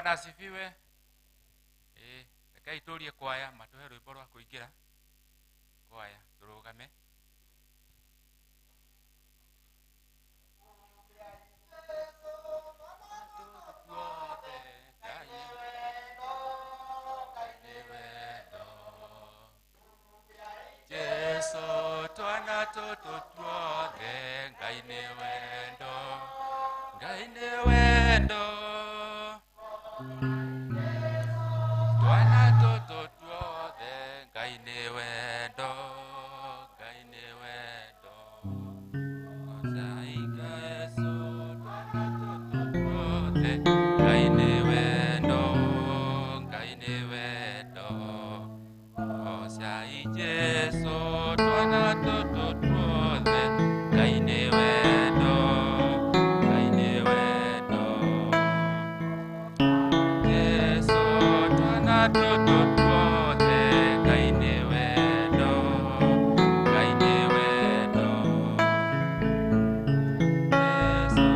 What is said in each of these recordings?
Bwana asifiwe. Rekei tũrie kwaya matũhe rwĩmbo rwa kũingĩra. Kwaya tũrũgame. Jesu twana tũtũ tuothe Ngai nĩ wendo, Ngai nĩ wendo. Twana tũtũ tuothe Ngai nĩ wendo, Ngai nĩ wendo. Jesu twana tũtũ tuothe Ngai nĩ wendo, Ngai nĩ wendo. Jesu twana tũtũ tuothe Ngai nĩ wendo, Ngai nĩ wendo. Jesu twana tũtũ tuothe Ngai nĩ wendo, Ngai nĩ wendo. Jesu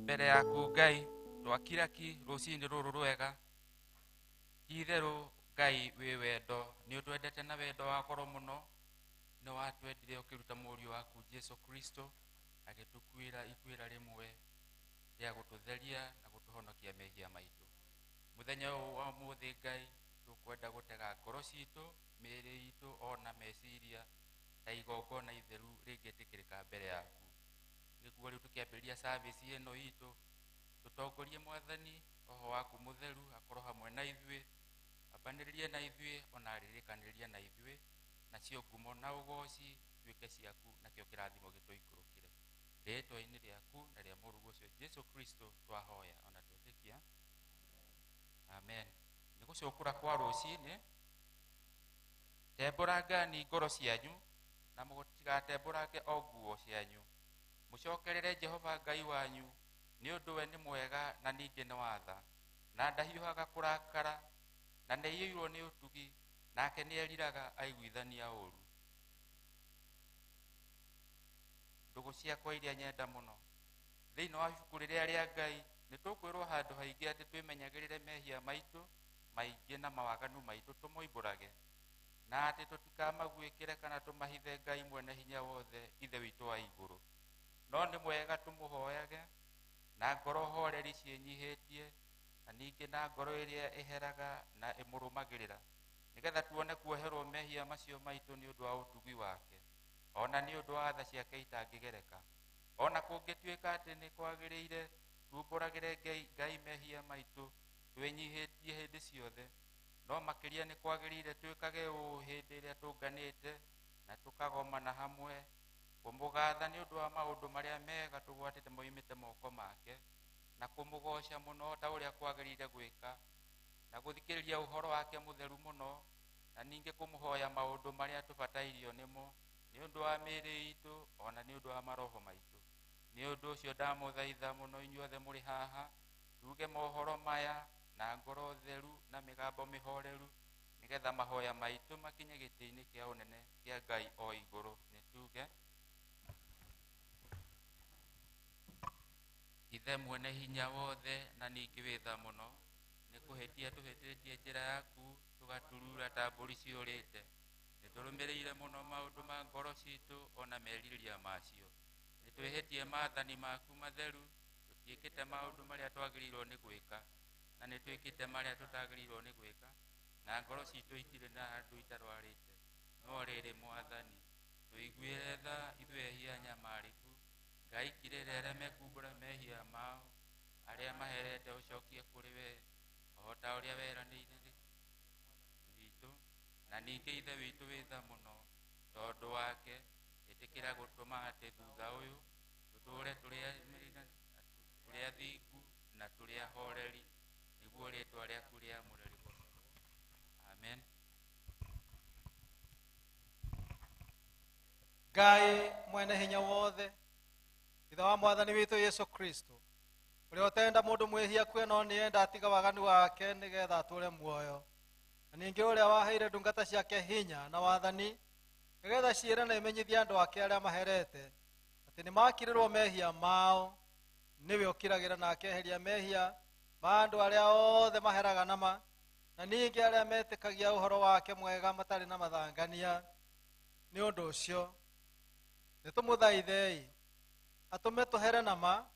mbere yaku Ngai twakira ki rũcinĩ rũrũ rwega. Ti-itherũ Ngai wĩ wendo, nĩ ũtwendete na wendo wa goro mũno. Nĩ watwendire ũkĩruta mũriũ waku Jesu Kristo agĩtũkuĩra ikuĩra rĩmwe rĩa gũtũtheria na gũtũhonokia mehia maitũ. Mũthenya ũyũ wa ũmũthĩ Ngai tũkwenda gũtega ngoro citũ, mĩĩrĩ itũ ona meciria ta igongona itheru rĩngĩtĩkĩrĩka mbere yaku. Nĩguo rĩu tũkĩambĩrĩria service ĩno itũ, tũtongorie Mwathani Roho waku mũtheru akorwo hamwe na ithuĩ, ambanĩrĩrie na ithuĩ ona arĩrĩkanĩrĩrie na ithuĩ, nacio ngumo na ũgoci ituĩke ciaku, nakĩo kĩrathimo gĩtũikũrũkĩre. Rĩĩtwa-inĩ rĩaku na rĩa mũrũguo ũcio Jesu Kristo twahoya ona twetĩkia. Amen. Nĩ gũcũkũra kwa rũcinĩ, tembũrangani ngoro cianyu na mũtigatembũrange o nguo cianyu. Mũcokerere Jehova Ngai wanyu, nĩ ũndũ we nĩ mwega na ningĩ nĩ watha, na ndahiũhaga kũrakara, na nĩaiyũirwo nĩ ũtugi, nake nĩeriraga aiguithania ũũru. Ndũgũ ciakwa iria nyenda mũno, thĩinĩ wa ibuku rĩrĩa rĩa Ngai nĩ tũkwĩrwo handũ haingĩ atĩ twĩmenyagĩrĩre mehia maitũ maingĩ na mawaganu maitũ tũmoimbũrage, na atĩ tũtikamaguĩkĩre kana tũmahithe Ngai mwene hinya wothe Ithe witũ wa igũrũ. No nĩ mwega tũmũhoyage na ngoro horeri ciĩnyihĩtie, na ningĩ na ngoro ĩrĩa ĩheraga na ĩmũrũmagĩrĩra, nĩgetha tuone kuoherwo mehia macio maitũ nĩ ũndũ wa ũtugi wake, ona nĩ ũndũ wa tha ciake itangĩgereka. Ona kũngĩtuĩka atĩ nĩ kwagĩrĩire tumbũragĩre Ngai mehia maitũ twĩnyihĩtie hĩndĩ ciothe, no makĩria nĩ kwagĩrĩire twĩkage ũũ hĩndĩ ĩrĩa tũnganĩte na tũkagomana hamwe kũmũgatha nĩ ũndũ wa maũndũ marĩa mega tũgwatĩte moimĩte moko make, na kũmũgoca mũno ta ũrĩa kwagĩrĩire gwĩka, na gũthikĩrĩria ũhoro wake mũtheru mũno, na ningĩ kũmũhoya maũndũ marĩa tũbatairio nĩmo nĩ ũndũ wa mĩĩrĩ itũ ona nĩ ũndũ wa maroho maitũ. Nĩ ũndũ ũcio ndamũthaitha mũno inyuothe mũrĩ haha tuge mohoro maya na ngoro theru na mĩgambo mĩhoreru, nĩgetha mahoya maitũ makinye gĩtĩ-inĩ kĩa ũnene kĩa Ngai o igũrũ. Nĩ tuge. Ithe mwene hinya wothe na ningĩ wĩ tha mũno, nĩ kũhĩtia tũhĩtĩtie njĩra yaku tũgaturura ta mbũri ciũrĩte. Nĩ tũrũmĩrĩire mũno maũndũ ma ngoro citũ ona merirĩria macio. Nĩ twĩhĩtie maathani maku matheru, tũtiĩkĩte maũndũ marĩa twagĩrĩirwo nĩ gwĩka, na nĩ twĩkĩte marĩa tũtagĩrĩirwo nĩ gwĩka, na ngoro citũ itirĩ na handũ itarwarĩte. No rĩrĩ Mwathani, tũiguĩre tha ithuĩ ehia nyamarĩku. Ngai kirĩre arĩa mekumbũra mehia mao, arĩa maherete ũcokie kũrĩ we o ta ũrĩa weranĩire witũ. Na ningĩ Ithe witũ wĩ tha mũno, tondũ wake ĩtĩkĩra gũtũma atĩ thutha ũyũ tũtũũre tũrĩ athingu na tũrĩ ahoreri, nĩguo rĩĩtwa rĩaku rĩamũre rĩgoocagwo. Amen. Ngai mwene hinya wothe Ithe wa Mwathani witũ Yesu Kristo, ũrĩa ũtenda mũndũ mwĩhia akue no nĩenda atiga waganu wake nĩgetha atũre muoyo, na ningĩ ũrĩa waheire ndungata ciake hinya na wathani nĩgetha ciĩre na imenyithie andũ ake arĩa maherete atĩ nĩmakirĩrwo mehia mao, nĩwe ũkiragĩra na akeheria mehia ma andũ arĩa othe maheraga nama, na ningĩ arĩa metĩkagia ũhoro wake mwega matarĩ na mathangania. Nĩ ũndũ ũcio nĩtũmũthaithei atũme tũhere nama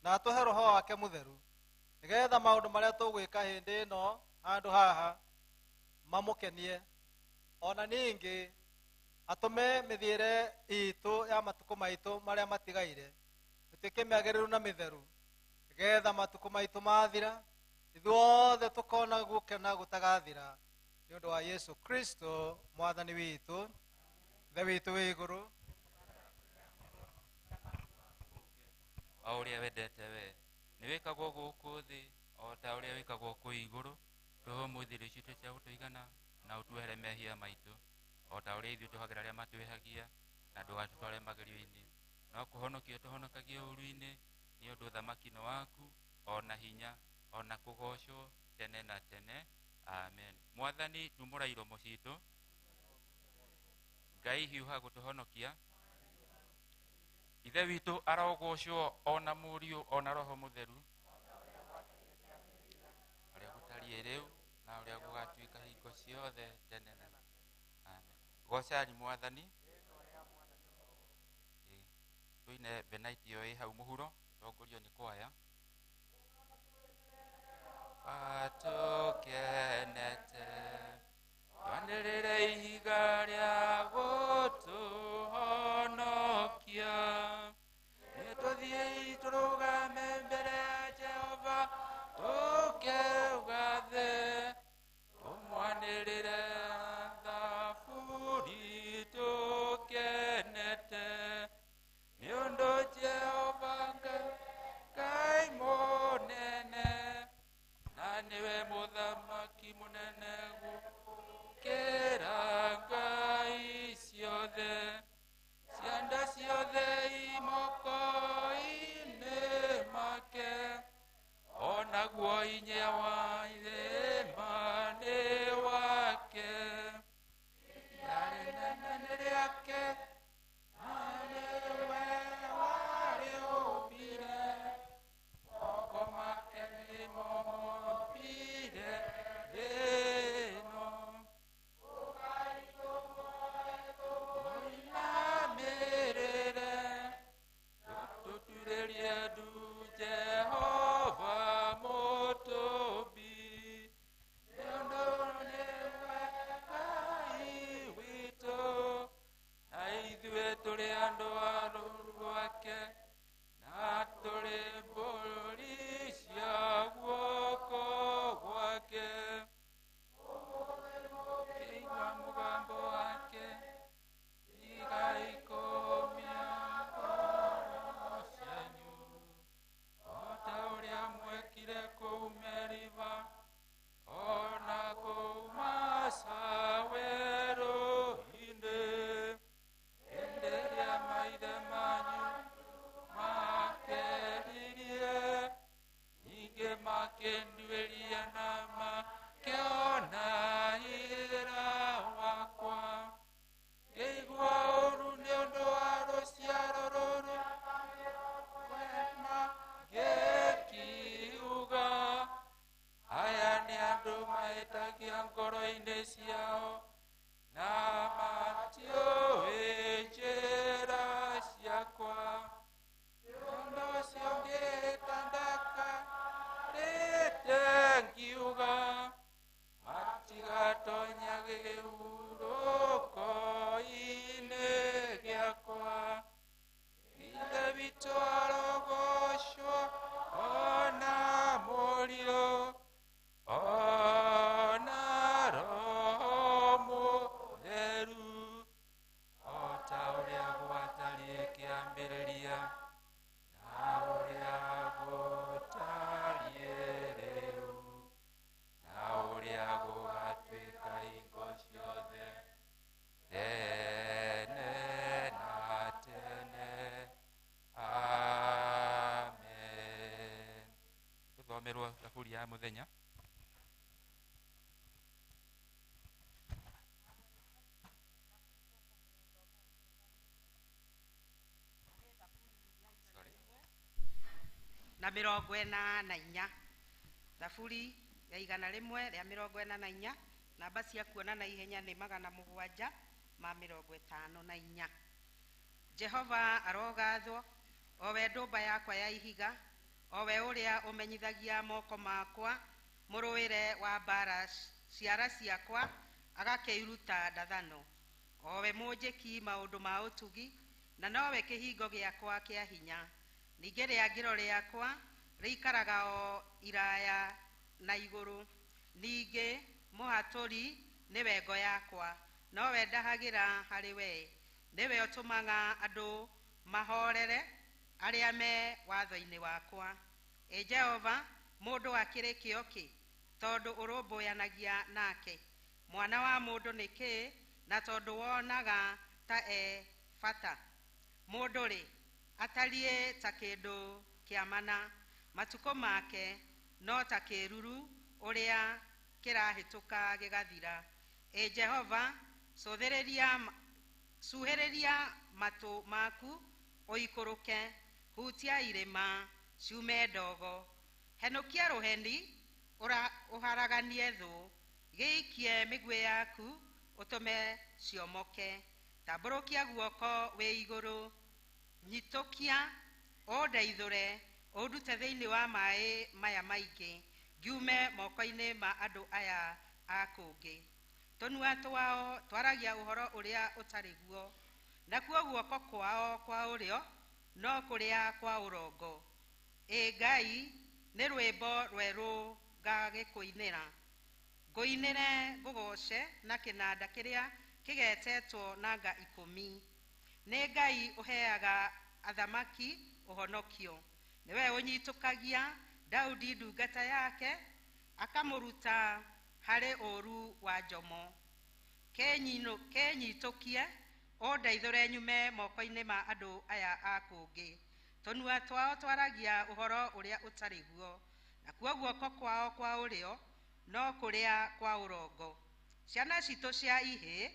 na atũhe roho wake mũtheru, nĩgetha maũndũ marĩa tũgwĩka hĩndĩ ĩno handũ haha mamũkenie, ona ningĩ atũme mĩthiĩre itũ ya matukũ maitũ marĩa matigaire ĩtuĩke mĩagĩrĩru na mĩtheru, nĩgetha matukũ maitũ mathira ithuothe tũkona gũkena gũtagathira, nĩ ũndũ wa Yesu Kristo Mwathani witũ. Ithe witũ wĩ igũrũ, o ũrĩa wendete we nĩ wĩkagwo gũkũ thĩ o ta ũrĩa wĩkagwo kũu igũrũ. Tũhe ũmũthĩ irio citũ cia gũtũigana, na ũtuohere mehia maitũ o ta ũrĩa ithuĩ tũhagĩra arĩa matwĩhagia, na ndũgatũtware magerio-inĩ, no kũhonokia tũhonokagie ũũru-inĩ, nĩ ũndũ ũthamaki nĩ waku, o na hinya, o na kũgoocwo tene na tene. Amen. Mwathani, tumũra iromo citũ. Ngai hiũha gũtũhonokia. Ithe witũ arogocwo ona Mũriũ ona Roho Mũtheru, ũrĩa gũtariĩ rĩu na ũrĩa gũgatuĩka hingo ciothe tene na tene. Amen. Gocani Mwathani. Tuine benaiti ĩyo ĩ hau mũhuro, tongorio nĩ kwaya. Atũkenete twanĩrĩre ihiga rĩa gũtũhonokia, nĩtũthiĩi tũrũgame mbere ya Jehova tũkeugathe, tũmwanĩrĩre thaburi tũkenete, nĩ ũndũ Jehova Ngai mũnene, na nĩwe mũthamaki mũnene gũkĩra ngai ciothe. Cianda ciothe imoko-inĩ make, onaguo hinya wa irĩma nĩ wake. Iria rĩnene nĩ rĩake, na nĩwe warĩũmbire. Moko make nĩmo mombire thĩ ĩno. Mũinamĩrĩre, tũturĩrie ndu Jehova mũtũmbi, nĩ ũndũ nĩwe Ngai witũ, na ithuĩ tũrĩ andũ a rũũru rwake, na tũrĩ mbũri cia guoko gwake. Mũkĩigua mũgambo wake, tigai kũũmia ngoro cianyu, o ta ũrĩa mwekire kũu Meriba, o na kũu Masa werũ-inĩ, hĩndĩ ĩrĩa maithe manyu makeririe, ningĩ makĩnduĩria na makĩona ira wakwa. Ngĩigua ũũru nĩ ũndũ wa rũciaro rũrũ kwema, ngĩkiuga, aya nĩ andũ mahĩtagia ngoro-inĩ ciao, na matiũĩ njĩra ciakwa. Nĩ ũndũ ũcio ngĩĩta ndakarĩte ngiuga, matigatonya kĩhurũko-inĩ gĩakwa. Ithe witũ arogocwo ona Mũriũ ona Roho Mũtheru, mũthenya. Sorry. Na 44, thaburi ya 144, namba cia kuona na ihenya nĩ 754. Jehova arogathwo, o we ndũmba yakwa ya ihiga, o we ũrĩa ũmenyithagia moko makwa mũrũĩre wa mbara, ciara ciakwa agakĩiruta ndathano, o we mũnjĩki maũndũ ma ũtugi, na nowe kĩhingo gĩakwa kĩa hinya. Ningĩ rĩangĩro rĩakwa rĩikaraga o iraya na igũrũ, ningĩ mũhatũri nĩwe ngo yakwa, nowe ndahagĩra harĩ we. Nĩwe ũtũmaga andũ mahorere arĩa me watho-inĩ wakwa. Ĩ Jehova, mũndũ akĩrĩ kĩo kĩ, tondũ ũrũmbũyanagia nake? Mwana wa mũndũ nĩ kĩ, na tondũ wonaga ta e bata? Mũndũ-rĩ, atariĩ ta kĩndũ kĩa mana, matukũ make no ta kĩruru ũrĩa kĩrahĩtũka gĩgathira. Ĩ Jehova, cuhĩrĩria matũ maku ũikũrũke, hutia irĩma ciume ndogo, henũkia rũheni ũharaganie thũ, gĩikie mĩguĩ yaku ũtũme ciomoke, tambũrũkia guoko wĩ igũrũ, nyitũkia ũndeithũre, ũndute thĩinĩ wa maĩ maya maingĩ, ngiume moko-inĩ ma andũ aya a kũngĩ. Tũnua twao twaragia ũhoro ũrĩa ũtarĩ guo, nakuo guoko kwao kwa ũrĩo no kũrĩa kwa ũrongo. Ĩ Ngai, nĩ rwĩmbo rwerũ ngagĩkũinĩra, ngũinĩre ngũgooce na kĩnanda kĩrĩa kĩgetetwo na nga 10. Nĩ Ngai ũheaga athamaki ũhonokio, nĩwe ũnyitũkagia Daudi ndungata yake, akamũruta harĩ ũũru wa njomo. Kĩnyitũkie ũndeithũre nyume moko-inĩ ma andũ aya a kũngĩ. Tũnua twao twaragia ũhoro ũrĩa ũtarĩ guo, nakuo guoko kwao kwa ũrĩo no kũrĩa kwa ũrongo. Ciana citũ cia ihĩĩ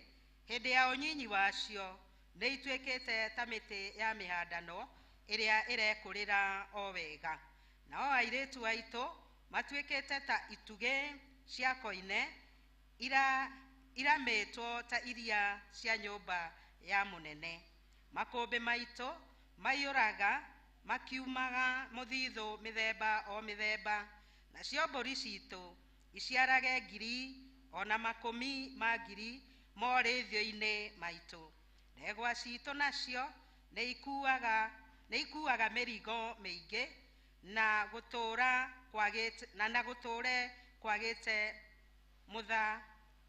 hĩndĩ ya ũnyinyi wacio nĩ ituĩkĩte ta mĩtĩ ya mĩhandano ĩrĩa ĩrekũrĩra o wega, nao airĩtu aitũ matuĩkĩte ta itugĩ cia koine iramĩtwo ta iria cia nyũmba ya mũnene. Makũmbĩ maitũ maiyũraga makiumaga mũthithũ mĩthemba o mĩthemba, nacio mbũri citũ iciarage ngiri ona makũmi ma ngiri morĩithio-inĩ maitũ. Ndegwa citũ nacio nĩ ikuaga mĩrigo mĩingĩ, na gũtũũre kwagĩte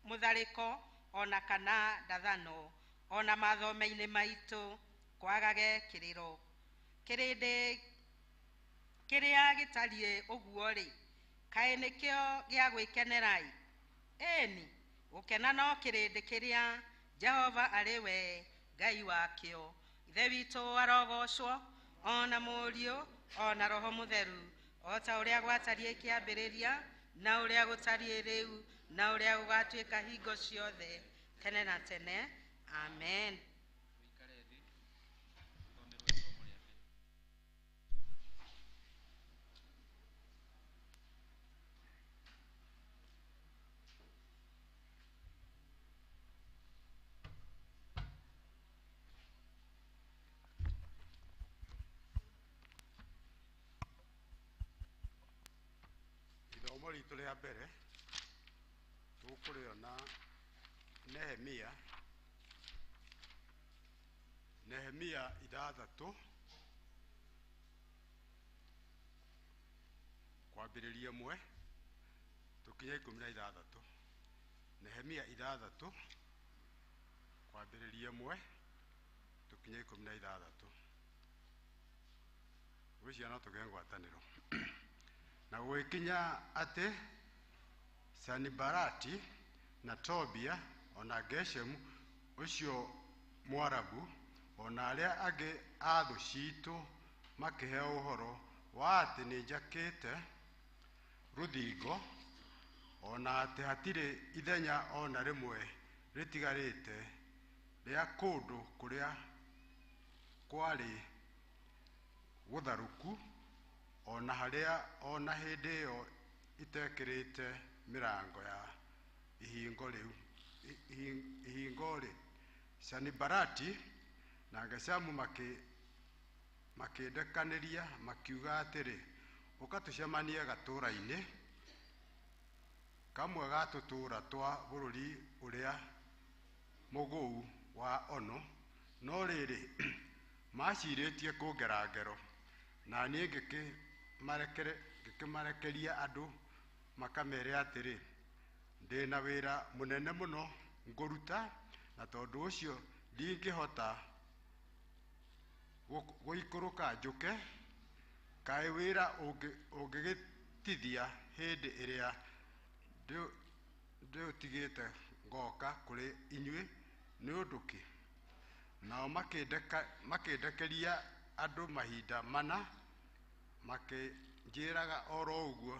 mũtharĩko ona kana ndathano, ona mathome-inĩ maitũ kwagage kĩrĩro. Kĩrĩndĩ kĩrĩa gĩtariĩ ũguo-rĩ, kaĩ nĩkĩo gĩa gwĩkenera-ĩ? Ĩni, gũkena no kĩrĩndĩ kĩrĩa Jehova arĩ we Ngai wakĩo. Ithe witũ arogocwo, ona Mũriũ, ona Roho Mũtheru, o ta ũrĩa gwatariĩ kĩambĩrĩria, na ũrĩa gũtariĩ rĩu, na ũrĩa gũgatuĩka hingo ciothe, tene na tene. Amen. Tũikare thĩ, tũthomerwo ithomo rĩa mbere. Ithomo ritũ rĩa mbere tũkũrĩona Nehemia 6 kwambĩrĩria 1 tũkinye 16. Nehemia 6 kwambĩrĩria 1 tũkinye 16. Gwĩciria no tũgĩe ngwatanĩro. Na gũgĩkinya atĩ Sanibalati na Tobia ona Geshemu ũcio Mwarabu ona arĩa angĩ a thũ citũ makĩheo ũhoro wa atĩ nĩ njakĩte rũthingo, o na atĩ hatirĩ ithenya o na rĩmwe rĩtigarĩte rĩa kũndũ kũrĩa kwarĩ gũtharũku, o na harĩa o na hĩndĩ ĩyo itekĩrĩte mĩrango ya ihingo rĩu ihingo rĩ. Sanibalati na Geshamu makĩndekanĩria makiuga atĩrĩ, ũka tũcemanie gatũũra-inĩ kamwe ga tũtũũra twa bũrũri ũrĩa mũgũu wa Ono. No rĩrĩ, macirĩtie kũngera ngero, na niĩ ngĩkĩmarekeria andũ makamere atĩrĩ, ndĩna wĩra mũnene mũno ngũruta, na tondũ ũcio ndingĩhota gũikũrũka njũke. Kaĩ wĩra ũngĩgĩtithia hĩndĩ ĩrĩa ndĩũtigĩte ngoka kũrĩ inyuĩ nĩ ũndũ kĩ? Nao makĩndekeria andũ mahinda mana, makĩnjĩraga oro ũguo.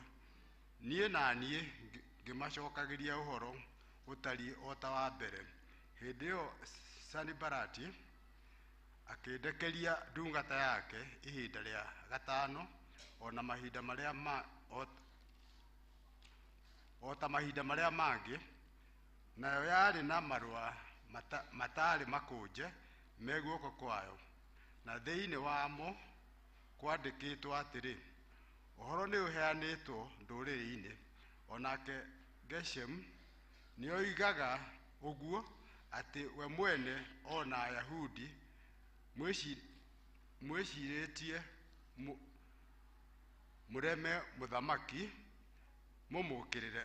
Niĩ na niĩ ngĩmacokagĩria ũhoro ũtariĩ o ta wa mbere. Hĩndĩ ĩyo Sanibalati akĩndekeria ndungata yake ihinda rĩa gatano, o na mahinda marĩa ma o ta mahinda marĩa mangĩ, nayo yarĩ na marũa matarĩ makũnje me guoko kwayo, na thĩinĩ wamo kwandĩkĩtwo atĩrĩ, ũhoro nĩ ũheanĩtwo ndũrĩrĩ-inĩ. O nake Geshemu nĩoigaga ũguo, atĩ we mwene o na Ayahudi mwĩcirĩtie mũreme mũthamaki mũmũũkĩrĩre,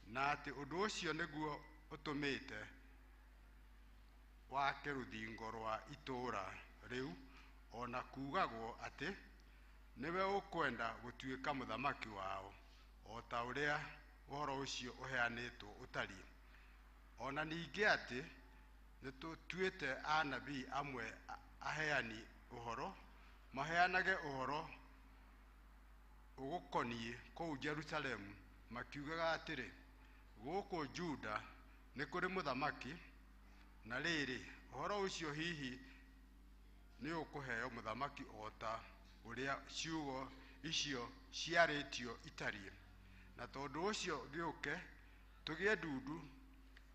na atĩ ũndũ ũcio nĩguo ũtũmĩte wake rũthingo rwa itũũra rĩu, o na kuugagwo atĩ nĩwe ũkwenda gũtuĩka mũthamaki wao, o ta ũrĩa ũhoro ũcio ũheanĩtwo ũtariĩ. O na ningĩ atĩ nĩtũtuĩte anabii amwe aheani ũhoro, maheanage ũhoro ũgũkoniĩ kũu Jerusalemu, makiugaga atĩrĩ, gũkũ Juda nĩ kũrĩ mũthamaki. Na rĩrĩ, ũhoro ũcio hihi nĩ ũkũheo mũthamaki o ta ũrĩa ciugo icio ciarĩtio itariĩ. Na tondũ ũcio gĩũke tũgĩe ndundu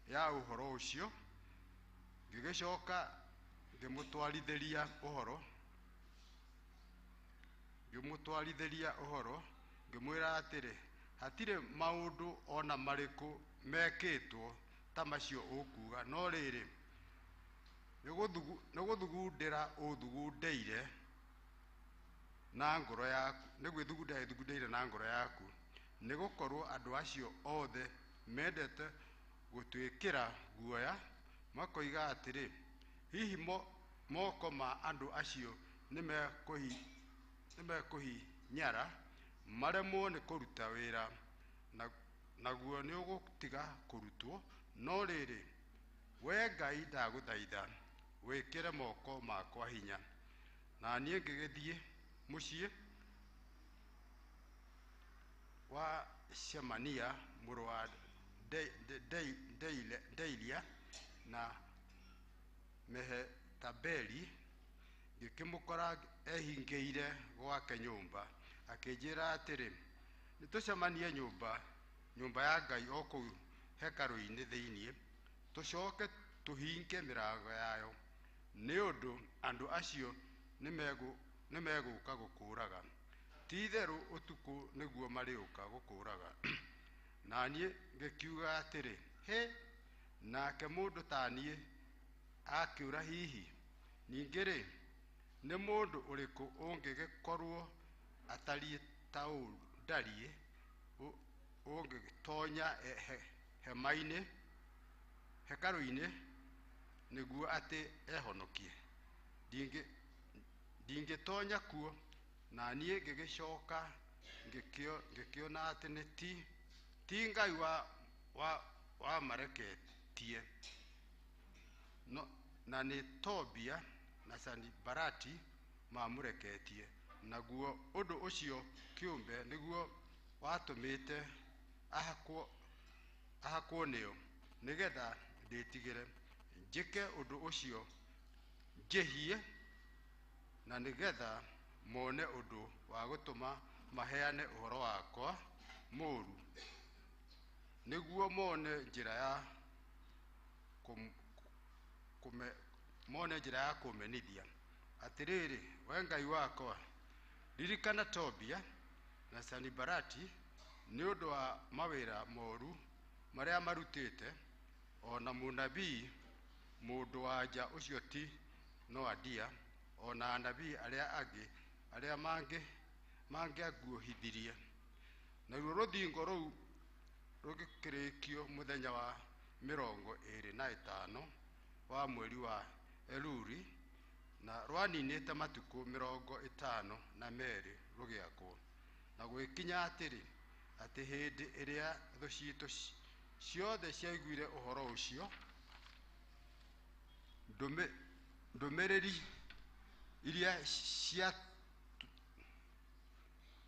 ya ũhoro ũcio. Ngĩgĩcoka ngĩmũtwarithĩria ũhoro, ngĩmwĩra atĩrĩ, hatirĩ maũndũ o na marĩkũ mekĩtwo ta macio ũkuuga, no rĩrĩ, nĩ gũthugundĩra ũthugundĩire na ngoro yaku, nĩ gwĩthugundĩra ĩthugundĩire na ngoro yaku, nĩ gũkorwo andũ acio othe mendete gũtwĩkĩra guoya, makoiga atĩrĩ, hihi moko ma andũ acio nĩ mekũhinyara maremwo nĩ kũruta wĩra, naguo nĩ ũgũtiga kũrutwo. No rĩrĩ, we Ngai ndagũthaitha wĩkĩre moko makwa hinya. Na niĩ ngĩgĩthiĩ mũciĩ wa Shemania mũrũ wa Deilia na Mehetabeli, ngĩkĩmũkora ehingĩire gwake nyũmba. Akĩnjĩra atĩrĩ, nĩtũcemanie nyũmba ya Ngai o kũu hekarũ-inĩ thĩinĩ, tũcoke tũhinge mĩrango yayo, nĩ ũndũ andũ acio nĩmegũka gũkũũraga. Ti-itherũ ũtukũ nĩguo marĩũka gũkũũraga. Na niĩ ngĩkiuga atĩrĩ, hĩ, nake mũndũ ta niĩ akĩũra hihi? Ningĩ rĩ, nĩ mũndũ ũrĩkũ ũngĩgĩkorwo atariĩ ta ũũ ndariĩ, ũngĩtonya hema-inĩ hekarũ-inĩ nĩguo atĩ ehonokie? Ndingĩtonya kuo. Na niĩ ngĩgĩcoka ngĩkĩona atĩ nĩ ti Ngai wamareketie, na nĩ Tobia na Sanibalati mamũreketie, naguo ũndũ ũcio kĩũmbe nĩguo watũmĩte ahakwo nĩyo, nĩgetha ndĩtigĩre njĩke ũndũ ũcio njĩhie, na nĩgetha mone ũndũ wa gũtũma maheane ũhoro wakwa mũũru, nĩguo mone njĩra ya kũmenithia. Atĩrĩrĩ, we Ngai wakwa, ririkana Tobia na Sanibalati nĩ ũndũ wa mawĩra moru marĩa marutĩte, o na mũnabii mũndũ wa nja ũcio ti Noadia, o na anabii arĩa angĩ arĩa mangĩanguohithirie. Naruo rũthingo rũu rũgĩkĩrĩkio mũthenya wa 25 wa mweri wa Eluri, na rwaninĩte matukũ 52 rũgĩakwo. Na gwĩkinya atĩrĩ, atĩ hĩndĩ ĩrĩa thũ ciitũ ciothe ciaiguire ũhoro ũcio, ndũmĩrĩri iria cia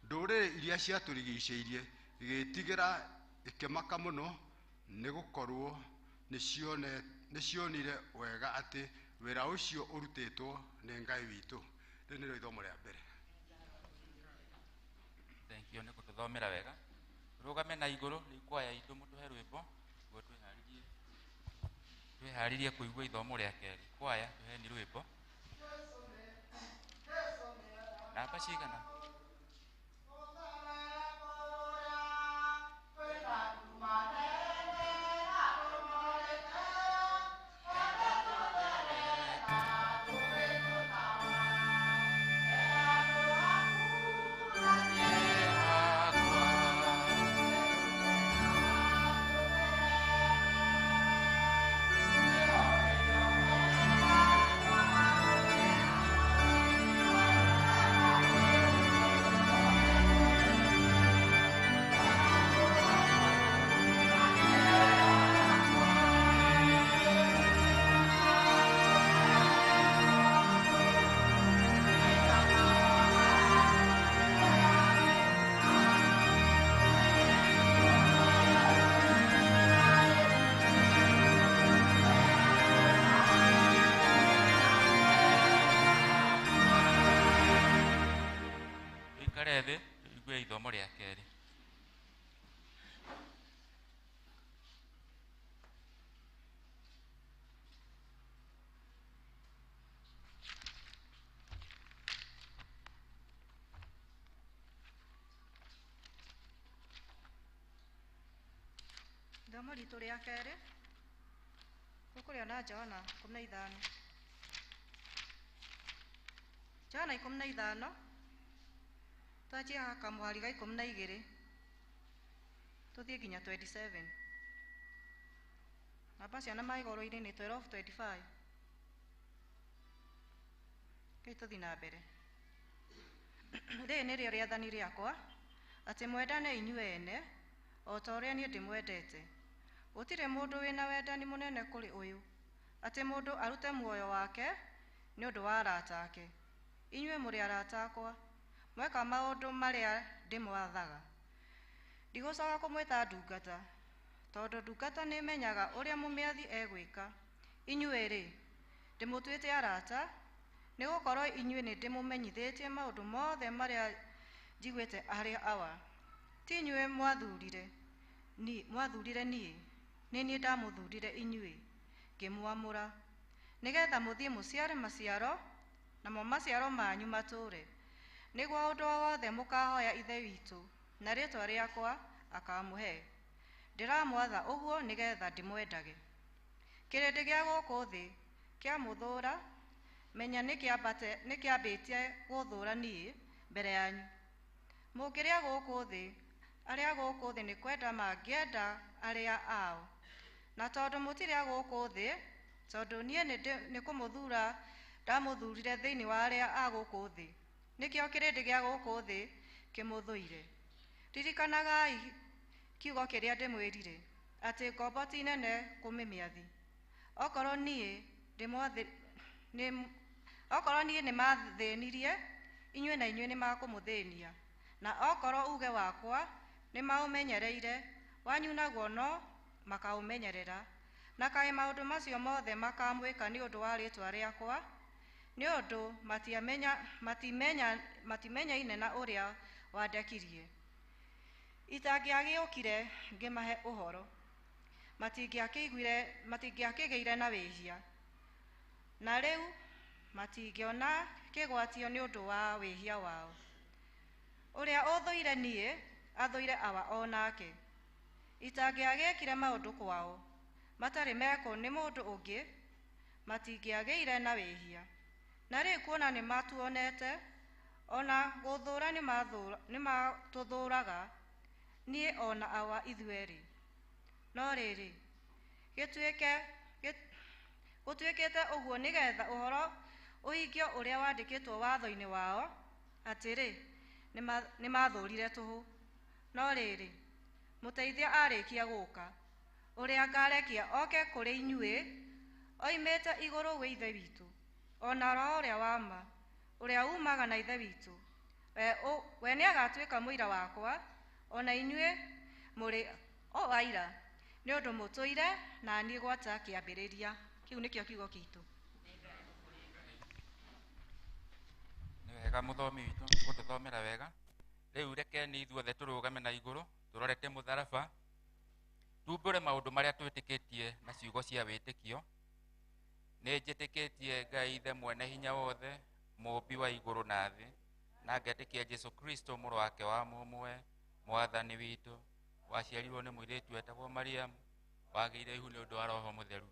ndũrĩrĩ iria ciatũrigicĩirie igĩtigĩra ikĩmaka mũno, nĩ gũkorwo nĩcionire wega atĩ wĩra ũcio ũrutĩtwo nĩ Ngai witũ. Rĩu nĩrĩo ithomo rĩa mbere. Thank you nĩ gũtũthomera wega. Rũgame na igũrũ rĩu kwaya itũ mũtũhe rwĩmbo nĩguo twĩharĩrie kũigua ithomo rĩa kerĩ. Kwaya tũheni rwĩmbo. Namba cigana? Ithomo rĩa kerĩ. Ithomo ritũ rĩa kerĩ tũkũrĩona Johana 15. Johana 15 twanjia kamũhari ga 12 tũthiĩ nginya 27. Namba ciana ma igũrũ-inĩ nĩ 12:25. Kĩu tũthiĩ na mbere. Rĩrĩ nĩrĩo rĩathani rĩakwa, atĩ mwendane inyuĩ ene o ta ũrĩa niĩ ndĩmwendete. Gũtirĩ mũndũ wĩna wendani mũnene kũrĩ ũyũ, atĩ mũndũ arute muoyo wake nĩ ũndũ wa arata ake. Inyuĩ mũrĩ arata akwa mweka maũndũ marĩa ndĩmwathaga. Ndigũcoka kũmwĩta ndungata, tondũ ndungata nĩĩmenyaga ũrĩa mũmĩathi egwĩka. Inyuĩ-rĩ, ndĩmũtuĩte arata, nĩgũkorwo inyuĩ nĩndĩmũmenyithĩtie maũndũ mothe marĩa njiguĩte harĩ Awa. Ti inyuĩ mwathurire niĩ, nĩ niĩ ndamũthurire inyuĩ, ngĩmwamũra, nĩgetha mũthiĩ mũciare maciaro, namo maciaro manyu matũũre, nĩguo ũndũ o wothe mũkahoya Ithe witũ na rĩĩtwa rĩakwa akamũhe. Ndĩramwatha ũguo nĩgetha ndĩmwendage. Kĩrĩndĩ gĩa gũkũ thĩ kĩamũthũũra, menya nĩkĩambĩtie gũthũũra niĩ mbere yanyu. Mũngĩrĩa gũkũ thĩ, arĩa gũkũ thĩ nĩ kwenda mangĩenda arĩa ao. Na tondũ mũtirĩ a gũkũ thĩ, tondũ niĩ nĩ kũmũthura ndamũthurire thĩinĩ wa arĩa a gũkũ thĩ, nĩkĩo kĩrĩndĩ gĩa gũkũ thĩ kĩmũthũire. Ririkanagai kiugo kĩrĩa ndĩmwĩrire, atĩ ngombo ti nene kũmĩmĩathi. Okorwo niĩ nĩmathĩnirie, inyuĩ na inyuĩ nĩmakũmũthĩnia. Na okorwo uge wakwa Nĩ maũmenyereire, wanyu naguo no makaũmenyerera. Na kaĩ maũndũ macio mothe makamwĩka nĩ ũndũ wa rĩĩtwa rĩakwa, nĩ ũndũ matimenyaine na ũrĩa wandekirie. Itangĩagĩũkire ngĩmahe ũhoro, matingĩakĩgĩire na wĩhia, na rĩu matingĩona kĩgwatio nĩ ũndũ wa wĩhia wao. Ũrĩa ũthũire niĩ athũire Awa o nake. Itangĩagĩkire maũndũ kwao matarĩ mekwo nĩ mũndũ ũngĩ, matingĩagĩire na wĩhia. Na rĩu kuona nĩ matuonete, ona gũthũũra nĩ matũthũũraga, niĩ ona Awa ithuerĩ. No rĩrĩ, gũtuĩkĩte ũguo nĩgetha ũhoro ũhingio ũrĩa wandĩkĩtwo watho-inĩ wao, atĩrĩ, nĩ mathũũrire tũhũ. No rĩrĩ, mũteithia arĩkia gũka, ũrĩa ngarekia oke kũrĩ inyuĩ, oimĩte igũrũ gwĩ Ithe witũ, ona Roho ũrĩa wa ma, ũrĩa umaga na Ithe witũ, we nĩagatuĩka mũira wakwa, ona inyuĩ mũrĩ o aira, nĩ ũndũ mũtũire na niĩ gwata kĩambĩrĩria. Kĩu nĩkĩo kiugo gitũ. Nĩ wega mũthomi witũ gũtũthomera wega. Rĩu rekeni ithuothe tũrũgame na igũrũ tũrorete mũtharaba, tumbũre maũndũ marĩa twĩtĩkĩtie na ciugo cia wĩtĩkio. Nĩ njĩtĩkĩtie Ngai Ithe mwene hinya wothe, mũũmbi wa igũrũ na thĩ, na ngetĩkia Jesũ Kristo mũrũ wake wa mũmwe, mwathani witũ, waciarirwo nĩ mũirĩtu wetagwo Mariamu, wagĩire ihu nĩ ũndũ wa Roho Mũtheru,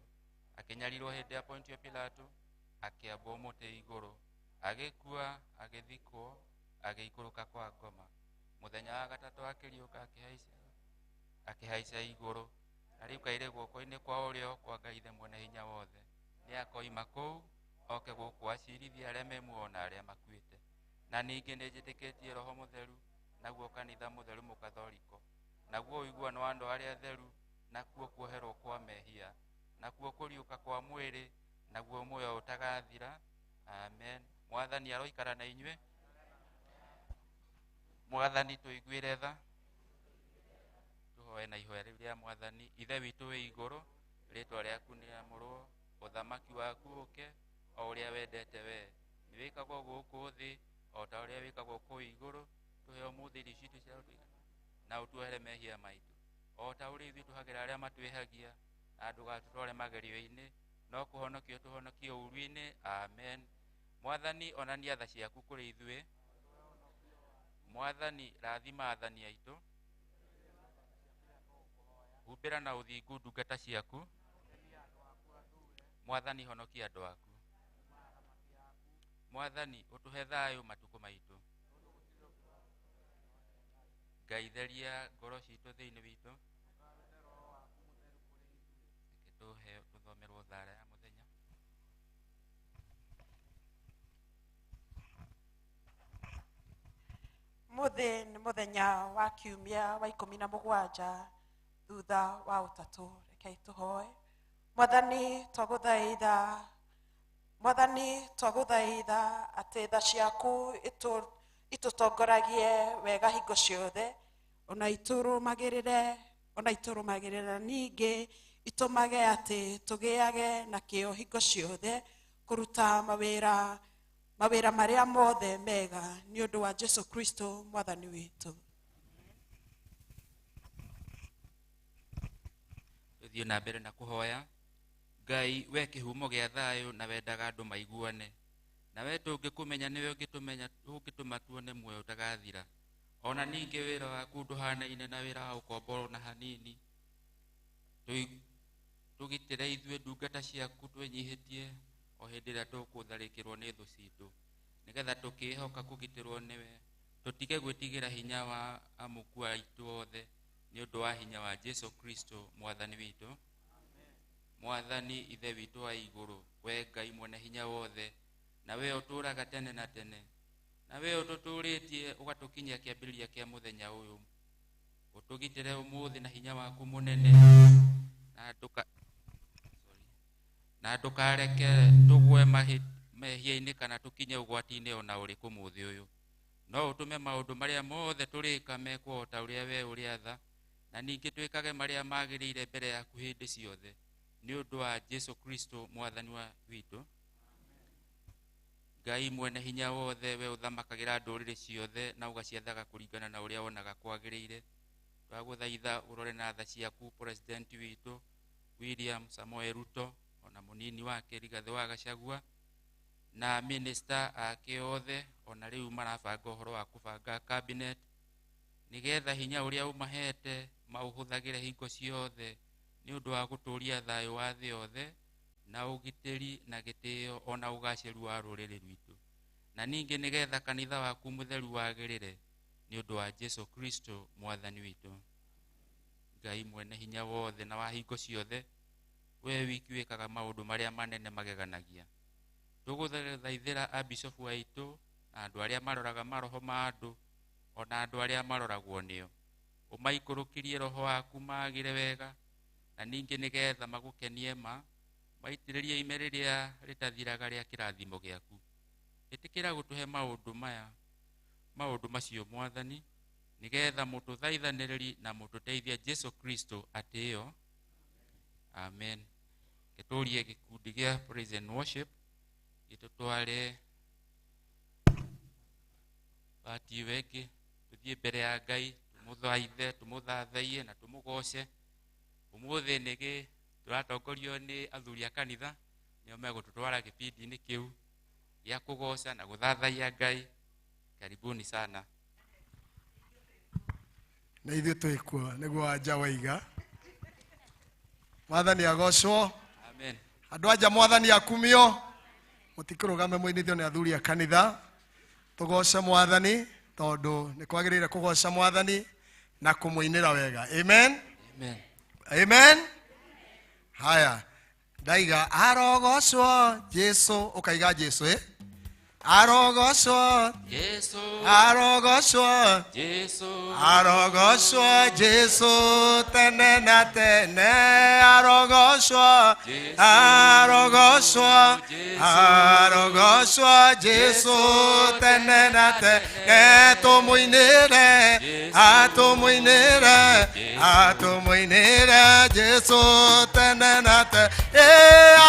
akĩnyarirwo hĩndĩ ya Pontio Pilato, akĩambwo mũtĩ igũrũ, agĩkua, agĩthikwo, agĩikũrũka kwa ngoma. Mũthenya wa gatatũ akĩriũka, akĩhaica igũrũ, na rĩu kaire guoko-inĩ kwa ũrĩo kwa Ngai Ithe mwene hinya wothe. Nĩ akoima kũu oke gũkũ acirithie arĩa me muoyo na arĩa makuĩte. Na ningĩ nĩ njĩtĩkĩtie Roho Mũtheru, naguo kanitha mũtheru mũkathoriko, naguo ũiguano wa andũ arĩa atheru, nakuo kuoherwo kwa mehia, nakuo kũriũka kwa mwĩrĩ, naguo muoyo ũtagathira. Amen. Mwathani aroikara na inyuĩ. Mwathani tũiguĩre tha. Tũhoe na ihoya rĩu rĩa Mwathani. Ithe witũ wĩ igũrũ, rĩĩtwa rĩaku nĩrĩamũrwo, ũthamaki waku ũke, o ũrĩa wendete we. Nĩ wĩkagwo gũkũ thĩ o ta ũrĩa wĩkagwo kũu igũrũ. Tũhe ũmũthĩ irio citũ cia ũtũigana, na ũtuohere mehia maitũ o ta ũrĩa ithuĩ tũhagĩra arĩa matwĩhagia, na ndũgatũtware magerio-inĩ, no kũhonokia tũhonokie ũũru-inĩ. Amen. Mwathani, onania tha ciaku kũrĩ ithuĩ. Mwathani, rathima athani aitũ. Humbĩra na ũthingu ndungata ciaku. Mwathani, honokia andũ aku. Mwathani, ũtũhe thayũ matukũ maitũ. Ngai, theria ngoro citũ thĩinĩ witũ. Reke tũthomerwo thara ya mũthenya. Mũthĩ nĩ mũthenya wa kiumia wa 17 thutha wa ũtatũ. Rekei tũhoe. Mwathani, twagũthaitha. Mwathani, twagũthaitha atĩ tha ciaku itũtongoragie wega hingo ciothe, ona itũrũmagĩrĩre ningĩ itũmage atĩ tũgĩage na kĩyo hingo ciothe kũruta mawĩra marĩa mothe mega nĩ ũndũ wa Jesũ Kristo Mwathani witũ. Tũthiĩ na mbere na kũhoya. Ngai, we kĩhumo gĩa thayũ na wendaga andũ maiguane, na we tũngĩkũmenya nĩwe ũngĩtũma tuone muoyo ũtagathira. Ona ningĩ wĩra waku ndũhanaine na wĩra wa ũkombo na hanini. Tũgitĩre ithuĩ ndungata ciaku twĩnyihĩtie o hĩndĩ ĩrĩa tũkũtharĩkĩrwo nĩ thũ citũ, nĩgetha tũkĩĩhoka kũgitĩrwo nĩwe, tũtige gwĩtigĩra hinya wa amũku aitũ othe, nĩ ũndũ wa hinya wa Jesũ Kristo Mwathani witũ. Mwathani Ithe witũ wa igũrũ, we Ngai mwene hinya wothe, na we ũtũũraga tene na tene, na we ũtũtũũrĩtie ũgatũkinyia kĩambĩrĩria kĩa mũthenya ũyũ, ũtũgitĩre ũmũthĩ na hinya waku mũnene, na ndũkareke tũgwe mehia-inĩ kana tũkinye ũgwati-inĩ ona ũrĩkũ mũthĩ ũyũ. No ũtũme maũndũ marĩa mothe tũrĩka mekwo o ta ũrĩa we ũrĩatha, na ningĩ twĩkage marĩa magĩrĩire mbere yaku hĩndĩ ciothe, nĩ ũndũ wa Jesu Kristo mwathani wa witũ. Ngai mwene hinya wothe, we ũthamakagĩra ndũrĩrĩ ciothe na ũgaciathaga kũringana na ũrĩa wonaga kwagĩrĩire, twagũthaitha ũrore na tha ciaku president witũ William Samoei Ruto ona mũnini wake Rigathĩ wa Gachagua na minister ake othe, ona rĩu marabanga ũhoro wa kũbanga cabinet, nĩgetha hinya ũrĩa ũmahete maũhũthagĩre hingo ciothe nĩ ũndũ wa gũtũria thayũ wa thĩ yothe na ũgitĩri na gĩtĩo ona ũgacĩru wa rũrĩrĩ rwitũ, na ningĩ nĩgetha kanitha waku mũtheru wagĩrĩre nĩ ũndũ wa Jesu Kristo mwathani witũ. Ngai mwene hinya wothe na wa hingo ciothe, we wiki wĩkaga maũndũ marĩa manene mageganagia, tũgũthaithĩra abishofu aitũ na andũ arĩa maroraga maroho ma andũ ona andũ arĩa maroragwo nĩo, ũmaikũrũkirie roho waku magĩre wega, na ningĩ nĩgetha magũkenie ma maitĩrĩrie ime rĩrĩa rĩtathiraga rĩa kĩrathimo gĩaku. Ĩtĩkĩra gũtũhe maũndũ maya, maũndũ macio mwathani, nĩgetha mũtũthaithanĩrĩri na mũtũteithia Jesu Kristo atĩo. Amen. Gĩtũrie gĩkundi gĩa praise and worship gĩtũtware bati ĩyo ĩngĩ, tũthiĩ mbere ya Ngai tũmũthaithe, tũmũthathaiye na tũmũgoce. Ũmũthĩ nĩgĩ tũratongorio nĩ athuri a kanitha, nĩo megũtũtwara gĩbindi-inĩ kĩu gĩa kũgoca na gũthathaiya Ngai. Karibuni sana. Na ithuĩ twĩ kuo nĩguo anja waiga. Mwathani agocwo. Amen. Andũ anja mwathani akumio. Mũtikũrũgame mũinithio nĩ athuri a kanitha. Tũgoce mwathani tondũ nĩ kwagĩrĩire kũgoca mwathani na kũmũinĩra wega. Amen. Amen. Amen. Haya, ndaiga arogocwo Jesu, ũkaiga Jesu eh? Arogocwo Jesu, arogocwo Jesu, arogocwo Jesu tene na tene, arogocwo, arogocwo, arogocwo Jesu tene na tene, tũmũinĩre, atũmũinĩre, atũmũinĩre Jesu tene na tene,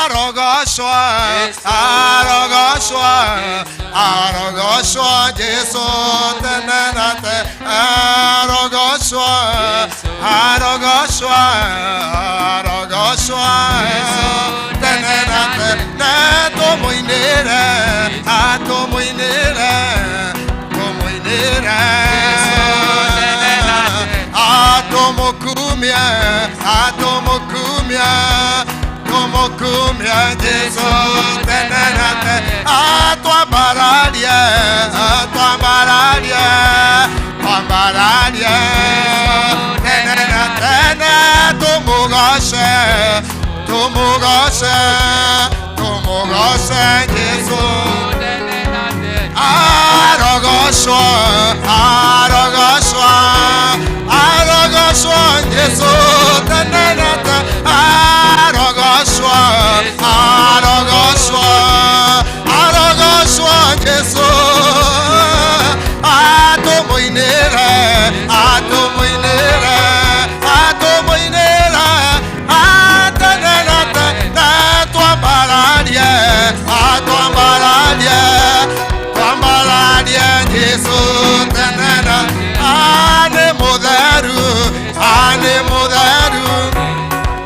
arogocwo, arogocwo, arogocwo Jesu tene na tene, arogocwo, arogocwo, arogocwo tene na tene, tũmũinĩre, atũmũinĩre, tũmũinĩre, atũmũkumie, atũmũkumie, tũmũkumie Jesu tene na tene, atwambararie, atwambararie, twambararie tene na tene, tũmũgoce, tũmũgoce, tũmũgoce Jesu. Arogocwo, arogocwo, arogocwo Jesu tene na tene, arogocwo, arogocwo, arogocwo Jesu. Atũmũinĩre, atũmũinĩre, atũmũinĩre, atene na tene, twambararie, atwambararie, twambararie Jesu tene na, nĩ mũtheru, nĩ mũtheru,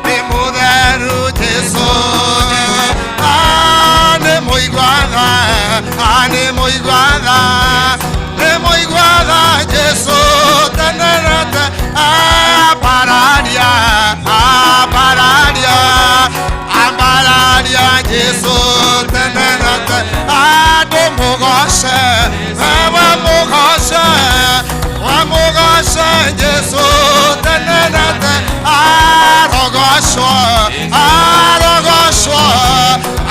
nĩ mũtheru Jesu, nĩ mũiguatha, nĩ mũiguatha, nĩ mũiguatha Jesu tene na tene, ambararia, ambararia, ambararia Jesu tene na tene, andũmũgoce, wamũgoce, wamũgoce Jesu tene na tene, arogocwo, arogocwo,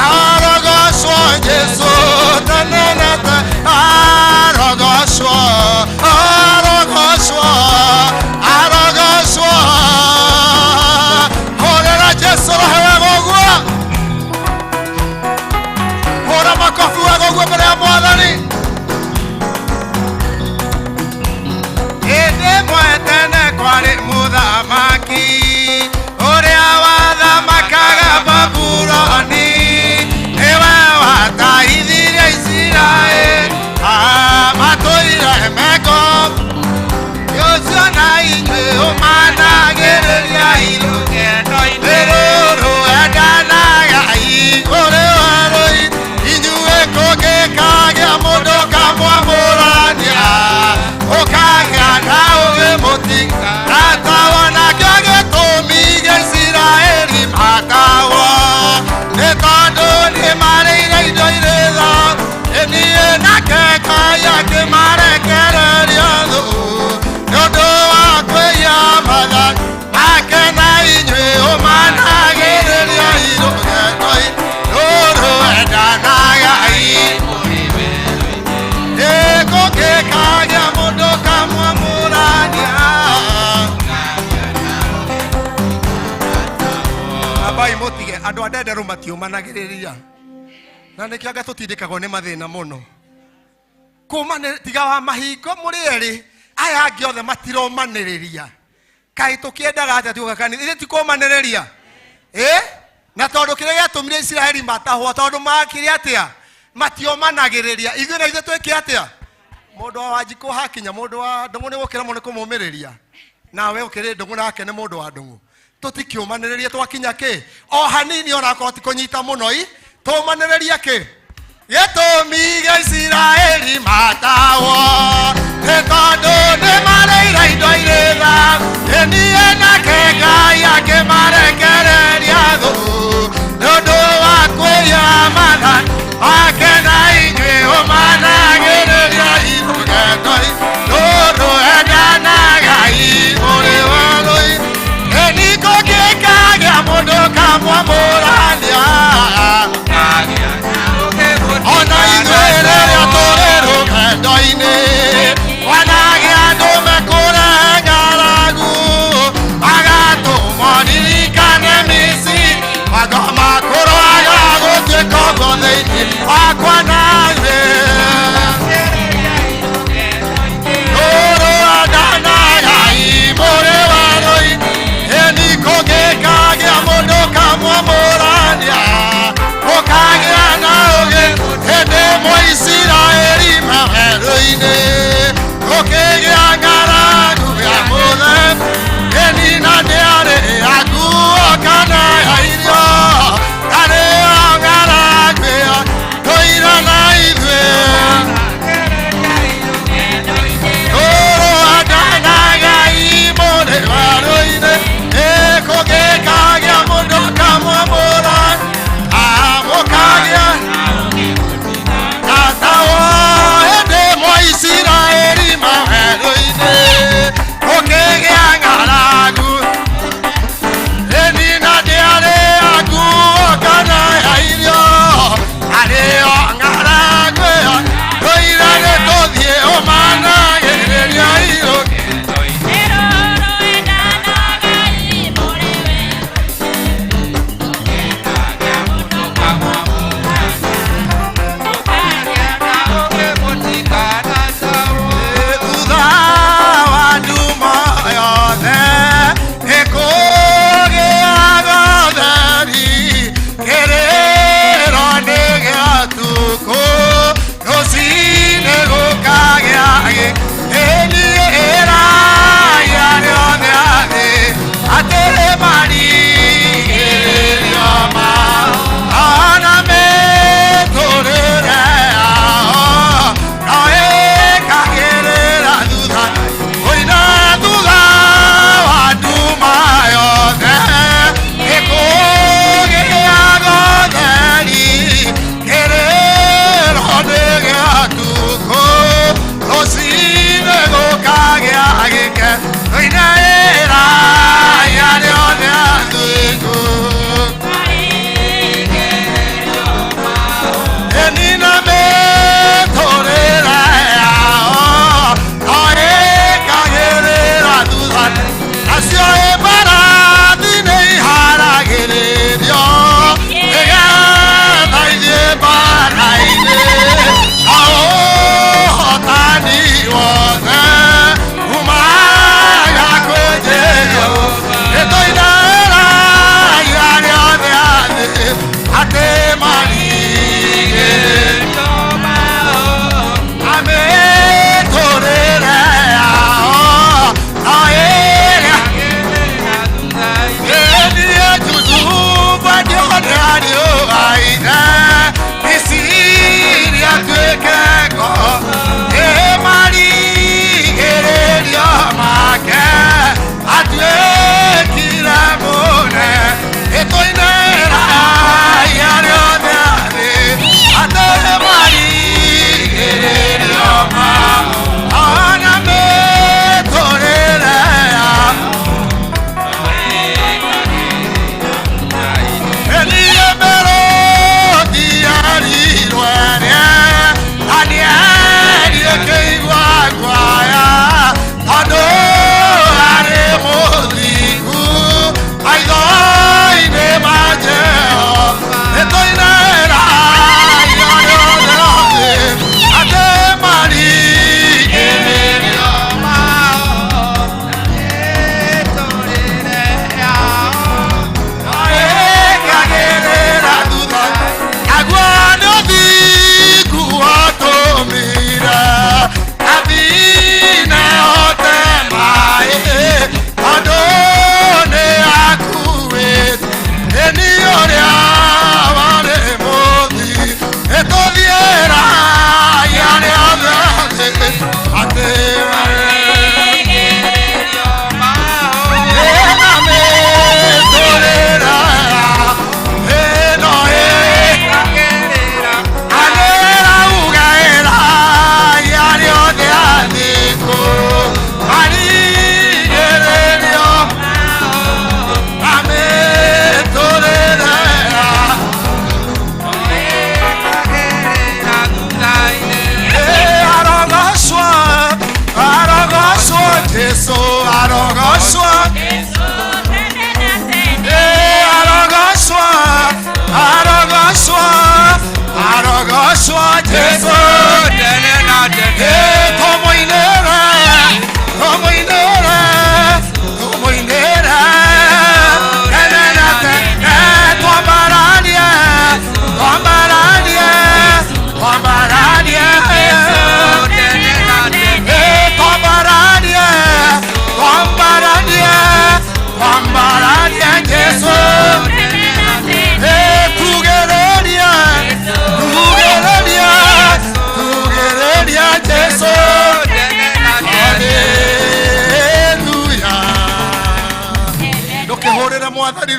arogocwo Jesu tene na tene, arogocwo, arogocwo, arogocwo. Hũrĩra Jesu roho wega ũguo, hũra makobi wega ũguo mbere ya mwathani. Ambai mũtige andũ a ndenderũ matiũmanagĩrĩria na nĩkĩo anga tũtindĩkagwo nĩ mathĩna mũno kũma tiga wa mahingo mũrĩ erĩ aya angĩ othe matiromanĩrĩria. Kaĩ tũkĩendaga atĩa tuoka kanitha ithuĩ ti kũmanĩrĩria ĩ na tondũ kĩrĩa gĩatũmire Isiraeli matahwo tondũ makire atĩa matiomanagĩrĩria ithuĩ na ithuĩ twĩke atĩa mũndũ wa Wanjikũ hakinya mũndũ wa ndũng'ũ nĩ gũkĩra mũno nĩ kũmũmĩrĩria nawe ũkĩrĩ ndũng'ũ nake nĩ mũndũ wa ndũng'ũ tũtikĩũmanĩrĩria twakinya kĩ o hanini onakorwo ti kũnyita mũno i tũmanĩrĩria kĩ gĩtũmi gĩa Isiraeli matahwo nĩ tondũ nĩ marĩire indo irĩ thahu ĩniĩ nake Ngai akĩmarekereria thũ nĩ ũndũ wa kwĩya maathani make na inyuĩ ũmanagĩrĩria irũgendo rũrũ endanagai mũrĩ werũ-inĩ ĩni kũngĩkagĩa mũndũ kamwamũrania ona ithuĩ rĩrĩa tũrĩ rũgendo-inĩ wanagĩa andũ mekũrehe ng'aragu magatũma ririkane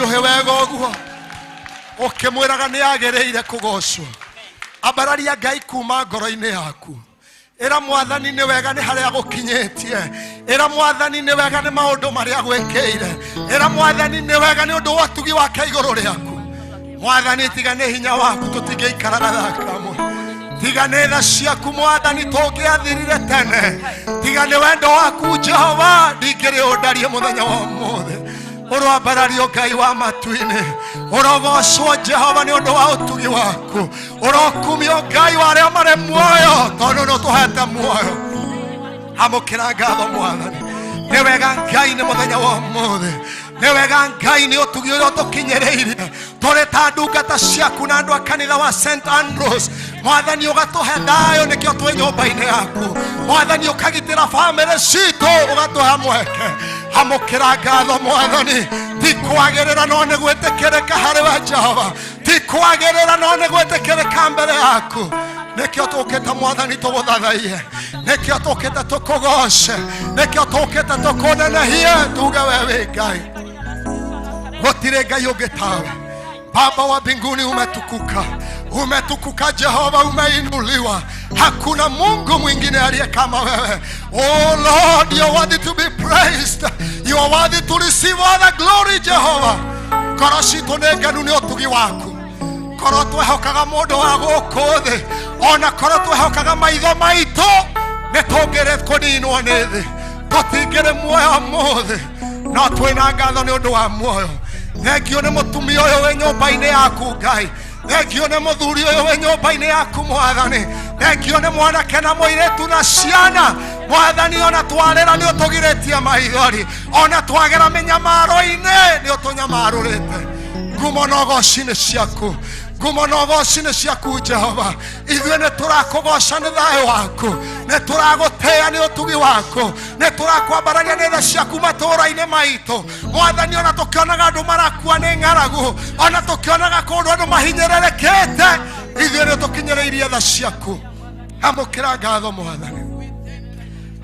Rũhĩ wega ũguo, ũkĩmwĩraga nĩ agĩrĩire kũgocwo. Ambararia Ngai kuma ngoro-inĩ yaku. Ĩra Mwathani nĩ wega nĩ harĩa agũkinyĩtie. Ĩra Mwathani nĩ wega nĩ maũndũ marĩa agwĩkĩire. Ĩra Mwathani nĩ wega nĩ ũndũ wa ũtugi wake igũrũ rĩaku. Mwathani, tiga nĩ hinya waku tũtingĩikaraga thaa kamwe. Tiga nĩ tha ciaku Mwathani tũngĩathirire tene. Tiga nĩ wendo waku Jehova ndingĩrĩ ũũ ndarie mũthenya wa ũmũthĩ. Ũroambarario Ngai wa matu-inĩ, ũrogocwo Jehova nĩ ũndũ wa ũtugi waku. Ũrokumio Ngai wa arĩa marĩ muoyo, tondũ nĩ ũtũhete muoyo. Amũkĩra ngatho Mwathani. Nĩ wega Ngai nĩ mũthenya wa ũmũthĩ. Nĩ wega Ngai nĩ ũtugi ũrĩa ũtũkinyĩrĩirie tũrĩ ta ndungata ciaku na andũ a kanitha wa St Andrews. Mwathani, ũgatũhe thayũ nĩkĩo twĩ nyũmba-inĩ yaku. Mwathani, ũkagitĩra bamĩrĩ citũ, ũgatũhe mweke. Amũkĩra ngatho Mwathani. Ti kwagĩrĩra no nĩ gwĩtĩkĩrĩka harĩ we Jehova. Ti kwagĩrĩra no nĩ gwĩtĩkĩrĩka mbere yaku. Nĩkĩo tũkĩte Mwathani tũgũthathaiye, nĩkĩo tũkĩte tũkũgoce, nĩkĩo tũkĩte tũkũnenehie, tuge we wĩ Ngai, gũtirĩ Ngai ũngĩ tawe. Baba wa mbinguni, umetukuka, umetukuka Jehova, umeinuliwa. Hakuna Mungu mwingine aliye kama wewe. Oh Lord, you are worthy to be praised. You are worthy to receive all the glory, Jehovah. Ngoro citũ nĩ ngenu nĩ ũtugi waku. Korwo twehokaga mũndũ wa gũkũ thĩ, ona korwo twehokaga maitho maitũ, nĩ tũngĩrĩ kũninwo nĩ thĩ, tũtingĩrĩ muoyo ũmũthĩ. No twĩna ngatho nĩ ũndũ wa muoyo. Thengio nĩ mũtumia ũyũ wĩ nyũmba-inĩ yaku Ngai. Thengio nĩ mũthuri ũyũ wĩ nyũmba-inĩ yaku Mwathani. Thengio nĩ mwanake na mũirĩtu na ciana Mwathani. Ona twarĩra nĩ ũtũgirĩtie maithori, ona twagera mĩnyamaro-inĩ nĩ ũtũnyamarũrĩte. Ngumo na ũgoci nĩ ciaku, ngumo na ũgoci nĩ ciaku Jehova. Ithuĩ nĩ tũrakũgoca nĩ thayũ waku, nĩ tũragũtĩĩa nĩ ũtugi waku, nĩ tũrakwambararia nĩ tha ciaku matũũra-inĩ maitũ Mwathani. Ona tũkĩonaga andũ marakua nĩ ng'aragu, ona tũkĩonaga kũndũ andũ mahinyĩrĩrĩkĩte, ithuĩ nĩ tũkinyĩrĩirie tha ciaku. Amũkĩra ngatho Mwathani,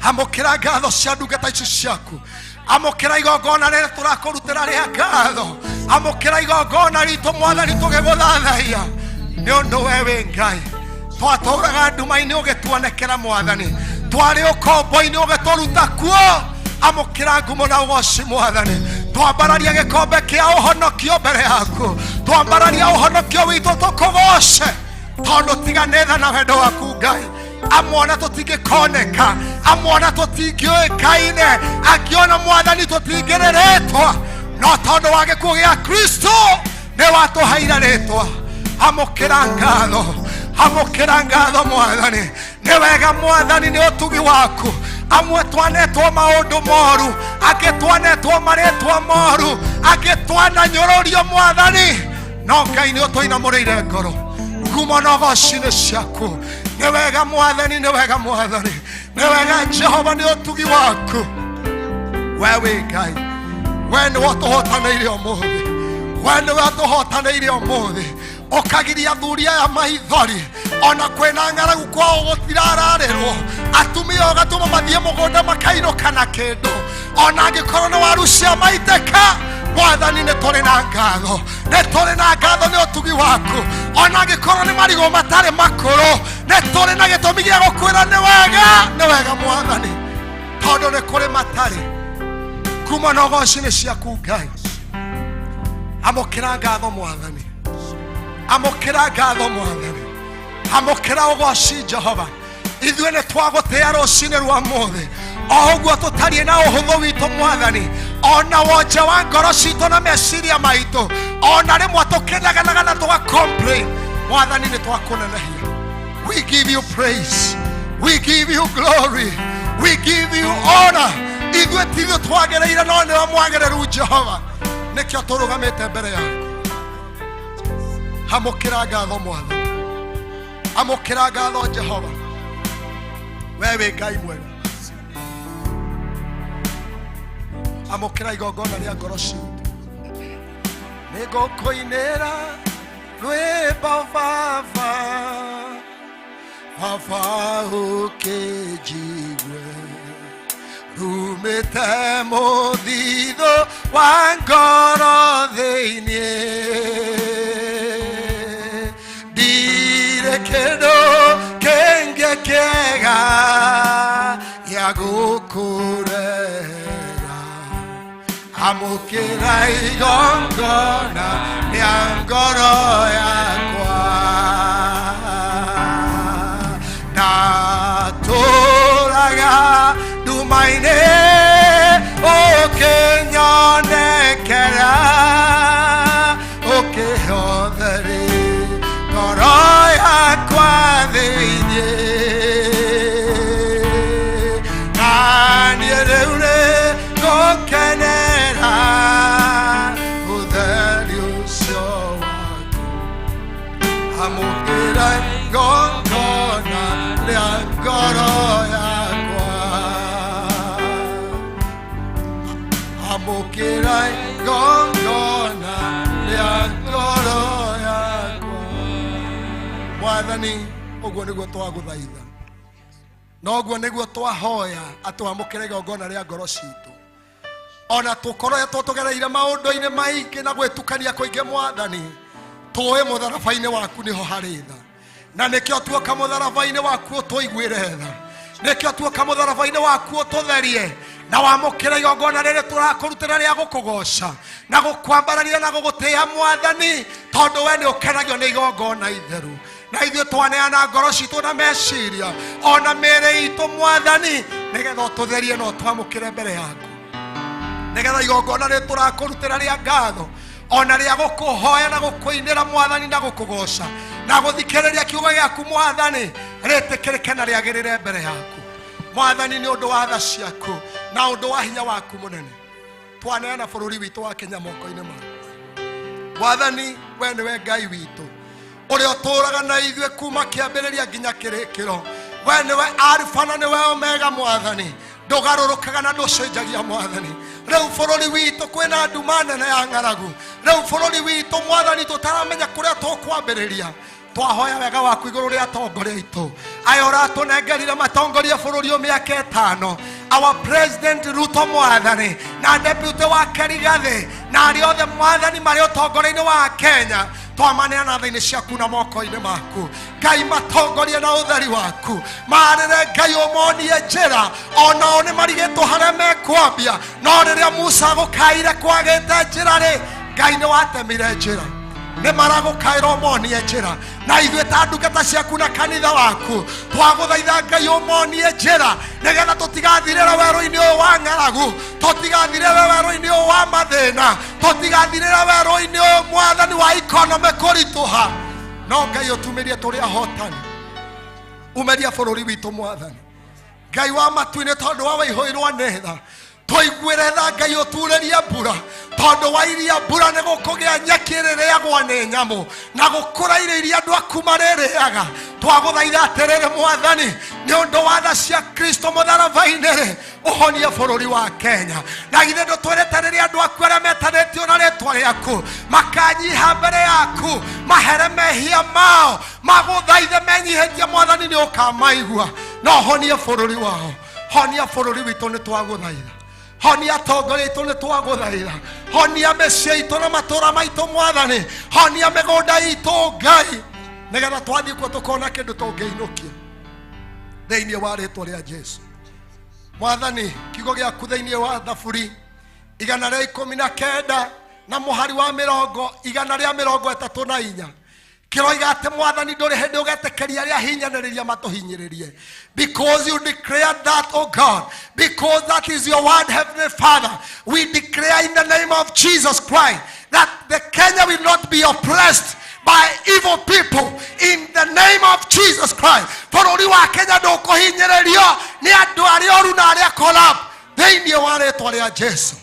amũkĩra ngatho cia ndungata ici ciaku. Amũkĩra igongona rĩrĩa tũrakũrutĩra rĩa ngatho. Amũkĩra igongona ritũ Mwathani, tũgĩgũthathaiya nĩ ũndũ we wĩ Ngai. Twatũraga nduma-inĩ ũgĩtuonekera Mwathani, twarĩ ũkombo-inĩ ũgĩtũruta kuo. Amũkĩra ngumo na ũgoci Mwathani. Twambararia gĩkombe kĩa ũhonokio mbere yaku, twambararia ũhonokio witũ tũkũgoce, tondũ tiga nĩ tha na wendo waku Ngai, amwona tũtingĩkoneka, amwona tũtingĩũĩkaine, angĩona Mwathani tũtingĩrĩrĩtwa, no tondũ wa gĩkuũ gĩa Kristo nĩ watũheire rĩtwa. Amũkĩra ngatho, amũkĩra ngatho Mwathani. Nĩ wega Mwathani nĩ ũtugi waku. Amwe twanetwo maũndũ moru, angĩ twanetwo marĩtwa moru, angĩ twananyũrũrio Mwathani, no Ngai nĩ ũtũinamũrĩire ngoro. Ngumo na ũgoci nĩ ciaku. Nĩ wega Mwathani, nĩ wega Mwathani, nĩ wega Jehova nĩ ũtugi waku. We wĩ Ngai, we nĩwe ũtũhotanĩire ũmũthĩ, we nĩwe ũtũhotanĩire ũmũthĩ, ũkagiria athuri aya maithori. Ona kwĩna ng'aragu kwao gũtirararĩrwo, atumia ũgatũma mathiĩ mũgũnda makainũka na kĩndũ, ona angĩkorwo nĩ waru cia maitĩka. Mwathani, nĩ tũrĩ na ngatho, nĩ tũrĩ na ngatho nĩ ũtugi waku. Ona angĩkorwo nĩ marigũ matarĩ makũrũ, nĩ tũrĩ na gĩtũmi gĩa gũkwĩra nĩ wega, nĩ wega Mwathani, tondũ nĩ kũrĩ matarĩ. Kuma na ũgoci nĩ ciaku Ngai. Amũkĩra ngatho Mwathani, amũkĩra ngatho Mwathani, amũkĩra ũgoci Jehova. Ithuĩ nĩ twagũtĩĩa rũcinĩ rwa mũthĩ o ũguo tũtariĩ na ũhũthũ witũ Mwathani, ona wonje wa ngoro citũ na meciria maitũ, ona rĩmwe tũkĩneganaga na tũga complain. Mwathani, nĩ twakũnenehia. We give you praise, we give you glory, we give you honor. Ithuĩ tithuĩ twagĩrĩire, no nĩwe mwagĩrĩru Jehova, nĩkĩo tũrũgamĩte mbere yaku. Amũkĩra ngatho Mwathani, amũkĩra ngatho Jehova, we wĩ Ngai mwega. Amũkĩra igongona rĩa ngoro citũ. Nĩ ngũkũinĩra rwĩmbo Baba, Baba ũkĩnjigue. Rumĩte mũthithũ wa ngoro thĩinĩ. Ndirĩ kĩndũ kĩngĩ kĩega gĩa gũkũrera. Amũkĩra igongona rĩa ngoro yakwa. Ndatũraga nduma-inĩ ũkĩnyonekera, ũkĩhotheri ngoro yakwa thĩinĩ. Na niĩ rĩu nĩ ngũkenera ũtheri ũcio waku. Amũkĩra igongona rĩa ngoro yakwa. Amũkĩra igongona rĩa ngoro yakwa. Mwathani, ũguo nĩguo twagũthaitha, noguo nĩguo twahoya atĩ wamũkĩre igongona rĩa ngoro citũ, ona tũkoretwo tũgereire maũndũ-inĩ maingĩ na gwĩtukania kũingĩ. Mwathani, tũĩ mũtharaba-inĩ waku nĩho harĩ tha, na nĩkĩo tuoka mũtharaba-inĩ waku ũtũiguĩre tha, nĩkĩo tuoka mũtharaba-inĩ waku ũtũtherie na wamũkĩra igongona rĩrĩ tũrakũrutĩra rĩa gũkũgoca na gũkwambararia na gũgũtĩĩa, Mwathani, tondũ we nĩ ũkenagio nĩ igongona itheru. Na ithuĩ twaneana ngoro citũ na meciria ona mĩĩrĩ itũ, Mwathani, nĩgetha ũtũtherie na ũtwamũkĩre mbere yaku, nĩgetha igongona rĩrĩ tũrakũrutĩra rĩa ngatho ona rĩa gũkũhoya na gũkũinĩra, Mwathani, na gũkũgoca na gũthikĩrĩria kiugo gĩaku, Mwathani, rĩtĩkĩrĩke na rĩagĩrĩre mbere yaku, Mwathani, nĩ ũndũ wa tha ciaku na ũndũ wa hinya waku mũnene. Twaneana bũrũri witũ wa Kenya moko-inĩ maku, Mwathani. We nĩwe Ngai witũ ũrĩa ũtũũraga na ithuĩ kuma kĩambĩrĩria nginya kĩrĩkĩro. We nĩwe Alfa na nĩwe Omega, Mwathani, ndũgarũrũkaga na ndũcenjagia. Mwathani, rĩu bũrũri witũ kwĩna nduma nene ya ng'aragu. Rĩu bũrũri witũ, Mwathani, tũtaramenya kũrĩa tũkwambĩrĩria. Twahoya wega waku igũrũ rĩa atongoria aitũ aya ũratũnengerire matongorie bũrũri ũyũ mĩaka 5, our President Ruto, Mwathani, na deputy wake Rigathi, na arĩa othe, Mwathani, marĩ ũtongoria-inĩ wa Kenya. Twamaneana tha-inĩ ciaku na moko-inĩ maku, Ngai. Matongorie na ũtheri waku, marĩre, Ngai, ũmonie njĩra. Onao nĩ marigĩtwo harĩa mekwambia, no rĩrĩa Musa gũkaire kwagĩte njĩra rĩ, Ngai, nĩ watemire njĩra. Nĩ maragũkaĩra ũmonie njĩra, na ithuĩ ta ndungata ciaku na kanitha waku twagũthaitha, Ngai, ũmonie njĩra, nĩgetha tũtigathirĩre werũ-inĩ ũyũ wa ng'aragu, tũtigathirĩre werũ-inĩ ũyũ wa mathĩna, tũtigathirĩre werũ-inĩ ũyũ, Mwathani, wa economy kũritũha. No Ngai, ũtumĩrie tũrĩ ahotani, umeria bũrũri witũ, Mwathani Ngai wa matu-inĩ, tondũ wa waihũirwo nĩ tha. Tũiguĩre tha, Ngai, ũturĩrie mbura, tondũ wa iria mbura nĩ gũkũgĩa nyeki ĩrĩrĩagwo nĩ nyamũ na gũkũra irio iria andũ aku marĩrĩaga. Twagũthaitha atĩrĩrĩ, Mwathani, nĩ ũndũ wa tha cia Kristo mũtharaba-inĩ rĩ, ũhonie bũrũri wa Kenya. Na githĩ ndũtwĩrĩte rĩrĩa andũ aku arĩa metanĩtio na rĩtwa rĩaku makanyiha mbere yaku, mahere mehia mao, magũthaithe menyihĩtie, Mwathani, nĩ ũkamaigua na ũhonie bũrũri wao. Honia bũrũri witũ, nĩ twagũthaitha. Honia atongoria aitũ, nĩ twagũthaitha. Honia mĩciĩ itũ na matũũra maitũ, Mwathani. Honia mĩgũnda itũ, Ngai, nĩgetha twathiĩ kuo tũkona kĩndũ tũngĩinũkia, thĩinĩ wa rĩtwa rĩa Jesu. Mwathani, kiugo gĩaku thĩinĩ wa Thaburi 119 na mũhari wa 134 kĩroiga atĩ, Mwathani, ndũrĩ hĩndĩ ũgetĩkĩria arĩa ahinyanĩrĩria matũhinyĩrĩrie, because you declared that, oh God, because that is your word. Heavenly Father, we declare in the name of Jesus Christ that the Kenya will not be oppressed by evil people, in the name of Jesus Christ. Bũrũri wa Kenya ndũkũhinyĩrĩrio nĩ andũ arĩa oru na arĩa corrupt, thĩinĩ wa rĩtwa rĩa Jesu.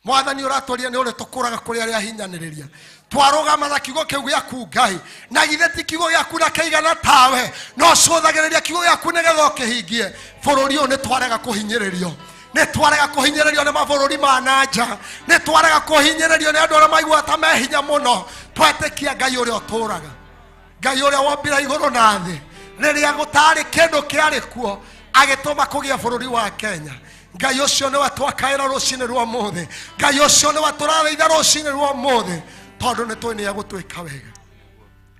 Mwathani, ũratwaria nĩ ũrĩ tũkũraga kũrĩ arĩa ahinyanĩrĩria. Twarũgama na kiugo kĩu gĩaku, Ngai, na githĩ ti kiugo gĩaku na kĩigana tawe no cũthagĩrĩria kiugo gĩaku nĩgetha ũkĩhingie. Bũrũri ũyũ nĩ twarega kũhinyĩrĩrio, nĩ twarega kũhinyĩrĩrio nĩ mabũrũri ma na nja, nĩ twarega kũhinyĩrĩrio nĩ andũ arĩa maiguaga ta me hinya mũno. Twetĩkia Ngai ũrĩa ũtũũraga, Ngai ũrĩa wombire igũrũ na thĩ rĩrĩa gũtarĩ kĩndũ kĩarĩ kuo, agĩtũma kũgĩa bũrũri wa Kenya. Ngai ũcio nĩwe twakaĩra rũcinĩ rwa ũmũthĩ. Ngai ũcio nĩwe tũrathaitha rũcinĩ rwa ũmũthĩ, tondũ nĩ tũĩ nĩ egũtwĩka wega.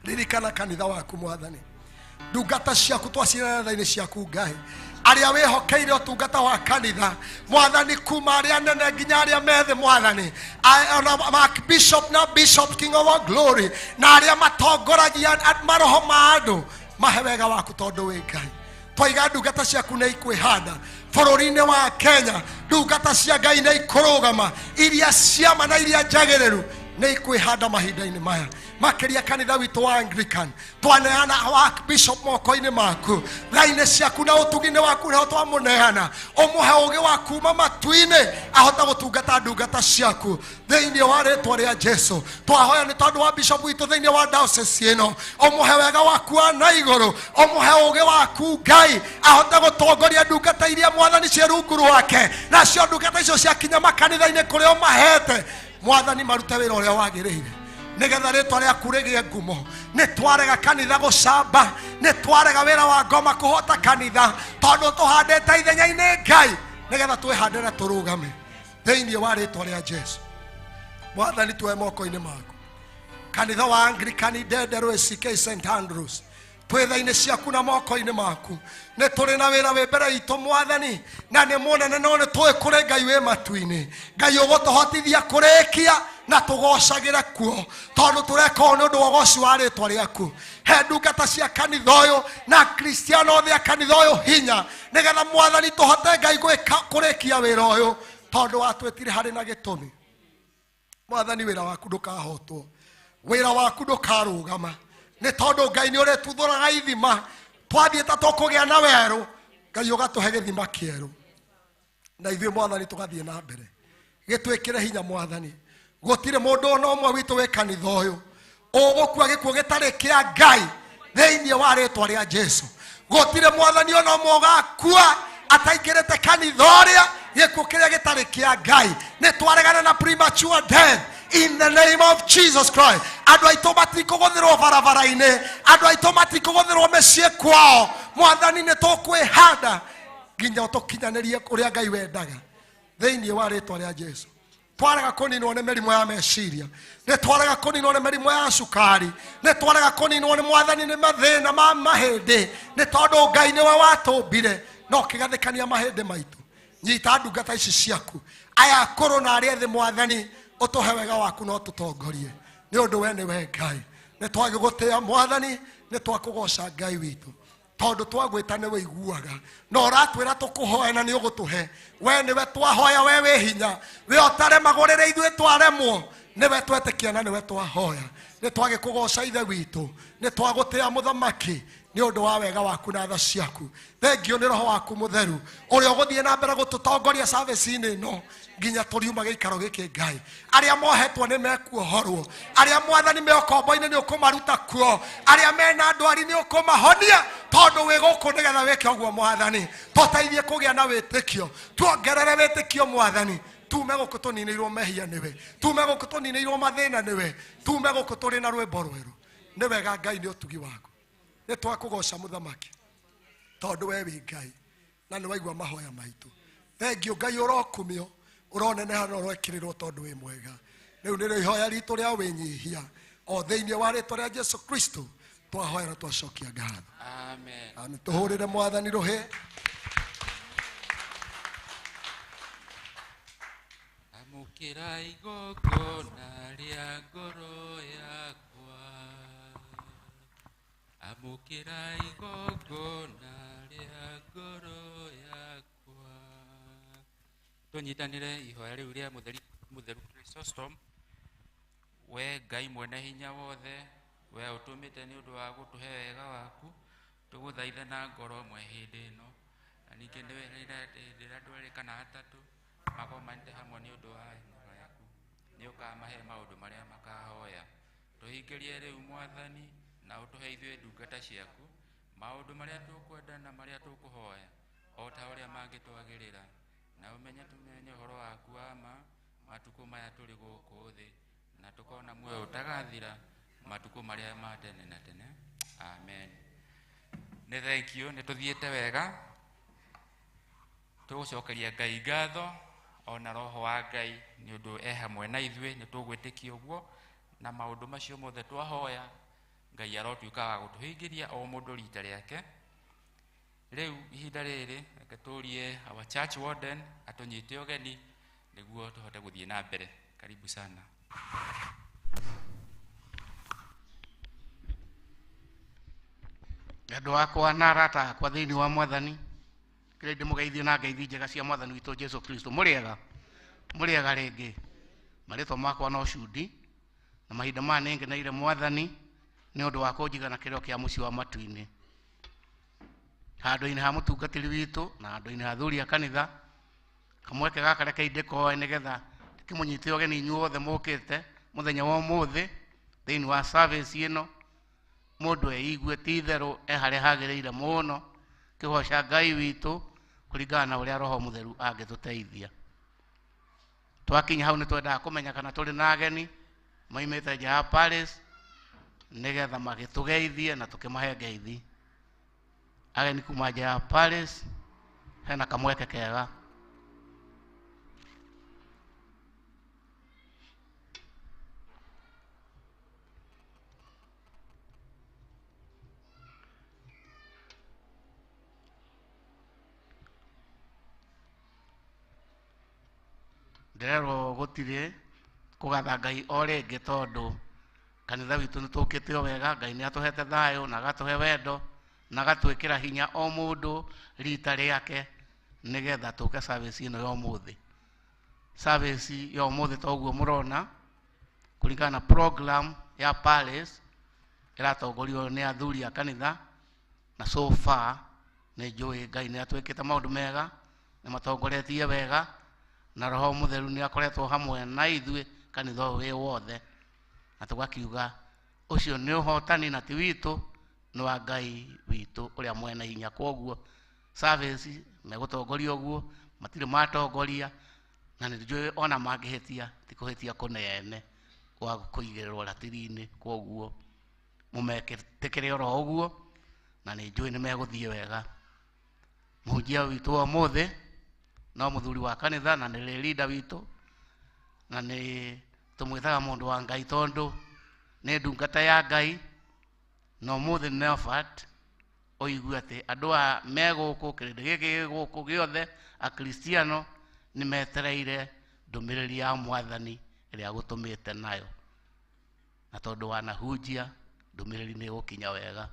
Ririkana kanitha waku mwathani, ndungata ciaku twacirana tha-inĩ ciaku Ngai, arĩa wĩhokeire ũtungata wa kanitha mwathani, kuma arĩa nene nginya arĩa methĩ mwathani, ona bishop na bishop king of all glory, na arĩa matongoragia maroho ma andũ, mahe wega waku tondũ wĩ Ngai. Twaiga ndungata ciaku nĩ ikwĩhanda bũrũri-inĩ wa Kenya, ndungata cia Ngai nĩ ikũrũgama, iria ciama na iria njagĩrĩru nĩ ikwĩhanda mahinda-inĩ maya, makĩria kanitha witũ wa Anglican. Twaneana wa bishop moko-inĩ maku, tha-inĩ ciaku na ũtugi-inĩ waku nĩho twamũneana. Ũmũhe ũgĩ wa kuma matu-inĩ ahota gũtungata ndungata ciaku thĩinĩ wa rĩtwa rĩa Jesu. Twahoya nĩ tondũ wa bishop witũ thĩinĩ wa diocese ĩno, ũmũhe wega waku wa na igũrũ, ũmũhe ũgĩ waku Ngai, ahote gũtongoria ndungata iria mwathani ciĩ rungu rwake, nacio ndungata icio ciakinya makanitha-inĩ kũrĩa ũmahete mwathani, marute wĩra ũrĩa wagĩrĩire nĩgetha rĩtwa rĩaku rĩgĩe ngumo. Nĩ twarega kanitha gũcamba, nĩ twarega wĩra wa ngoma kũhota kanitha, tondũ tũhandĩte ithenya-inĩ Ngai, nĩgetha twĩhandĩre tũrũgame thĩinĩ wa rĩtwa rĩa Jesu. Mwathani, tuoe moko-inĩ maku kanitha wa Anglican Ndenderũ ACK St Andrews, twĩ tha-inĩ ciaku na moko-inĩ maku. Nĩ tũrĩ na wĩra wĩ mbere itũ mwathani, na nĩ mũnene, no nĩ tũĩ kũrĩ Ngai wĩ matu-inĩ, Ngai ũgũtũhotithia kũrĩkia na tũgocagĩre kuo, tondũ tũreka ũũ nĩ ũndũ wa ũgoci wa rĩtwa rĩaku. He ndungata cia kanitha ũyũ na kristiano othe a kanitha ũyũ hinya, nĩgetha mwathani tũhote Ngai gwĩka kũrĩkia wĩra ũyũ, tondũ watwĩtire harĩ na gĩtũmi. Mwathani, wĩra waku ndũkahotwo, wĩra waku ndũkarũgama, nĩ tondũ Ngai nĩ ũrĩtuthũraga ithima. Twathiĩ ta tũkũgĩa na werũ, Ngai ũgatũhe gĩthima kĩerũ, na ithuĩ mwathani tũgathiĩ na mbere. Gĩtwĩkĩre hinya mwathani. Gũtirĩ mũndũ ona ũmwe witũ wĩ kanitha ũyũ ũgũkua gĩkuũ gĩtarĩ kĩa Ngai thĩinĩ wa rĩtwa rĩa Jesu. Gũtirĩ mwathani ona ũmwe ũgakua ataingĩrĩte kanitha ũrĩa gĩkuũ kĩrĩa gĩtarĩ kĩa Ngai. Nĩ twaregana na premature death in the name of Jesus Christ. Andũ aitũ matikũgũthĩrwo barabara-inĩ, andũ aitũ matikũgũthĩrwo mĩciĩ kwao. Mwathani, nĩ tũkwĩhanda nginya tũkinyanĩrie ũrĩa Ngai wendaga thĩinĩ wa rĩtwa rĩa Jesu. Twarega kũninwo nĩ mĩrimũ ya meciria, nĩ twarega kũninwo nĩ mĩrimũ ya cukari, nĩ twarega kũninwo nĩ mwathani nĩ mathĩna ma mahĩndĩ, nĩ tondũ Ngai nĩwe watũmbire no ũkĩgathĩkania mahĩndĩ maitũ. Nyita ndungata ici ciaku, aya akũrũ na arĩa ethĩ mwathani, ũtũhe wega waku no tũtongorie, nĩ ũndũ we nĩwe Ngai. Nĩ twagĩgũtĩa mwathani, nĩ twakũgoca Ngai witũ, tondũ twagwĩta nĩ wĩiguaga, na ũratwĩra tũkũhoe na nĩ ũgũtũhe. We nĩwe twahoya, we wĩ hinya, we ũtaremagwo rĩrĩa ithuĩ twaremwo, nĩwe twetĩkia na nĩwe twahoya. Nĩ twagĩkũgoca ithe witũ, nĩ twagũtĩa mũthamaki, nĩ ũndũ wa wega waku na tha ciaku. Thengio nĩ roho waku mũtheru ũrĩa ũgũthiĩ na mbere gũtũtongoria service-inĩ ĩno nginya tũriuma gĩikaro gĩkĩ. Ngai, arĩa mohetwo nĩ mekuohorwo, arĩa mwathani me ũkombo-inĩ nĩ ũkũmaruta kuo, arĩa mena ndwari nĩ ũkũmahonia, tondũ wĩ gũkũ nĩgetha wĩke ũguo. Mwathani, tũteithie kũgĩa na wĩtĩkio, tuongerere wĩtĩkio mwathani, tume gũkũ tũninĩirwo mehia nĩwe, tume gũkũ tũninĩirwo mathĩna nĩwe, tume gũkũ tũrĩ na rwĩmbo rwerũ. Nĩ wega Ngai, nĩ ũtugi waku. Nĩ twakũgoca mũthamaki, tondũ we wĩ Ngai na nĩ waigua mahoya maitũ. Thengio Ngai, ũrokumio, ũroneneha na ũroekĩrĩrwo, tondũ wĩ mwega. Rĩu nĩrĩo ihoya ritũ rĩa wĩnyihia, o thĩinĩ wa rĩtwa rĩa Jesu Kristo twahoya na twacokia ngatho. Amen. Amen. Tũhũrĩre mwathani rũhĩ. Amũkĩra igongona rĩa ngoro yakwa, amũkĩra igongona rĩa ngoro yakwa. Tũnyitanĩre ihoya rĩu rĩa mũtheri mũtheru Chrysostom. We Ngai mwene hinya wothe, we ũtũmĩte nĩ ũndũ wa gũtũhe wega waku, tũgũthaithe na ngoro ĩmwe hĩndĩ ĩno, na ningĩ nĩ hĩndĩ ĩrĩa andũ erĩ kana atatũ magomanĩte hamwe nĩ ũndũ wa nyũmba yaku, nĩ ũkamahe maũndũ marĩa makahoya. Tũhingĩrie rĩu mwathani, na ũtũhe ithuĩ ndungata ciaku maũndũ marĩa tũkwenda na marĩa tũkũhoya, o ta ũrĩa mangĩtwagĩrĩra, na ũmenye tũmenye ũhoro waku wa ma matukũ maya tũrĩ gũkũ thĩ, na tũkona muoyo ũtagathira matukũ marĩa ma tene na tene. Amen. Nĩ thengio, nĩ tũthiĩte wega. Tũgũcokeria Ngai ngatho ona roho wa Ngai nĩ ũndũ e hamwe na ithuĩ, nĩ tũgwĩtĩkia ũguo na maũndũ macio mothe twahoya Ngai arotuĩka wa gũtũhingĩria o mũndũ rita rĩake. Rĩu ihinda rĩrĩ reke tũrie our church warden atũnyite ũgeni nĩguo tũhote gũthiĩ na mbere. Karibu sana. Andũ akwa na arata akwa thĩinĩ wa mwathani, kĩrĩa ndĩmũgeithie na ngeithi njega cia mwathani witũ Jesu Kristo. Mũrĩega, mũrĩega rĩngĩ. Marĩtwa makwa no Cudi, na mahinda maya nĩngeneire mwathani nĩ ũndũ wa kũnjiga na kĩrĩro kĩa mũciĩ wa matu-inĩ. Handũ-inĩ ha mũtungatĩri witũ na handũ-inĩ ha athuri a kanitha, kamweke gaka reke ndĩkoe nĩgetha ndĩkĩmũnyite ũgeni inyuothe mũkĩte mũthenya wa ũmũthĩ thĩinĩ wa service ĩno. Mũndũ eigue ti itherũ e harĩa hagĩrĩire mũno kĩgoca Ngai witũ kũringana na ũrĩa Roho Mũtheru angĩtũteithia. Twakinya hau nĩ twendaga kũmenya kana tũrĩ na ageni maimĩte nja ya Paris nĩgetha magĩtũgeithie na tũkĩmahe ngeithi. Ageni kuma nja ya Paris hena kamweke kega. Ndĩrerwo gũtirĩ kũgatha Ngai o rĩngĩ tondũ kanitha witũ nĩ tũkĩte o wega. Ngai nĩ atũhete thayũ na agatũhe wendo na agatwĩkĩra hinya o mũndũ rita rĩake nĩgetha tũke service ĩno ya ũmũthĩ. Service ya ũmũthĩ toguo mũrona kũringana na program ya Paris ĩratongorio nĩ athuri a kanitha, na so far nĩ njũĩ Ngai nĩ atwĩkĩte maũndũ mega, nĩ matongoretie wega, na Roho Mũtheru nĩ akoretwo hamwe na ithuĩ kanitha ũyũ wĩ wothe, na tũgakiuga ũcio nĩ ũhotani na ti witũ, nĩ wa Ngai witũ ũrĩa mwene hinya. Kwoguo service megũtongoria ũguo, matirĩ matongoria, na nĩ njũĩ ona mangĩhĩtia ti kũhĩtia kũnene gwa kũigĩrĩrwo ratiri-inĩ. Kwoguo mũmetĩkĩre oro ũguo, na nĩ njũĩ nĩ megũthiĩ wega. Mũhunjia witũ wa ũmũthĩ no mũthuri wa kanitha na nĩ leader witũ, na nĩ tũmwĩtaga mũndũ wa Ngai tondũ nĩ ndungata ya Ngai. Na ũmũthĩ nĩ offered ũigue atĩ andũ a me gũkũ, kĩrĩndĩ gĩkĩ gĩ gũkũ gĩothe akristiano nĩ metereire ndũmĩrĩri ya mwathani ĩrĩa agũtũmĩte nayo, na tondũ wanahunjia ndũmĩrĩri nĩ ĩgũkinya wega.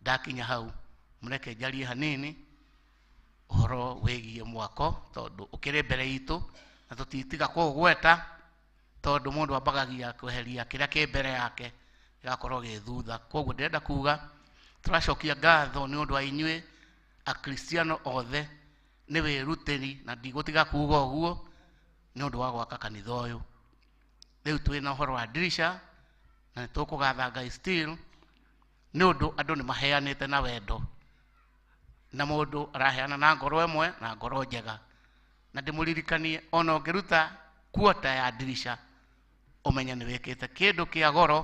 Ndakinya hau mũreke njarie hanini ũhoro wĩgiĩ mwako tondũ ũkĩrĩ mbere itũ na tũtitiga kũũgweta tondũ mũndũ ambagagia kweheria kĩrĩa kĩ mbere yake gĩgakorwo gĩ thutha. Kwoguo ndĩrenda kuga tũracokia ngatho nĩ ũndũ wa inyuĩ akristiano othe nĩ wĩrutĩri, na ndigũtiga kuga ũguo nĩ ũndũ wa gwaka kanitha ũyũ. Rĩu twĩna ũhoro wa dirisha na nĩ tũkũgatha Ngai still nĩ ũndũ andũ nĩ maheanĩte na wendo, na mũndũ araheana na ngoro ĩmwe na ngoro njega. Na ndĩmũririkanie ona ũngĩruta kuota ya dirisha ũmenye nĩ wĩkĩte kĩndũ kĩa goro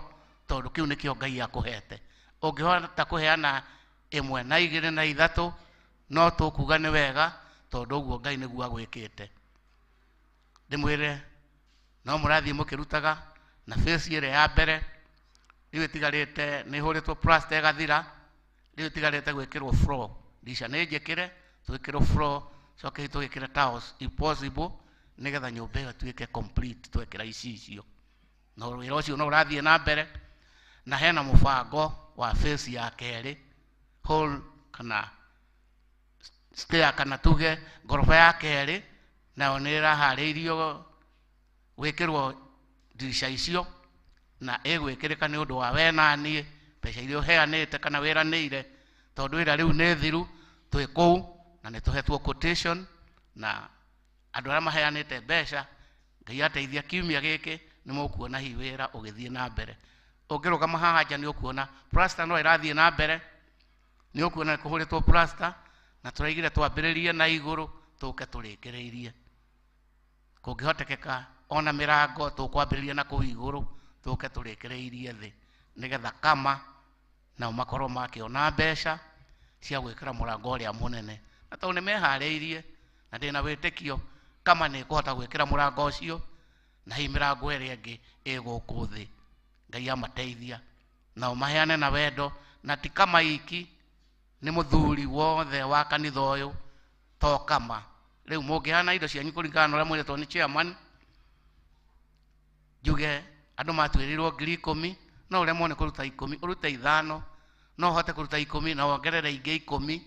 tondũ kĩu nĩkĩo Ngai akũhete. Ũngĩhota kũheana ĩmwe na igĩrĩ na ithatũ no tũkuga nĩ wega tondũ ũguo Ngai nĩguo agwĩkĩte. Ndĩmwĩre no mũrathiĩ mũkĩrutaga na face ĩrĩa ya mbere rĩu ĩtigarĩte nĩ ĩhũrĩtwo plaster ĩgathira, rĩu ĩtigarĩte gwĩkĩrwo floor. Ndirisha nĩ njĩkĩre, twĩkĩrwo floor, coke tũgĩkĩre tiles if possible nĩgetha nyũmba ĩyo ĩtuĩke complete twekĩra icicio. Na wĩra ũcio no ũrathiĩ na mbere, na hena mũbango wa face ya kerĩ hall kana stair kana tuge ngoroba ya kerĩ, nayo nĩ ĩraharĩirio gwĩkĩrwo ndirisha icio, na ĩgwĩkĩrĩka nĩ ũndũ wa we na niĩ mbeca iria ũheanĩte kana wĩranĩire, tondũ wĩra rĩu nĩ thiru twĩ kũu na nĩ tũhetwo quotation na andũ arĩa maheanĩte mbeca. Ngai ateithia kiumia gĩkĩ nĩ mũkuona hihi wĩra ũgĩthiĩ na mbere. Ũngĩrũgama haha nja nĩ ũkuona plaster no ĩrathiĩ na mbere, nĩ ũkuona nĩ kũhũrĩtwo plaster, na tũraigire twambĩrĩrie na igũrũ tũke tũrĩkĩrĩirie. Kũngĩhotekeka ona mĩrango tũkwambĩrĩria na kũu igũrũ tũke tũrĩkĩrĩirie thĩ, nĩgetha kama nao makorwo makĩona mbeca cia gwĩkĩra mũrango ũrĩa mũnene. Na tondũ nĩ meharĩirie Na ndĩna wĩtĩkio kama nĩ ĩkũhota gwĩkĩra mũrango ũcio na hihi mĩrango ĩrĩa ĩngĩ ĩ gũkũ thĩ. Ngai amateithia nao maheane na wendo, na ti kama iki, nĩ mũthuri wothe wa kanitha ũyũ to kama. Rĩu mũngĩheana indo cianyu kũringana na ũrĩa mwĩrĩtwo nĩ chairman, njuge andũ matuĩrĩirwo 10,000, no ũremwo nĩ kũruta 10, ũrute 5, no ũhote kũruta 10 na wongerere ingĩ 10,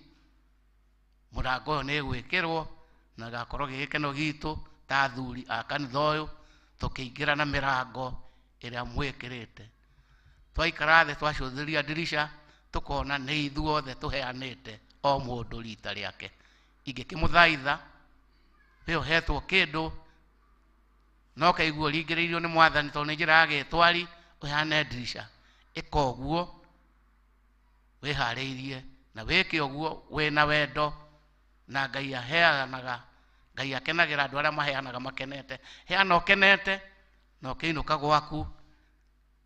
mũrango ũyũ nĩ ĩgwĩkĩrwo na gĩgakorwo gĩ gĩkeno gitũ ta athuri a kanitha ũyũ tũkĩingĩra na mĩrango ĩrĩa mwĩkĩrĩte. Twaikara thĩ twacũthĩrĩria ndirisha tũkona nĩ ithuothe tũheanĩte o mũndũ rita rĩake. Ingĩkĩmũthaitha we ũhetwo kĩndũ no kaiguo ringĩrĩirio nĩ mwathani tondũ nĩ njĩra ya gĩtwari, ũheane ndirisha. Ĩka ũguo wĩharĩirie na wĩke ũguo wĩna wendo, na Ngai aheanaga, Ngai akenagĩra andũ arĩa maheanaga makenete. Heana ũkenete na ũkĩinũka gwaku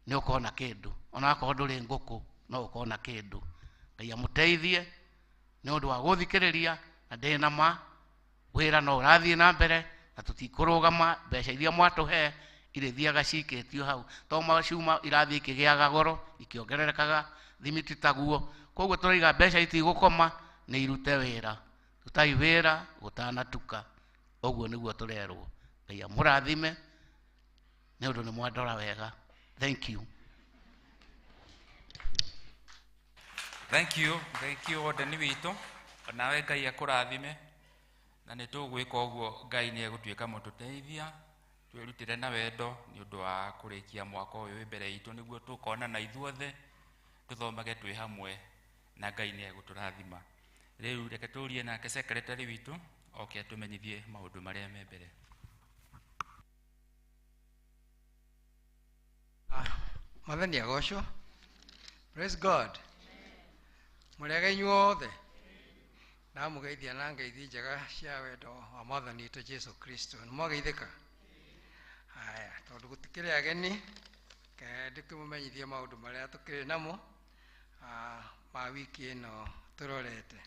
nĩ ũkona kĩndũ, ona akorwo ndũrĩ ngũkũ no ũkona kĩndũ. Ngai amũteithie nĩ ũndũ wa gũthikĩrĩria, na ndĩna ma wĩra no ũrathiĩ na mbere na tũtikũrũgama. Mbeca iria mwatũhe irĩthiaga cikĩtio hau, to macuma irathiĩ ikĩgĩaga goro ikĩongererekaga, thimiti taguo. Koguo tũraiga mbeca itigũkoma, nĩ irute wĩra, rutai wĩra gũtanatuka. Ũguo nĩguo tũrerwo. Ngai amũrathime nĩ ũndũ nĩ mwandora wega. Thank you. Thank you, thank you wodeni witũ, nawe Ngai akũrathime, na nĩ tũgwĩka ũguo. Ngai nĩ egũtuĩka mũtũteithia, twĩrutĩre na wendo nĩ ũndũ wa kũrĩkia mwaka ũyũ wĩ mbere itũ, nĩguo tũkonana ithuothe tũthomage twĩ hamwe, na Ngai nĩ egũtũrathima. Rĩu reke tũrie nake secretary witũ oke atũmenyithie maũndũ marĩa me mbere. Mwathani agocwo. Praise God. Mũrĩega inyuothe. Ndamũgeithia na ngeithi njega cia wendo wa Mwathani witũ Jesu Kristo. Nĩ mwageithĩka? Haya, tondũ gũtikĩrĩ ageni, ndĩkĩmũmenyithie maũndũ marĩa tũkĩrĩ namo ma wiki ĩno tũrorete.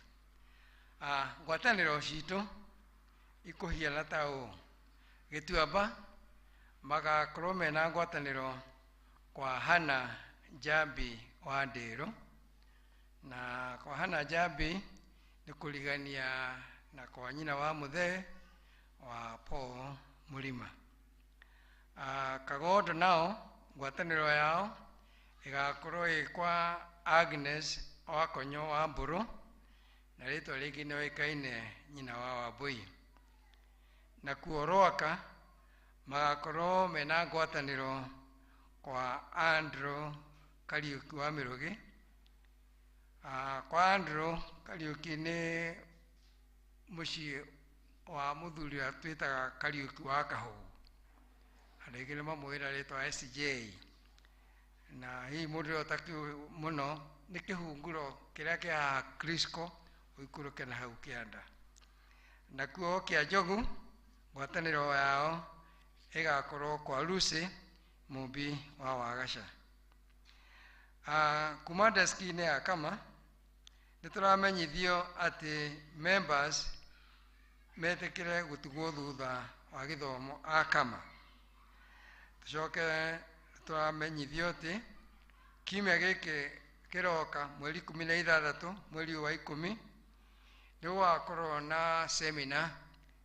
Ngwatanĩro citũ ikũhiana ta ũũ. Gĩtuamba magakorwo mena ngwatanĩro kwa Hana Njambi wa Ndĩrũ, na kwa Hana Njambi nĩ kũrigania na kwa nyina wa mũthee wa Paul Mũrima. Kagondo nao ngwatanĩro yao ĩgakorwo ĩ kwa Agnes Wakonyo wa Mbũrũ, na rĩtwa rĩngĩ nĩoĩkaine nyina wa Wambũi. Nakuo Rwaka magakorwo mena ngwatanĩro kwa Andrew Kariuki wa Mĩrũgĩ. Kwa Andrew Kariuki nĩ mũciĩ wa mũthuri ũrĩa twĩtaga Kariuki wa Kahũgũ, andũ aingĩ nĩ mamũĩra rĩtwa SJ, na hihi mũndũ ũrĩa ũtakĩũĩ mũno nĩ kĩhunguro kĩrĩa kĩ haha Crisco ũikũrũke na hau kĩanda. Nakuo kĩa Njogu ngwatanĩro yao ĩgakorwo kwa Lucy Mumbi wa Wagaca. Kuma deski-inĩ ya kama nĩ tũramenyithio atĩ members metĩkĩre gũtigwo thutha wa gĩthomo a kama. Tũcoke tũramenyithio atĩ kiumia gĩkĩ kĩroka mweri 16 mweri wa 10 nĩ gũgakorwo na semina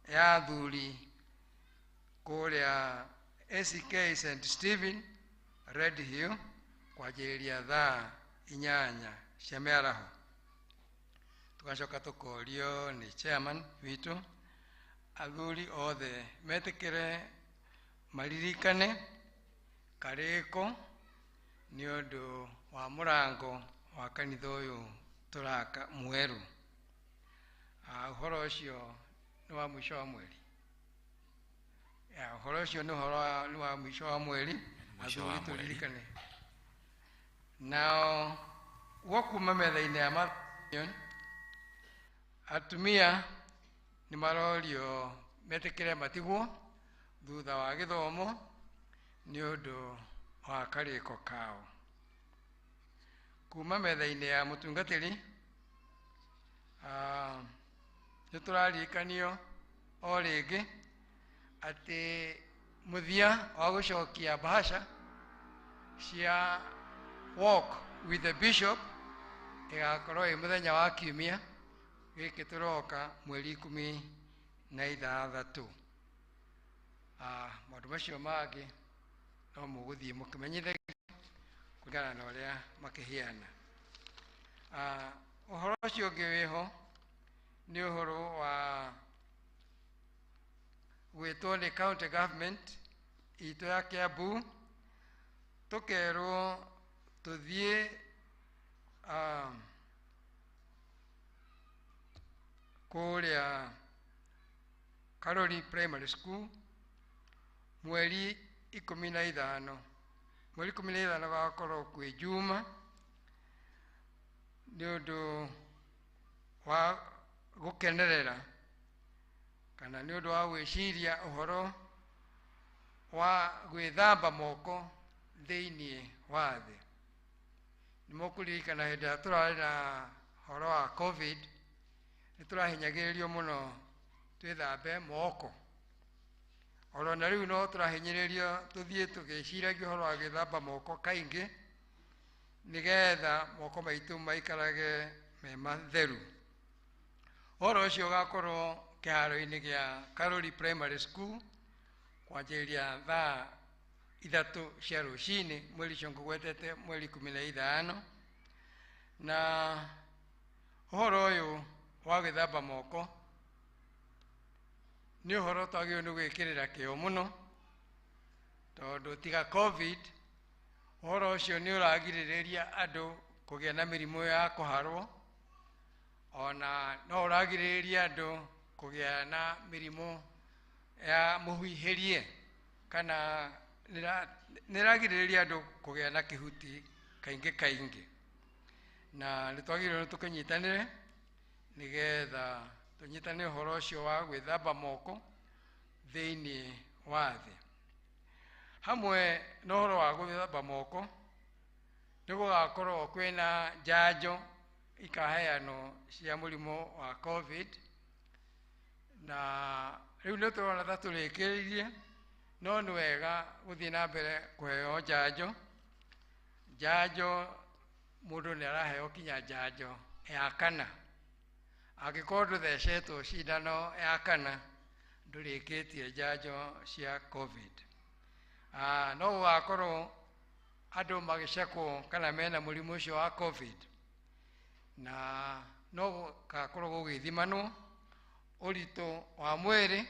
ya athuri kũrĩa ACK St Stephen Red Hill kwanjĩrĩria thaa 8 cia mĩaraho. Tũgacoka tũkorio nĩ chairman witũ athuri othe metĩkĩre maririkane karĩko nĩ ũndũ wa mũrango wa kanitha ũyũ tũraka mwerũ. Ũhoro ũcio nĩ wa mũico wa mweri. Ũhoro ũcio nĩ ũhoro wa mũico wa mweri, athuri tũririkane. Nao gwakuma metha-inĩ ya Matthew, atumia nĩ marorio metĩkĩre matigwo thutha wa gĩthomo nĩ ũndũ wa karĩko kao. Kuma metha-inĩ ya mũtungatĩri, nĩ tũraririkanio O rĩngĩ atĩ mũthia wa gũcokia bahasha cia walk with the bishop ĩgakorwo ĩ mũthenya wa kiumia gĩkĩ tũroka, mweri 16. Maũndũ macio mangĩ no mũgũthiĩ mũkĩmenyithagia kũringana na ũrĩa makĩhiana. Ũhoro ũcio ũngĩ wĩho nĩ ũhoro wa gwĩtwo nĩ county government itũ ya Kiambu, tũkerwo tũthiĩ kũrĩa Karori Primary School mweri 15. Mweri 15 gakorwo kwĩ Juma, nĩ ũndũ wa gũkenerera kana nĩ ũndũ wa gwĩciria ũhoro wa gwĩthamba moko thĩinĩ wa thĩ. Nĩ mũkũririkana hĩndĩ ĩrĩa tũrarĩ na ũhoro wa COVID, nĩ tũrahinyagĩrĩrio mũno twĩthambe moko. Oro na rĩu no tũrahinyĩrĩrio tũthiĩ tũgĩciragia ũhoro wa gwĩthamba moko kaingĩ, nĩgetha moko maitũ maikarage me matheru. Ũhoro ũcio ũgakorwo kĩharo-inĩ gĩa Karori Primary School kwanjĩrĩria thaa 3 cia rũcinĩ, mweri ũcio ngũgwetete, mweri 15. Na ũhoro ũyũ wa gwĩthamba moko nĩ ũhoro twagĩrĩirwo nĩ gwĩkĩrĩra kĩo mũno, tondũ tiga COVID, ũhoro ũcio nĩ ũragirĩrĩria andũ kũgĩa na mĩrimũ ya kũharwo, ona no ũragirĩrĩria andũ kũgĩa na mĩrimũ ya mũhuihĩrie, kana nĩ ĩragirĩrĩria andũ kũgĩa na kĩhuti kaingĩ kaingĩ. Na nĩ twagĩrĩirwo nĩ tũkĩnyitanĩre nĩgetha tũnyitane ũhoro ũcio wa gwĩthamba moko thĩinĩ wa thĩ. Hamwe na ũhoro wa gwĩthamba moko, nĩ gũgakorwo kwĩna njanjo ikaheanwo cia mũrimũ wa COVID, na rĩu nĩ tũrona ta tũrĩkĩrĩirie, no nĩ wega gũthiĩ na mbere kũheo njanjo. Njanjo mũndũ nĩ araheo kinya njanjo ya kana. Angĩkorwo ndũthecetwo cindano ya kana, ndũrĩkĩtie njanjo cia COVID. No gũgakorwo andũ magĩcekwo kana mena mũrimũ ũcio wa COVID, na no gũgakorwo gũgĩthimanwo ũritũ wa mwĩrĩ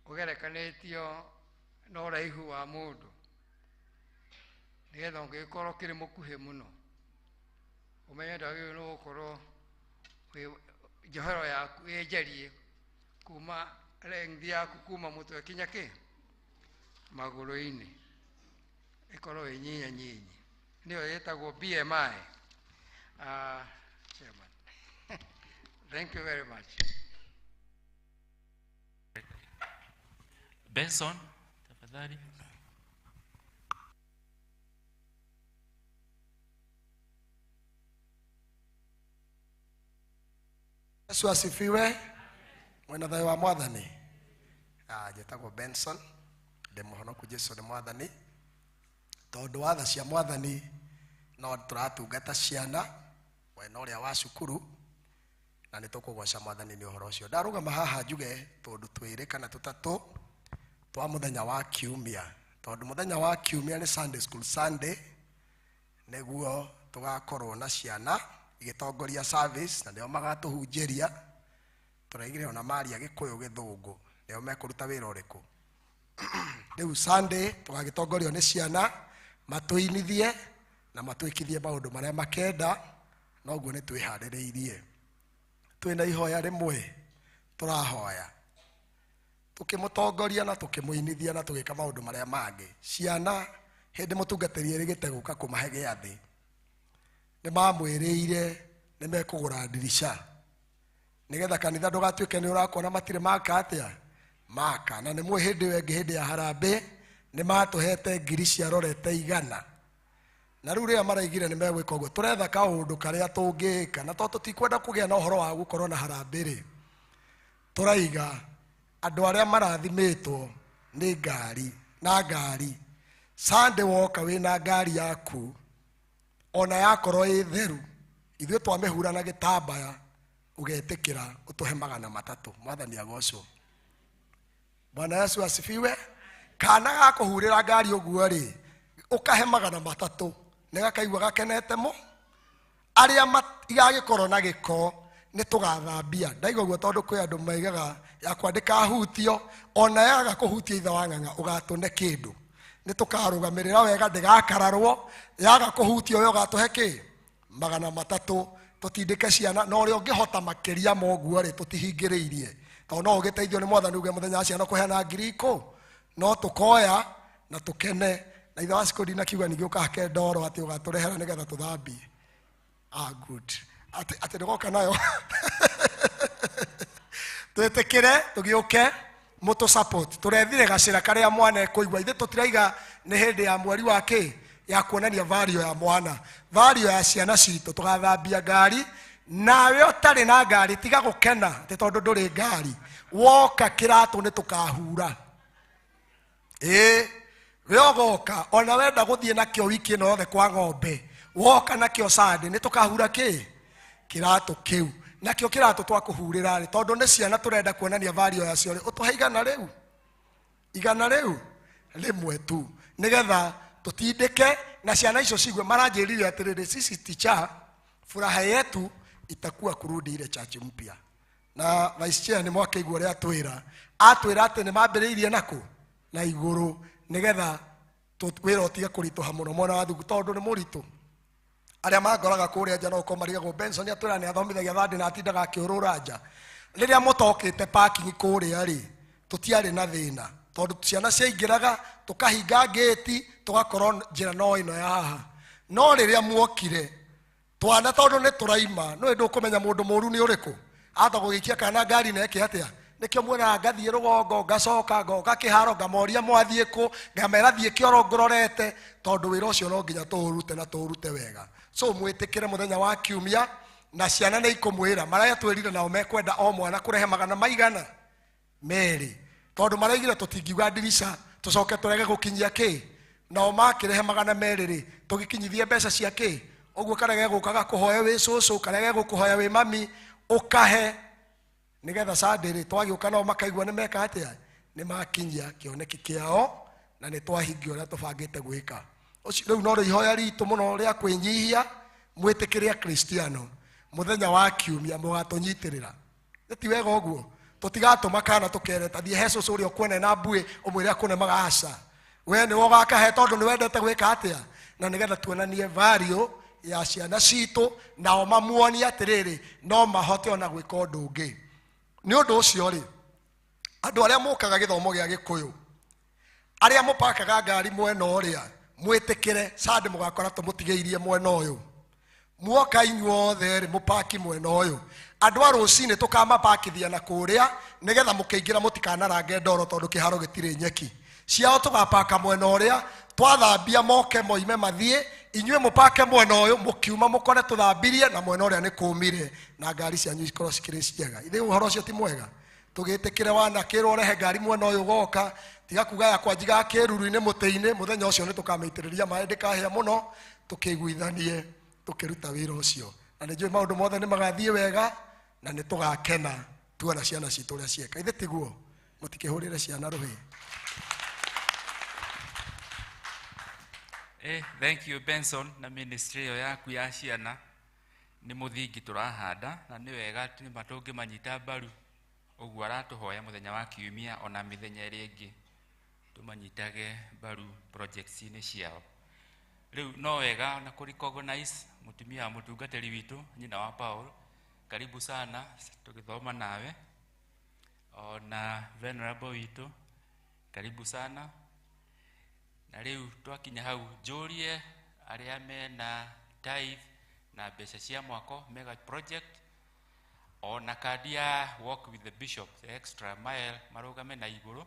ũgerekanĩtio na ũraihu wa mũndũ, nĩgetha ũngĩgĩkorwo ũkĩrĩ mũkuhĩ mũno ũmenye ndwagĩrĩirwo nĩ gũkorwo njohero yaku ĩ njariĩ kuma length yaku kuma mũtwe kinya kĩ magũrũ-inĩ, ĩkorwo ĩ nyinya nyinyi, nĩyo ĩtagwo BMI. Chairman, thank you very much. Benson, tafadhali. Yesu asifiwe. Mwena thayũ wa Mwathani. Njĩtagwo Benson, ndĩ mũhonoku Jesu nĩ Mwathani. Tondũ wa tha cia Mwathani no tũratungata ciana mwena ũrĩa wa cukuru, na nĩ tũkũgoca Mwathani nĩ ũhoro ũcio. Ndarũgama haha njuge tũndũ twĩrĩ kana tũtatũ twa mũthenya wa kiumia, tondũ mũthenya wa kiumia nĩ Sunday School Sunday, nĩguo tũgakorwo na ciana igĩtongoria service, na nĩo magatũhunjĩria. Tũraigire ona maria Gĩkũyũ Gĩthũngũ, nĩo mekũruta wĩra ũrĩkũ. Rĩu Sunday tũgagĩtongorio nĩ ciana, matũinithie na matwĩkithie maũndũ marĩa makenda, noguo nĩ twĩharĩrĩirie. Twĩna ihoya rĩmwe tũrahoya tũkĩmũtongoria na tũkĩmũinithia na tũgĩka maũndũ marĩa mangĩ. Ciana hĩndĩ mũtungatĩri erĩgĩte gũka kũmahe gĩathĩ, nĩ mamwĩrĩire nĩ mekũgũra ndirica nĩgetha kanitha ndũgatuĩke nĩ ũrakuona matirĩ maka atĩa maka. Na nĩ mũĩ hĩndĩ ĩyo ĩngĩ, hĩndĩ ya harambĩ, nĩ matũhete ngiri cia rorete 100, na rĩu rĩrĩa maraigire nĩ megwĩka ũguo, tũretha kaũndũ karĩa tũngĩka, na tondũ tũtikwenda kũgĩa na ũhoro wa gũkorwo na harambĩ rĩ, Tũraiga andũ arĩa marathimĩtwo nĩ ngari na ngari. Sunday woka wĩna ngari yaku ona yakorwo ĩ theru, ithuĩ twamĩhura na gĩtambaya ũgetĩkĩra ũtũhe 300. Mwathani agocwo. Bwana Yesu asifiwe. Kana gakũhurĩra ngari ũguo rĩ, ũkahe 300 nĩ gakaigua gakenete mo. Arĩa igagĩkorwo na gĩko nĩ tũgathambia. Ndaiga ũguo tondũ kwĩ andũ maigaga yakwa ndĩkahutio, ona yaga kũhutia ithe wa ng'ang'a ũgatũne kĩndũ. Nĩ tũkarũgamĩrĩra wega ndĩgakararwo, yaga kũhutio we ũgatũhe kĩ? 300. Tũtindĩke ciana, na ũrĩa ũngĩhota makĩria ma ũguo rĩ, tũtihingĩrĩirie. Tondũ no ũgĩteithio nĩ Mwathani uge mũthenya wa ciana kũheana ngiri ikũ, no tũkoya na tũkene. Na ithe wa cikũ ndinakiuga ningĩ ũkahake ndoro atĩ ũgatũrehera nĩgetha tũthambie. Ah, good. Atĩ ndũgoka nayo. Twĩtĩkĩre tũgĩũke mũtũ support. Tũrethire gacĩra karĩa mwana ekũigua. Ithuĩ tũtiraiga nĩ hĩndĩ ya mweri wa kĩ ya kuonania value ya mwana, value ya ciana citũ. Tũgathambia ngari, nawe ũtarĩ na ngari tiga gũkena atĩ tondũ ndũrĩ ngari. Woka kĩratũ nĩ tũkahura. Ĩĩ, we ũgoka ona wenda gũthiĩ nakĩo wiki ĩno yothe kwa ng'ombe, woka nakĩo Sunday nĩ tũkahura kĩ? Kĩratũ kĩu. Nakĩo kĩratũ twakũhurĩra rĩ, tondũ nĩ ciana tũrenda kuonania value yacio rĩ, ũtũhe 100 rĩu. 100 rĩu rĩmwe tu, nĩgetha tũtindĩke na ciana icio cigue. Maranjĩrire atĩrĩrĩ, sisi teacher, furaha yetu itakuwa kurudi ile church mpya. Na vice chair nĩ mwakĩigua ũrĩa atwĩra. Atwĩra atĩ nĩ mambĩrĩirie nakũ? Na igũrũ, nĩgetha wĩra ũtige kũritũha mũno mwena wa thugu, tondũ nĩ mũritũ. Arĩa mangoraga kũrĩa nja no gũkorwo marigagwo Benson atwĩra nĩ athomithagia thandi na atindaga akĩũrũra nja. Rĩrĩa mũtokĩte parking kũrĩa rĩ, tũtiarĩ na thĩna, tondũ ciana ciaingĩraga tũkahinga ngĩti, tũgakorwo njĩra no ĩno ya haha. No rĩrĩa muokire twana, tondũ nĩ tũraima, nĩũĩ ndũkũmenya mũndũ mũru nĩ ũrĩkũ. Ahota gũgĩikia kana ngari na eke atĩa? Nĩkĩo muonaga ngathiĩ rũgongo, ngacoka ngoka kĩharo, ngamoria mwathiĩ kũ, ngamera thiĩ kĩoro ngũrorete, tondũ wĩra ũcio no nginya tũũrute na tũũrute wega. So mwĩtĩkĩre mũthenya wa kiumia, na ciana nĩ ikũmwĩra. Marĩa twĩrire nao mekwenda o mwana kũrehe 200, tondũ maraigire tũtingiuga ndirica tũcoke tũrege gũkinyia kĩ. Nao makĩrehe 200 rĩ, tũgĩkinyithie mbeca cia kĩ. Ũguo karege gũkaga kũhoya wĩ cũcũ, karege gũkũhoya wĩ mami, ũkahe nĩgetha Sunday rĩ twagĩũka nao makaigua nĩ meka atĩa, nĩ makinyia kĩoneki kĩao na nĩ twahingia ũrĩa tũbangĩte gwĩka. Ũcio rĩu no ihoya ritũ mũno rĩa kwĩnyihia, mwĩtĩkĩre Akristiano mũthenya wa kiumia mũgatũnyitĩrĩra. Nĩ ti wega ũguo? Tũtigatũma kana tũkere ta thiĩ he cũcũ ũrĩa ũkuona na mbuĩ ũmwĩre akũne aca. We nĩwe ũgakahe tondũ nĩ wendete gwĩka atĩa, na nĩgetha tuonanie value ya ciana citũ, nao mamuonie atĩrĩrĩ no mahote ona gwĩka ũndũ ũngĩ. Nĩ ũndũ ũcio rĩ, andũ arĩa mũkaga gĩthomo gĩa Gĩkũyũ, arĩa mũpakaga ngari mwena ũrĩa, mwĩtĩkĩre Sunday mũgakora tũmũtigĩirie mwena ũyũ. Muoka inyuothe rĩ, mũpaki mwena ũyũ. Andũ a rũcinĩ tũkamapakithia na kũrĩa, nĩgetha mũkĩingĩra mũtikanarange ndoro tondũ kĩharo gĩtirĩ nyeki. Ciao tũgapaka mwena ũrĩa, twathambia moke moime mathiĩ, inyuĩ mũpake mwena ũyũ, mũkiuma mũkore tũthambirie na mwena ũrĩa nĩ kũmire, na ngari cianyu ikorwo cikĩrĩ njega. Ithe ũhoro ũcio ti mwega? Tũgĩtĩkĩre wanakĩrwo ũrehe ngari mwena ũyũ ũgoka, tiga kuga yakwa njigaga kĩruru-inĩ mũtĩ-inĩ, mũthenya ũcio nĩ tũkamĩitĩrĩria maĩ ndĩkahĩa mũno, tũkĩiguithanie tũkĩruta wĩra ũcio. Na nĩ njũĩ maũndũ mothe nĩ magathiĩ wega, na nĩ tũgakena tuona ciana citũ ũrĩa cieka. Ithe tiguo? Mũtikĩhũrĩre ciana rũhĩ. Thank you Benson na ministry ĩyo yaku ya ciana. Nĩ mũthingi tũrahanda, na nĩ wega nĩ ma tũngĩmanyita mbaru ũguo aratũhoya mũthenya wa kiumia ona mĩthenya ĩrĩa ĩngĩ tũmanyitage mbaru projects-inĩ ciao. Rĩu no wega na kũ recognize mũtumia wa mũtungatĩri witũ, nyina wa Paul. Karibu sana tũgĩthoma nawe, ona venerable witũ, karibu sana. Na rĩu twakinya hau njũrie arĩa mena tithe na mbeca cia mwako mega project, ona kandi ya walk with the bishop, the extra mile, marũgame na igũrũ.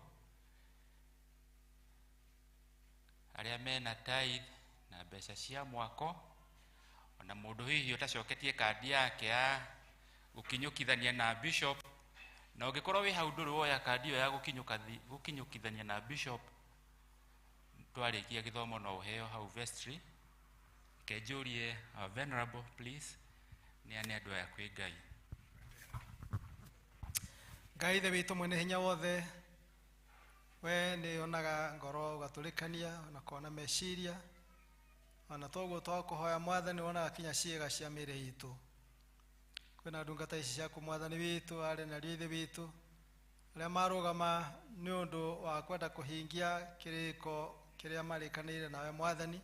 Arĩa mena tithe na mbeca cia mwako, ona mũndũ hihi ũtacoketie kandi yake ya gũkinyũkithania na bishop, Na ũngĩkorwo wĩ hau ndũrĩ woya kandi ĩyo ya gũkinyũkithania na bishop, twarĩkia gĩthomo no ũheo hau vestry. Reke njũrie our venerable please, nĩ andũ aya kwĩ Ngai. Ngai Ithe witũ mwene hinya wothe, we nĩ onaga ngoro ũgatũrĩkania ona kona meciria, ona toguo twakũhoya Mwathani wonaga kinya ciĩga cia mĩĩrĩ itũ. Kwĩna ndungata ici ciaku Mwathani witũ, arĩ na ariũ a Ithe witũ arĩa marũgama nĩ ũndũ wa kwenda kũhingia kĩrĩko kĩrĩa marĩkanĩire nawe Mwathani,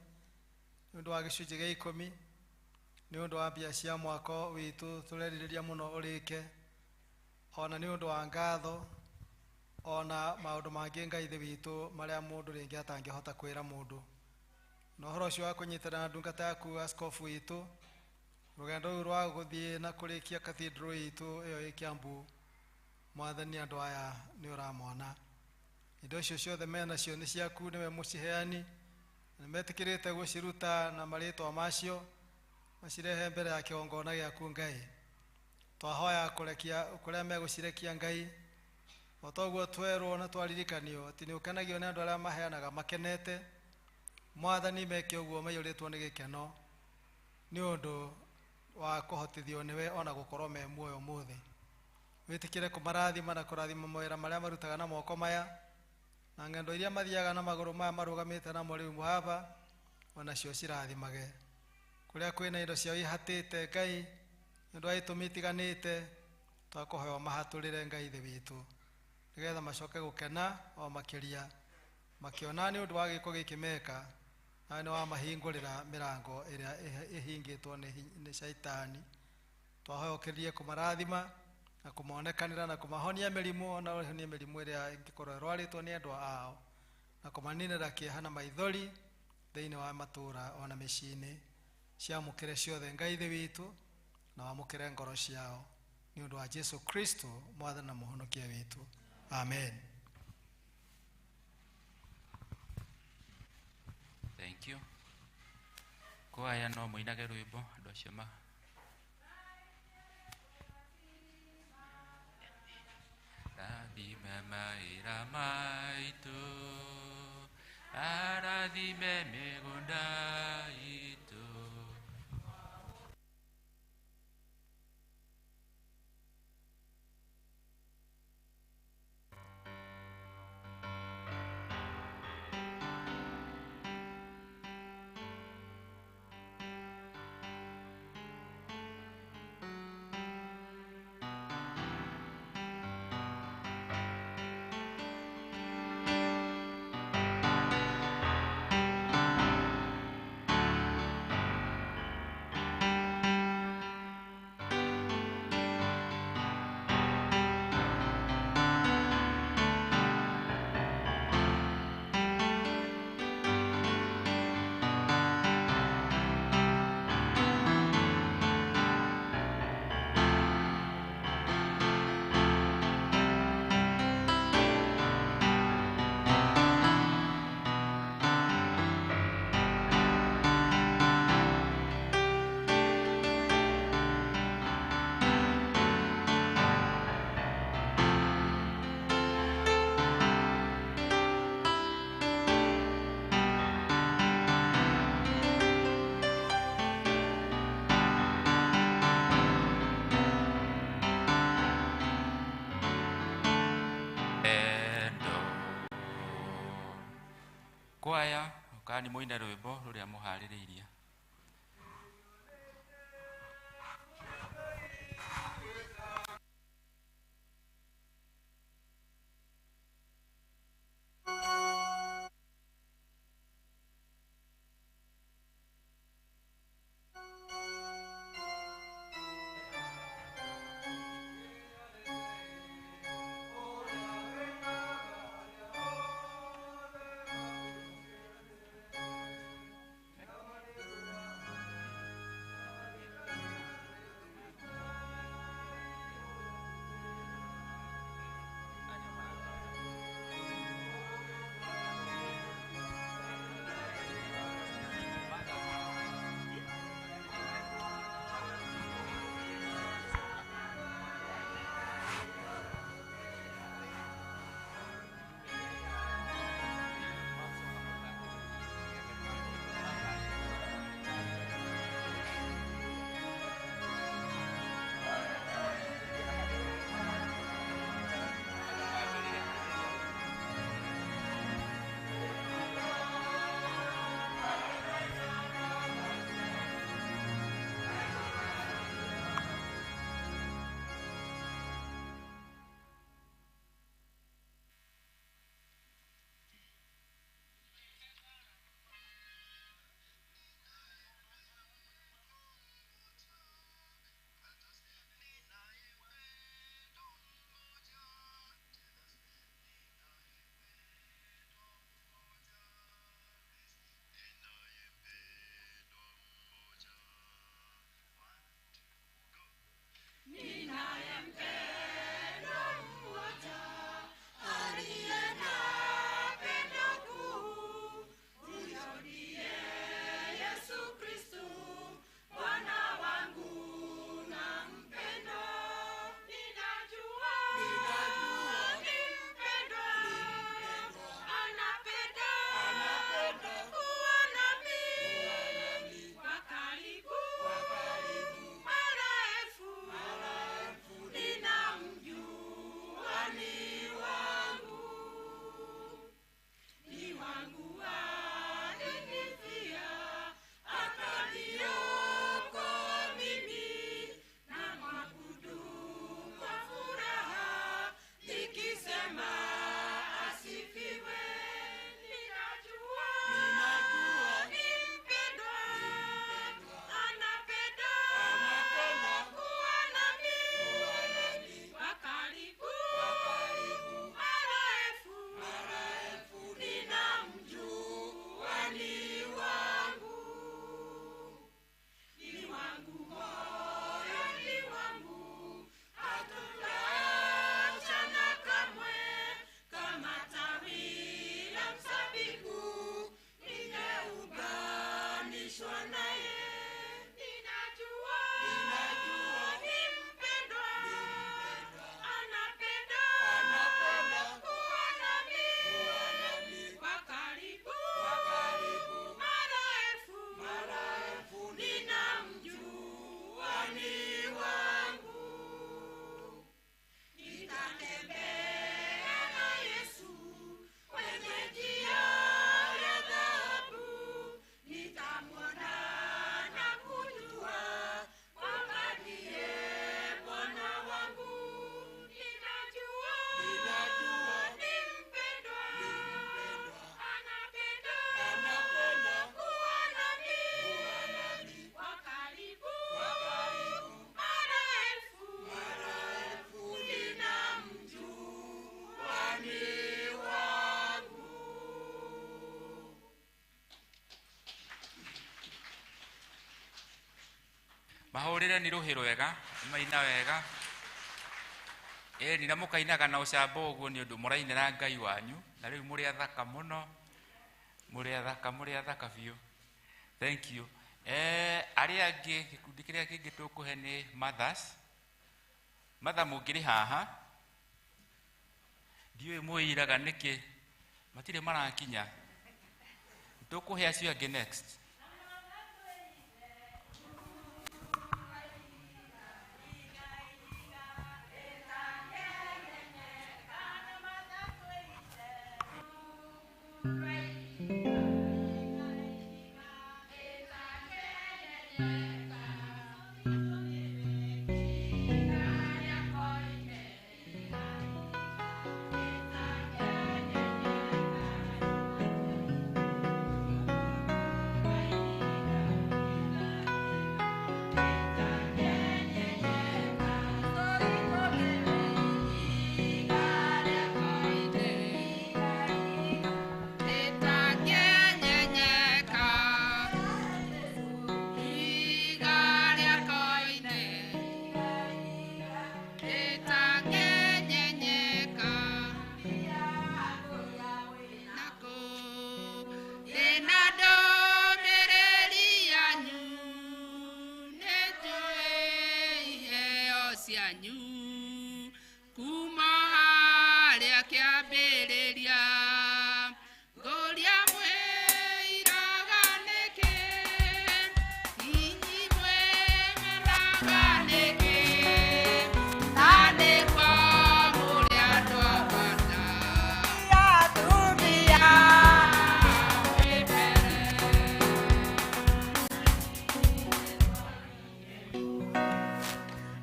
nĩ ũndũ wa gĩcunjĩ gĩa ikũmi, nĩ ũndũ wa mbia cia mwako witũ tũrerirĩria mũno ũrĩke, ona nĩ ũndũ wa ngatho, ona maũndũ mangĩ Ngai Ithe witũ marĩa mũndũ rĩngĩ atangĩhota kwĩra mũndũ. Na ũhoro ũcio wa kũnyitana na ndungata yaku askofu witũ, rũgendo rũu rwa gũthiĩ na kũrĩkia cathedral itũ ĩyo ĩ Kiambu, Mwathani andũ aya nĩ ũramona. Indo icio ciothe menacio nĩ ciaku, nĩwe mũciheani, nĩ metĩkĩrĩte gũciruta na marĩtwa macio, macirehe mbere ya kĩgongona gĩaku Ngai. Twahoya kũrekia kũrĩa megũcirekia Ngai, o toguo twerwo na twaririkanio atĩ nĩ ũkenagio nĩ andũ arĩa maheanaga makenete. Mwathani meke ũguo maiyũrĩtwo nĩ gĩkeno nĩ ũndũ wa kũhotithio nĩwe ona gũkorwo me muoyo ũmũthĩ. Wĩtĩkĩre kũmarathima na kũrathima mawĩra marĩa marutaga na moko maya, na ng'endo iria mathiaga na magũrũ maya marũgamĩte namo rĩu haha, onacio cirathimage. Kũrĩa kwĩna indo ciao ihatĩte Ngai, nĩ ũndũ wa itũmi itiganĩte, twakũhoya ũmahatũrĩre Ngai Ithe witũ, nĩgetha macoke gũkena o makĩria, makĩona nĩ ũndũ wa gĩko gĩkĩ meka, nawe nĩ wamahingũrĩra mĩrango ĩrĩa ĩhingĩtwo nĩ caitani. Twahoya ũkĩrĩrie kũmarathima na kũmonekanĩra na kũmahonia mĩrimũ, ona ũhonie mĩrimũ ĩrĩa ĩngĩkorwo ĩrwarĩtwo nĩ endwa ao, na kũmaninĩra kĩeha na maithori thĩinĩ wa matũũra ona mĩciĩ-inĩ. Ciamũkĩre ciothe Ngai Ithe witũ, na wamũkĩre ngoro ciao nĩ ũndũ wa Jesu Kristo Mwathani na Mũhonokia witũ. Amen. Thank you. Kwaya no mũinage rwĩmbo andũ acio ma rathime mawĩra maitũ, arathime mĩgũnda itũ. Kwaya ũkani mũine rwĩmbo rũrĩa mũharĩrĩirie. Thank you. Mahũrĩre nĩ rũhĩ rwega, maina wega. Ĩni na mũkainaga na ũcamba ũguo nĩ ũndũ mũrainĩra Ngai wanyu, na rĩu mũrĩ athaka mũno, mũrĩ athaka, mũrĩ athaka biũ. Thank you. Arĩa angĩ, gĩkundi kĩrĩa kĩngĩ tũkũhe nĩ mothers. Mother mũngĩrĩ haha, ndiũĩ mwĩiraga nĩkĩ, matirĩ marakinya. Tũkũhe acio angĩ next.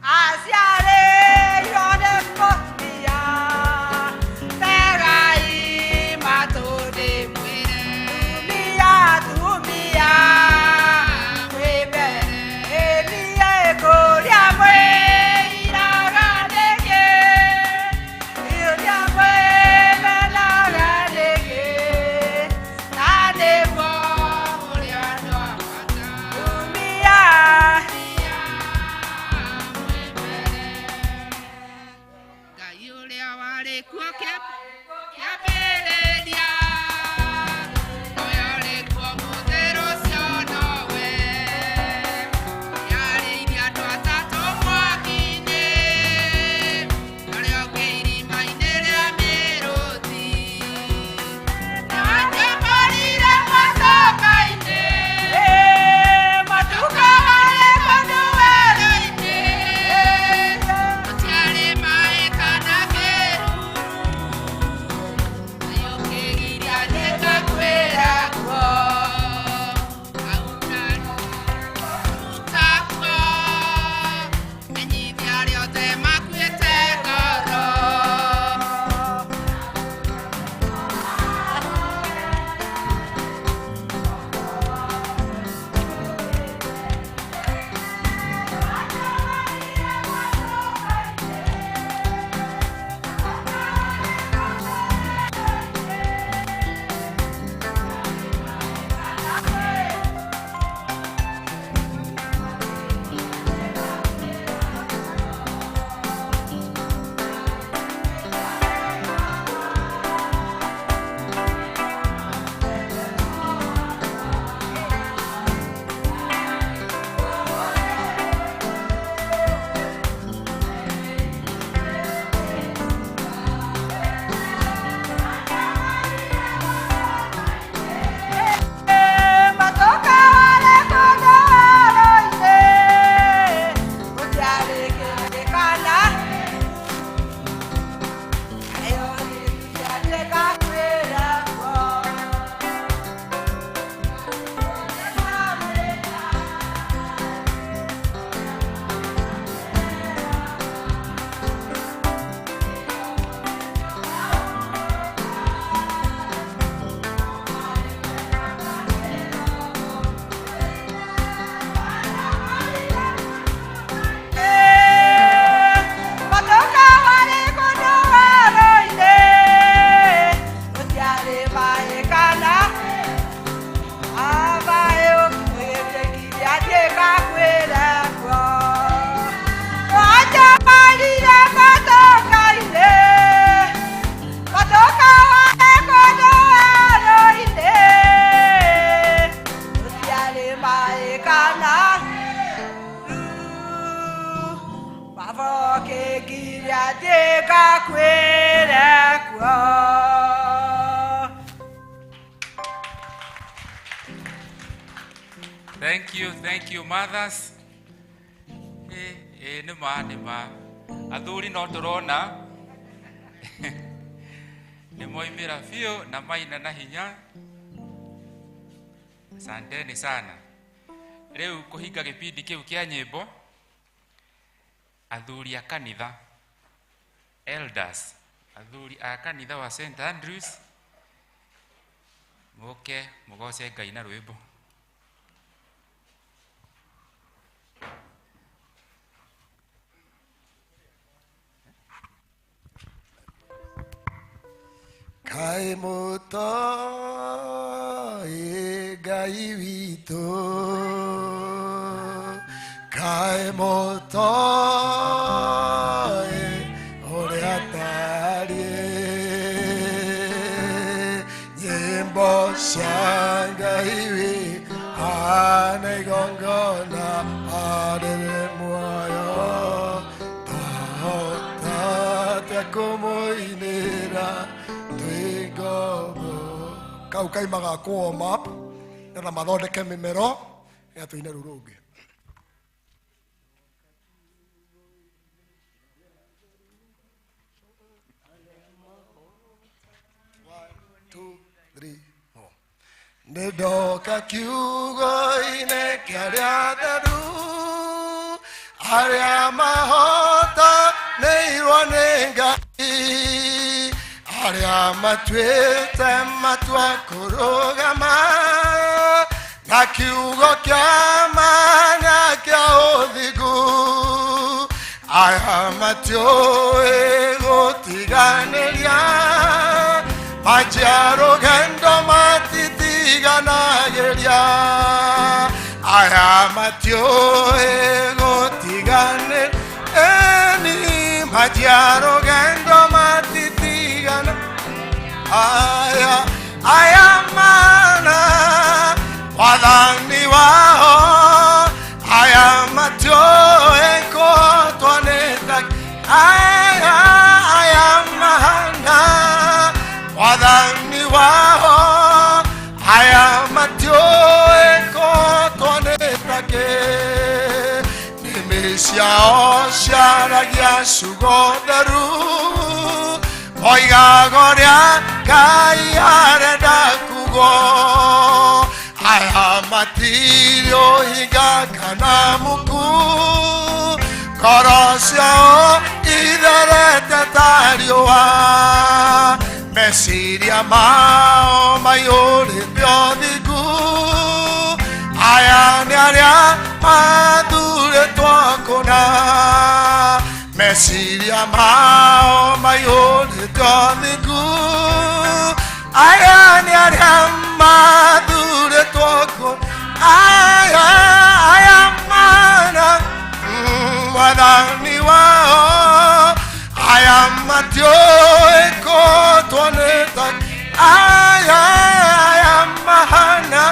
Aciarĩtwo Ngĩathiĩ ngakuĩre kuo. Thank you, mothers. Nĩ ma, nĩ ma. Athuri no tũrona nĩ moimĩra biũ na maina na hinya. Asanteni sana. Rĩu kũhinga gĩbindi kĩu kĩa nyĩmbo, athuri a kanitha, elders, athuri a kanitha wa St. Andrews, mũke mũgoce Ngai na rwĩmbo. Kaĩ mũtoĩ Ngai witũ, kaĩ mũtoĩ ũrĩa atariĩ, nyĩmbo cia Ngai witũ hana igongona arĩrĩ muoyo, twahota kũmũinĩra twĩ ngombo. Kau kaimaga kũ warm up nĩgetha mathondeke mĩmero ya tũine rũu rũngĩ. One, two, three, four. Nĩ ndoka kiugo-inĩ kĩa arĩa atheru, arĩa mahotanĩirwo nĩ Ngai, arĩa matuĩte matua kũrũgama na kiugo kĩa ma na kĩa ũthingu, aya matiũĩ gũtiganĩria, manjia rũgendo matitiganagĩria, aya matiũĩ gũtiganĩria, eni manjia rũgendo matitigana, aya aya mana wathani wao, aya matiũĩ kũhotwo nĩ aya aya mana wathani wao, aya matiũĩ kũhotwo nĩ takĩ. Nĩmĩ ciao ciaragia ciugo theru, moigaga ũrĩa Ngai arenda kugwo, aya matirĩ ũhinga kana muku, ngoro ciao itherete ta riũa, meciria mao maiyũrĩte ũthingu, aya nĩ arĩa mathurĩtwo kũna, meciria mao maiyũrĩte ũthingu, aya nĩ arĩa mathurĩtwo kũna, aya aya mana mwathani wao, aya matiũĩ kũhotwo nĩ ta, aya aya mahana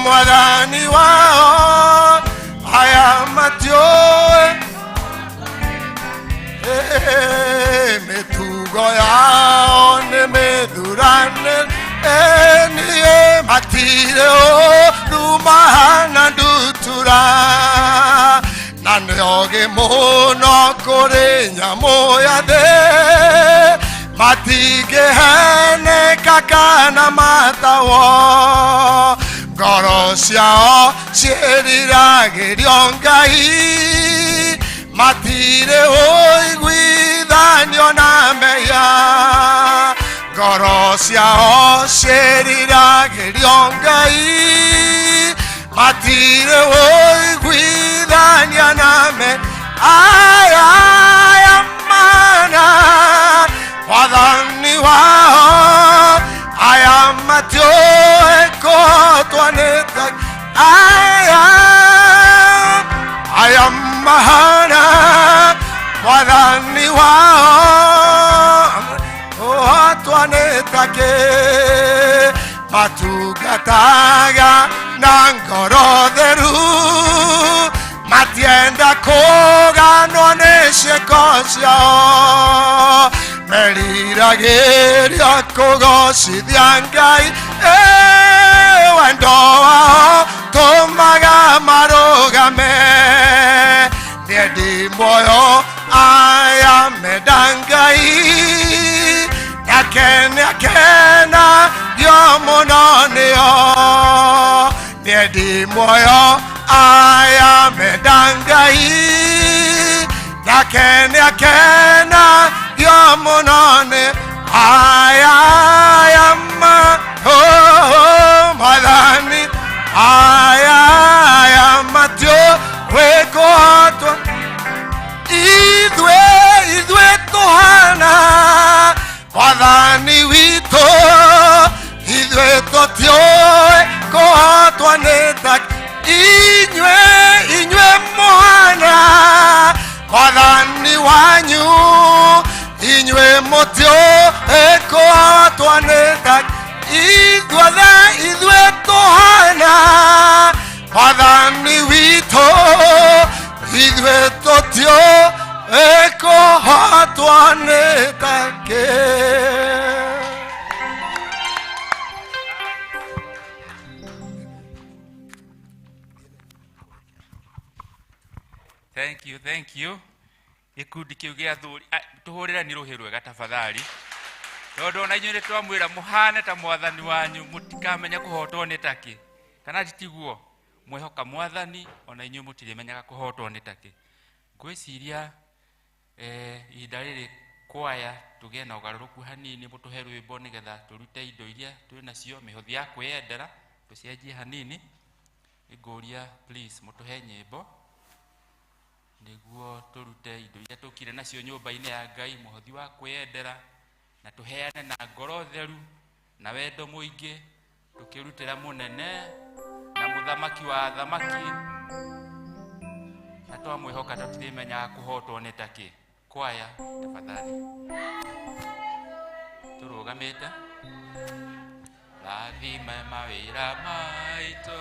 mwathani wao, aya matiũĩ mĩtugo yao nĩ mĩthurane, niĩ matirĩ ũũru mahana ndutura, na nĩ ogĩ mũno kũrĩ nyamũ ya thĩ, matingĩheneka kana matahwo, ngoro ciao ciĩriragĩrio Ngai, matirĩ ũiguithanio na mehia, ngoro ciao ciĩriragĩrio Ngai, matirĩ ũiguithania na mehia, aya aya mana wathani wao, aya matiũĩ kũhotwo nĩ ta, aya aya mahana mwathani wao, kũhotwo nĩ takĩ, matungataga na ngoro theru, matienda kũganwo nĩ ciĩko Ciao meriragĩria kũgocithia Ngai. Wendo wao tũmaga marũgame nĩendi muoyo aya menda Ngai nĩake nĩakenagio mũno nĩo nĩendi muoyo aya menda Ngai nĩake nĩakenagio mũno nĩ aya aya ma oh Mwathani aya aya matiũĩ kũhotwo ithuĩ ithuĩ tũhana Mwathani witũ ithuĩ tũtiũĩ kũhotwo nĩ ta inyuĩ inyuĩ mũhana Mwathani wanyu inyuĩ mũtiũĩ kũhotwo nĩ ta ithuothe ithuĩ tũhana Mwathani witũ ithuĩ tũtiũĩ kũhotwo nĩ ta kĩ. Thank you, thank you. Gĩkundi kĩu gĩa athuri tũhũrĩrani rũhĩ rwega tafadhali tondũ ona inyuĩ nĩ twamwĩra mũhane ta mwathani wanyu mũtikamenya kũhotwo nĩ takĩ kana titiguo mwehoka mwathani ona inyuĩ mũtirĩmenyaga kũhotwo nĩ takĩ. Ngwĩciria ihinda rĩrĩ kwaya tũgĩe na ũgarũrũku hanini mũtũhe rwĩmbo nĩgetha tũrute indo iria twĩ nacio mĩhothi ya kwĩyendera tũcenjie hanini. Nĩngũria please mũtũhe nyĩmbo nĩguo tũrute indo iria tũkire nacio nyũmba-inĩ ya Ngai mũhothi wa kwĩyendera na tũheane na ngoro theru na wendo mũingĩ tũkĩrutĩra mũnene na mũthamaki wa athamaki na twamwĩhoka tũtirĩmenyaga kũhotwo nĩ takĩ. Kwaya tafadhali tũrũgamĩte. Rathime mawĩra maitũ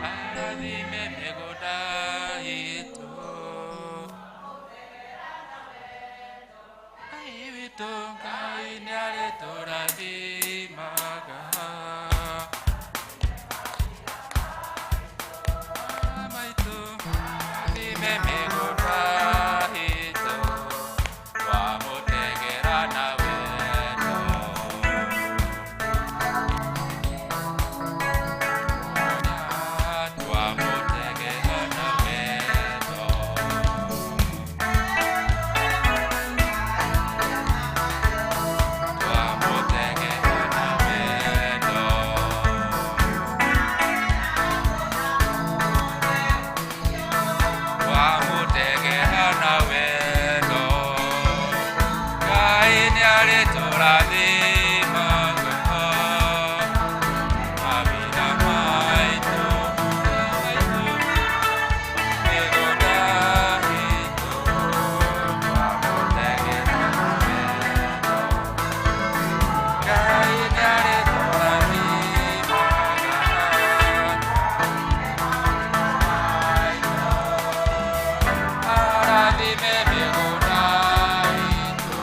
arathime mĩgũnda itũ Ngai witũ Ngai nĩarĩtũrathimaga maitũ rathime mĩgũnda itũ twamũtegera na wendo twamũtegera na wendo twamũtegera na wendo twamũtegera na wendo Ngai nĩarĩtũrathimaga mawĩra maitũ mĩgũnda itũ twamũtegera na wendo Ngai nĩarĩtũrathimaga arathime mĩgũnda itũ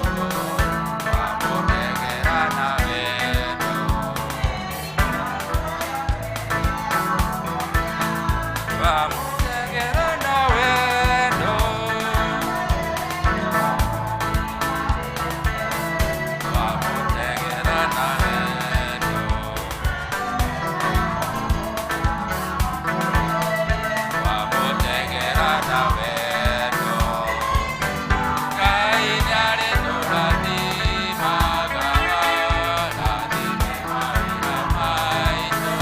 twamũtegera na wendo twamũtegera na wendo twamũtegera na wendo twamũtegera na wendo Ngai nĩarĩtũrathimaga rathime mawĩra maitũ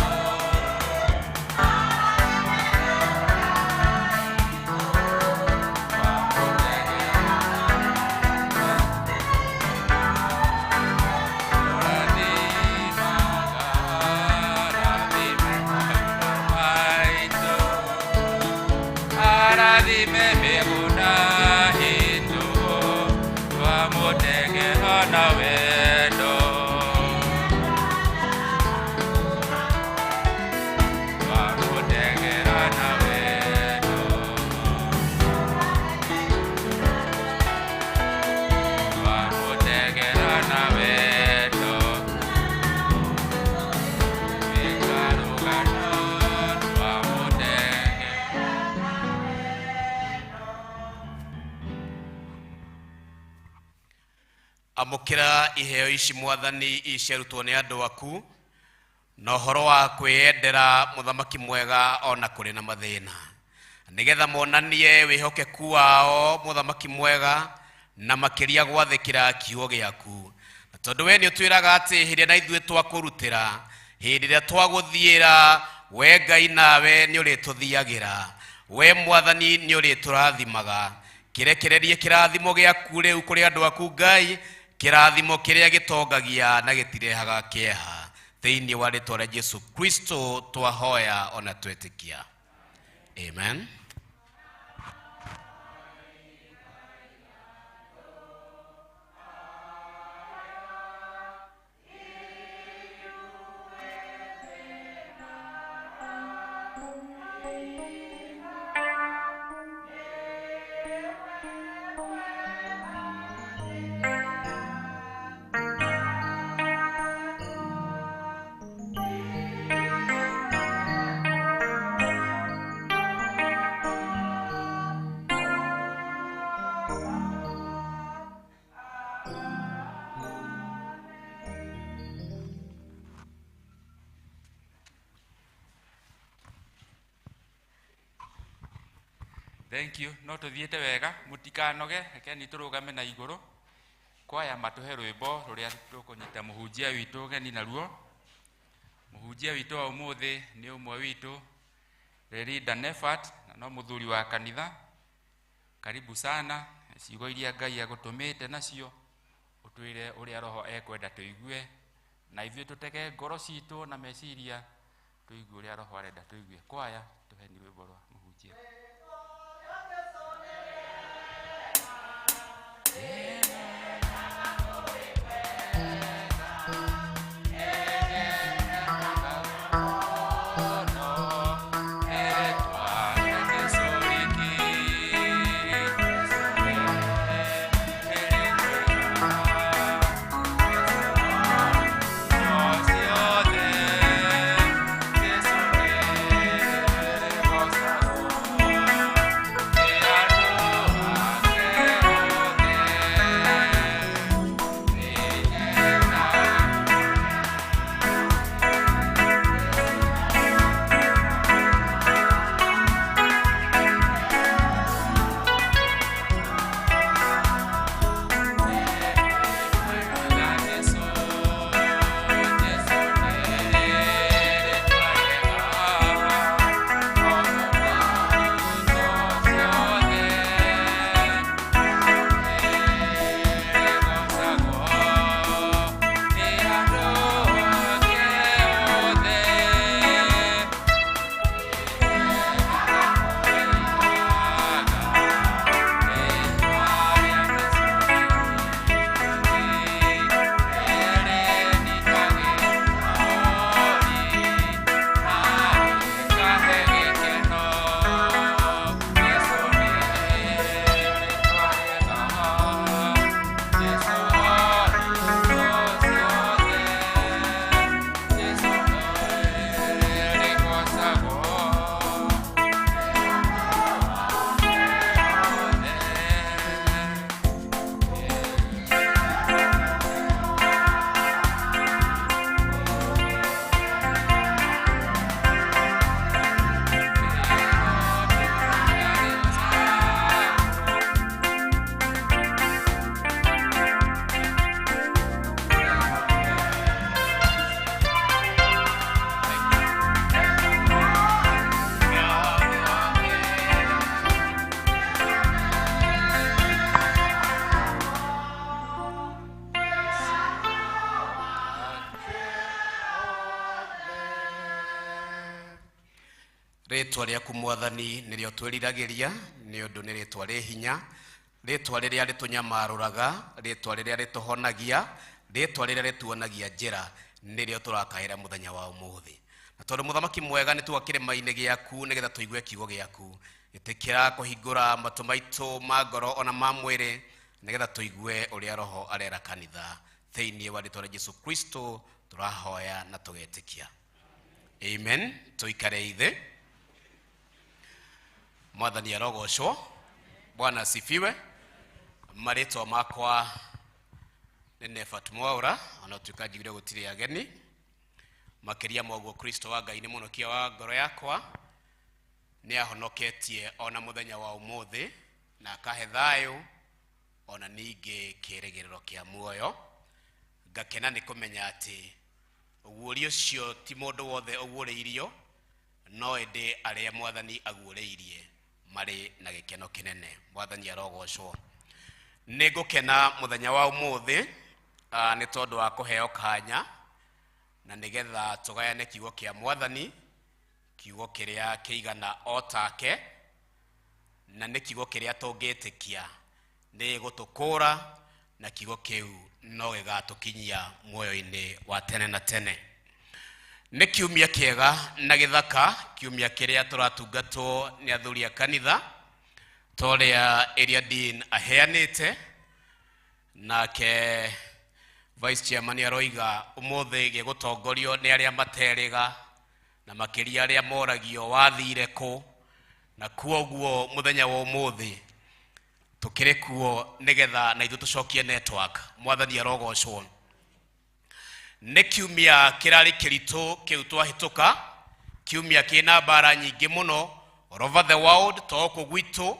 Amũkĩra iheo ici Mwathani iciarutwo nĩ andũ aku na ũhoro wa kwĩyendera mũthamaki mwega ona kũrĩ na mathĩna, nĩgetha monanie wĩhokeku wao mũthamaki mwega na makĩria gwathĩkĩra kiugo gĩaku. Na tondũ we nĩ ũtwĩraga atĩ hĩndĩ ĩrĩa na ithuĩ twakũrutĩra, hĩndĩ ĩrĩa twagũthiĩra, we Ngai nawe nĩ ũrĩtũthiagĩra, we Mwathani nĩ ũrĩtũrathimaga. Kĩrekererie kĩrathimo gĩaku rĩu kũrĩ andũ aku Ngai, kĩrathimo kĩrĩa gĩtongagia na gĩtirehaga kĩeha. Thĩinĩ wa rĩtwa rĩa Jesu Kristo twahoya ona twetĩkia, amen. Thank you. No tuthiĩte wega, mũtikanoge, rekeni tũrũgame na igũrũ. Kwaya matũhe rwĩmbo rũrĩa tũkũnyita mũhunjia witũ ũgeni naruo. Mũhunjia witũ wa ũmũthĩ nĩ ũmwe witũ, Lelinda Nefat, na no mũthuri wa kanitha. Karibu sana, ciugo iria Ngai agũtũmĩte nacio, ũtwĩre ũrĩa Roho ekwenda tũigue, na ithuĩ tũtege ngoro citũ na meciria tũigue ũrĩa Roho arenda tũigue. Kwaya, tũheni rwĩmbo rwa mũhunjia. Rĩtwa rĩaku Mwathani nĩrĩo twĩriragĩria, nĩ ũndũ nĩ rĩtwa rĩ hinya, rĩtwa rĩrĩa rĩtũnyamarũraga, rĩtwa rĩrĩa rĩtũhonagia, rĩtwa rĩrĩa rĩtuonagia njĩra, nĩrĩo tũrakaĩra mũthenya wa ũmũthĩ. Na tondũ mũthamaki mwega nĩ tuoka kĩrĩma-inĩ gĩaku nĩgetha tũigue kiugo gĩaku, ĩtĩkĩra kũhingũra matũ maitũ ma ngoro ona ma mwĩrĩ nĩgetha tũigue ũrĩa Roho arera kanitha. Thĩinĩ wa rĩtwa rĩa Jesu Kristo tũrahoya na tũgetĩkia, amen. Tũikare ithe. Mwathani arogocwo. Bwana asifiwe. Marĩtwa makwa Nĩ Nephat Mwaura, ona tuĩka njiguire gũtirĩ ageni. Makĩria ma ũguo Kristo wa Ngai nĩ mũhonokia wa ngoro yakwa, nĩ ahonoketie ona mũthenya wa ũmũthĩ na akahe thayũ ona ningĩ kĩĩrĩgĩrĩro kĩa muoyo. Ngakena nĩ kũmenya atĩ ũguũrio ũcio ti mũndũ wothe ũguũrĩirio, no ĩndĩ arĩa Mwathani aguũrĩirie marĩ na gĩkeno kĩnene. Mwathani arogocwo. Nĩ ngũkena mũthenya wa ũmũthĩ nĩ tondũ wa kũheo kanya na nĩgetha tũgayane kiugo kĩa Mwathani, kiugo kĩrĩa kĩigana o take, na nĩ kiugo kĩrĩa tũngĩtĩkia nĩ gũtũkũra, na kiugo kĩu no gĩgatũkinyia muoyo-inĩ wa tene na tene. Nĩ kiumia kĩega na gĩthaka, kiumia kĩrĩa tũratungatwo nĩ athuri a kanitha ta ũrĩa Area Dean aheanĩte, nake Vice Chairman aroiga ũmũthĩ gĩgũtongorio nĩ arĩa materĩga na makĩria arĩa moragio wathire kũ, na kuoguo mũthenya wa ũmũthĩ tũkĩrĩ kuo nĩgetha na ithuĩ tũcokie network. Mwathani arogocwo. Nĩ kiumia kĩrarĩ kĩritũ kĩu twahĩtũka, kiumia kĩna mbara nyingĩ mũno all over the world, to gũkũ gwitũ.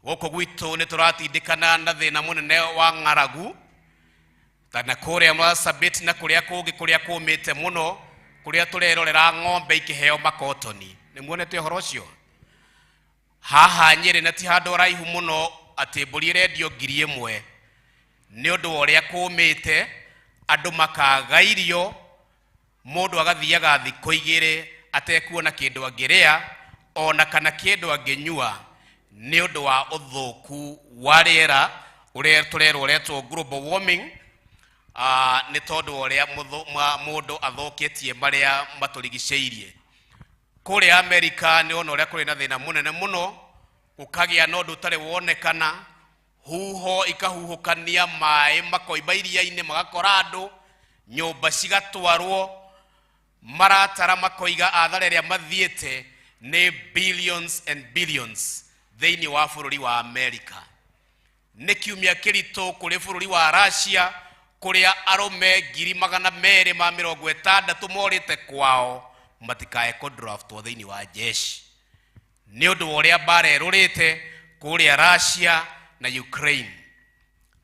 Gũkũ gwitũ nĩ tũratindĩkana na thĩna mũnene wa ng'aragu, na kũrĩa Marsabit na kũrĩa kũngĩ kũrĩa kũmĩte mũno, kũrĩa tũrerorera ng'ombe ikĩheo makotoni. Nĩ muonete ũhoro ũcio? Haha Nyĩrĩ na ti handũ haraihu mũno atĩ mbũri ĩrendio 1000 nĩ ũndũ wa ũrĩa kũmĩte, andũ makaga irio, mũndũ agathiaga thikũ igĩrĩ atekuona kĩndũ angĩrĩa ona kana kĩndũ angĩnyua nĩ ũndũ wa ũthũku wa rĩera ũrĩa tũrerwo ũretwo global warming, nĩ tondũ wa ũrĩa mũndũ athũkĩtie marĩa matũrigicĩirie. Kũrĩa Amerika nĩ wona ũrĩa kũrĩ na thĩna mũnene mũno, gũkagĩa na ũndũ ũtarĩ wonekana, huho ikahuhũkania maĩ makoima iria-inĩ magakora andũ, nyũmba cigatwarwo, maratara makoiga athara ĩrĩa mathiĩte nĩ billions and billions thĩinĩ wa bũrũri wa Amerika. Nĩ kiumia kĩritũ kũrĩ bũrũri wa Russia, kũrĩa arũme 260,000 morĩte kwao matikae kũdraftwo thĩinĩ wa jeshi nĩ ũndũ wa ũrĩa mbara ĩrũrĩte kũrĩa Russia na Ukraine.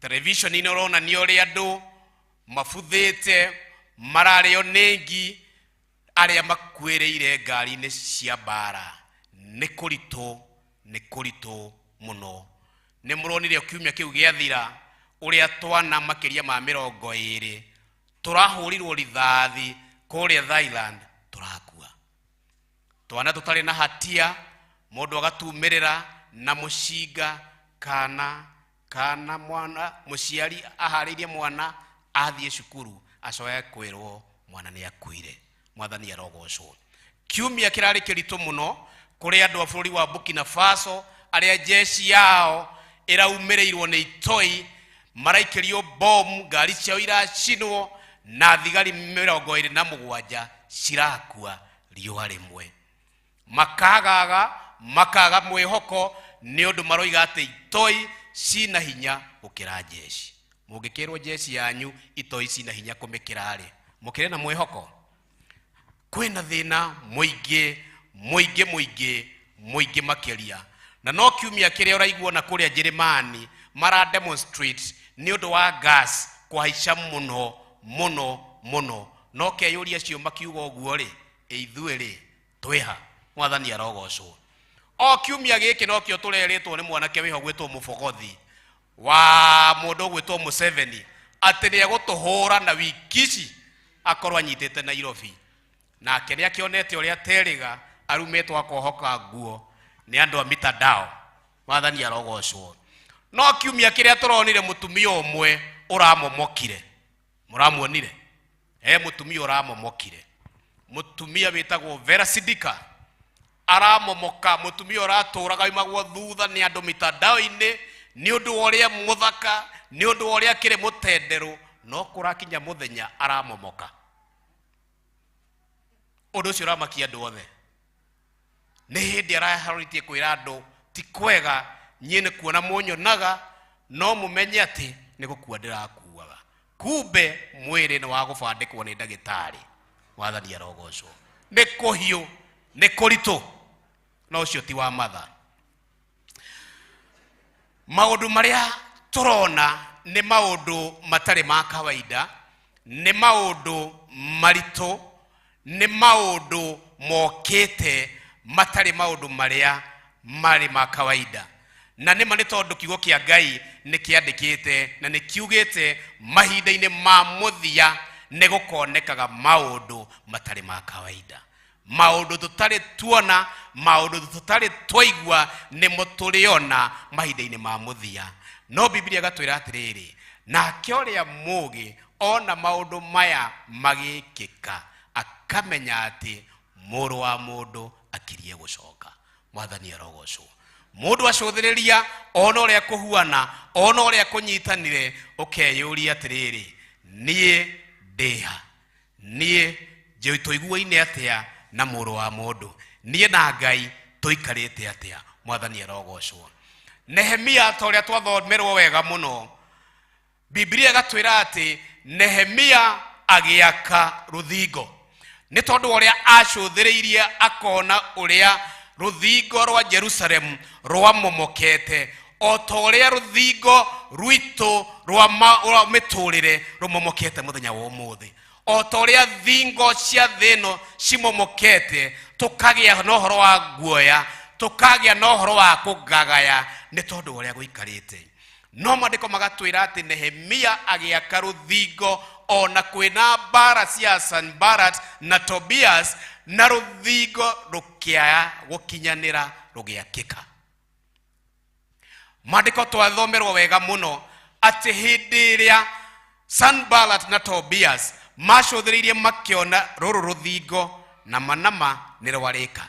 Television-inĩ ũronania ũrĩa andũ mabuthĩte mararĩo nĩ ngi, arĩa makuĩrĩire ngari-inĩ cia mbara. Nĩ kũritũ, nĩ kũritũ mũno. Nĩ mũronire kiumia kĩu gĩathira ũrĩa twana makĩria ma 20 tũrahũrirwo rithathi kũrĩa Thailand tũrakua. Twana tũtarĩ na hatia, mũndũ agatumĩrĩra na mũcinga kana mwana mũciari aharĩirie mwana athiĩ cukuru acoke kwĩrwo mwana nĩ akuire. Mwathani arogocwo. Kiumia kĩrarĩ kĩritũ mũno kũrĩ andũ a bũrũri wa Burkina Faso arĩa jeshi yao ĩraumĩrĩirwo nĩ itoi, maraikĩrio bomu, ngari ciao iracinwo na thigari 27 cirakua riũa rĩmwe. Makagaga, makaga mwĩhoko nĩ ũndũ maroiga atĩ itoi cina hinya gũkĩra jeshi. Mũngĩkĩrwo jeshi yanyu itoi cina hinya kũmĩkĩra rĩ, mũkĩrĩ na mwĩhoko? Kwĩna thĩna mũingĩ, mũingĩ, mũingĩ, mũingĩ makĩria. Na no kiumia kĩrĩa ũraigua na kũrĩa Njĩrĩmani mara demonstrate nĩ ũndũ wa gas kũhaica mũno, mũno, mũno. No keyũria acio makiuga ũguo rĩ, ithuĩ rĩ, twĩha? Mwathani arogocwo. O kiumia gĩkĩ nokĩo tũrerĩtwo nĩ mwanake wĩho gwĩtwo Mũbogothi wa mũndũ ũgwĩtwo Museveni atĩ nĩ egũtũhũra na wiki ici akorwo anyitĩte Nairobi. Nake nĩ akĩonete ũrĩa terĩga arumĩtwo akohoka nguo nĩ andũ a mitandao. Mwathani arogocwo. No kiumia kĩrĩa tũronire mũtumia ũmwe ũramomokire. Mũramuonire? Mũtumia ũramomokire. Mũtumia wĩtagwo Vera Sidika aramomoka, mũtumia ũratũraga oimagwo thutha nĩ andũ mitandao-inĩ nĩ ũndũ wa ũrĩa mũthaka, nĩ ũndũ wa ũrĩa akĩrĩ mũtenderũ, no kũrakinya mũthenya aramomoka. Ũndũ ũcio ũramakia andũ othe. Nĩ hĩndĩ araharĩtie kwĩra andũ ti kwega niĩ nĩ kuona mũnyonaga, no mũmenye atĩ nĩ gũkua ndĩrakuaga. Kumbe mwĩrĩ nĩ wa gũbandĩkwo nĩ ndagĩtarĩ. Wathani arogocwo. Nĩ kũhiũ, nĩ kũritũ, no ũcio ti wa matha. Maũndũ marĩa tũrona nĩ maũndũ matarĩ ma kawaida, nĩ maũndũ maritũ, nĩ maũndũ mokĩte matarĩ maũndũ marĩa marĩ ma kawaida. Na nĩma nĩ tondũ kiugo kĩa Ngai nĩ kĩandĩkĩte na nĩ kiugĩte mahinda-inĩ ma mũthia nĩ gũkonekaga maũndũ matarĩ ma kawaida, maũndũ tũtarĩ tuona, maũndũ tũtarĩ twaigua nĩmo tũrĩona mahinda-inĩ ma mũthia. No Biblia ĩgatwĩra atĩrĩrĩ, nake ũrĩa mũũgĩ ona maũndũ maya magĩkĩka akamenya atĩ mũrũ wa mũndũ akirie gũcoka. Mwathani arogocwo. Mũndũ acũthĩrĩria ona ũrĩa kũhuana, ona ũrĩa kũnyitanire, ũkeyũria atĩrĩrĩ, niĩ ndĩha, niĩ tũiguaine atĩa na mũrũ wa mũndũ, niĩ na Ngai tũikarĩte atĩa? Mwathani arogocwo. Nehemia, ta ũrĩa twathomerwo wega mũno, Biblia ĩgatwĩra atĩ Nehemia agĩaka rũthingo nĩ tondũ ũrĩa acũthĩrĩirie akona ũrĩa rũthingo rwa Jerusalemu rwamomokete, o ta ũrĩa rũthingo rwitũ rwa mĩtũrĩre rũmomokete mũthenya wa ũmũthĩ, o ta ũrĩa thingo cia thĩ ĩno cimomokete, tũkagĩa na ũhoro wa guoya, tũkagĩa na ũhoro wa kũgagaya nĩ tondũ wa ũrĩa gũikarĩte. No maandĩko magatwĩra atĩ Nehemia agĩaka rũthingo ona kwĩna mbara cia Sanballat na Tobias, na rũthingo rũkĩaya gũkinyanĩra rũgĩakĩka. Maandĩko twathomerwo wega mũno atĩ hĩndĩ ĩrĩa Sanballat na Tobias macũthĩrĩirie makĩona rũrũ rũthingo na manama nĩ rwarĩka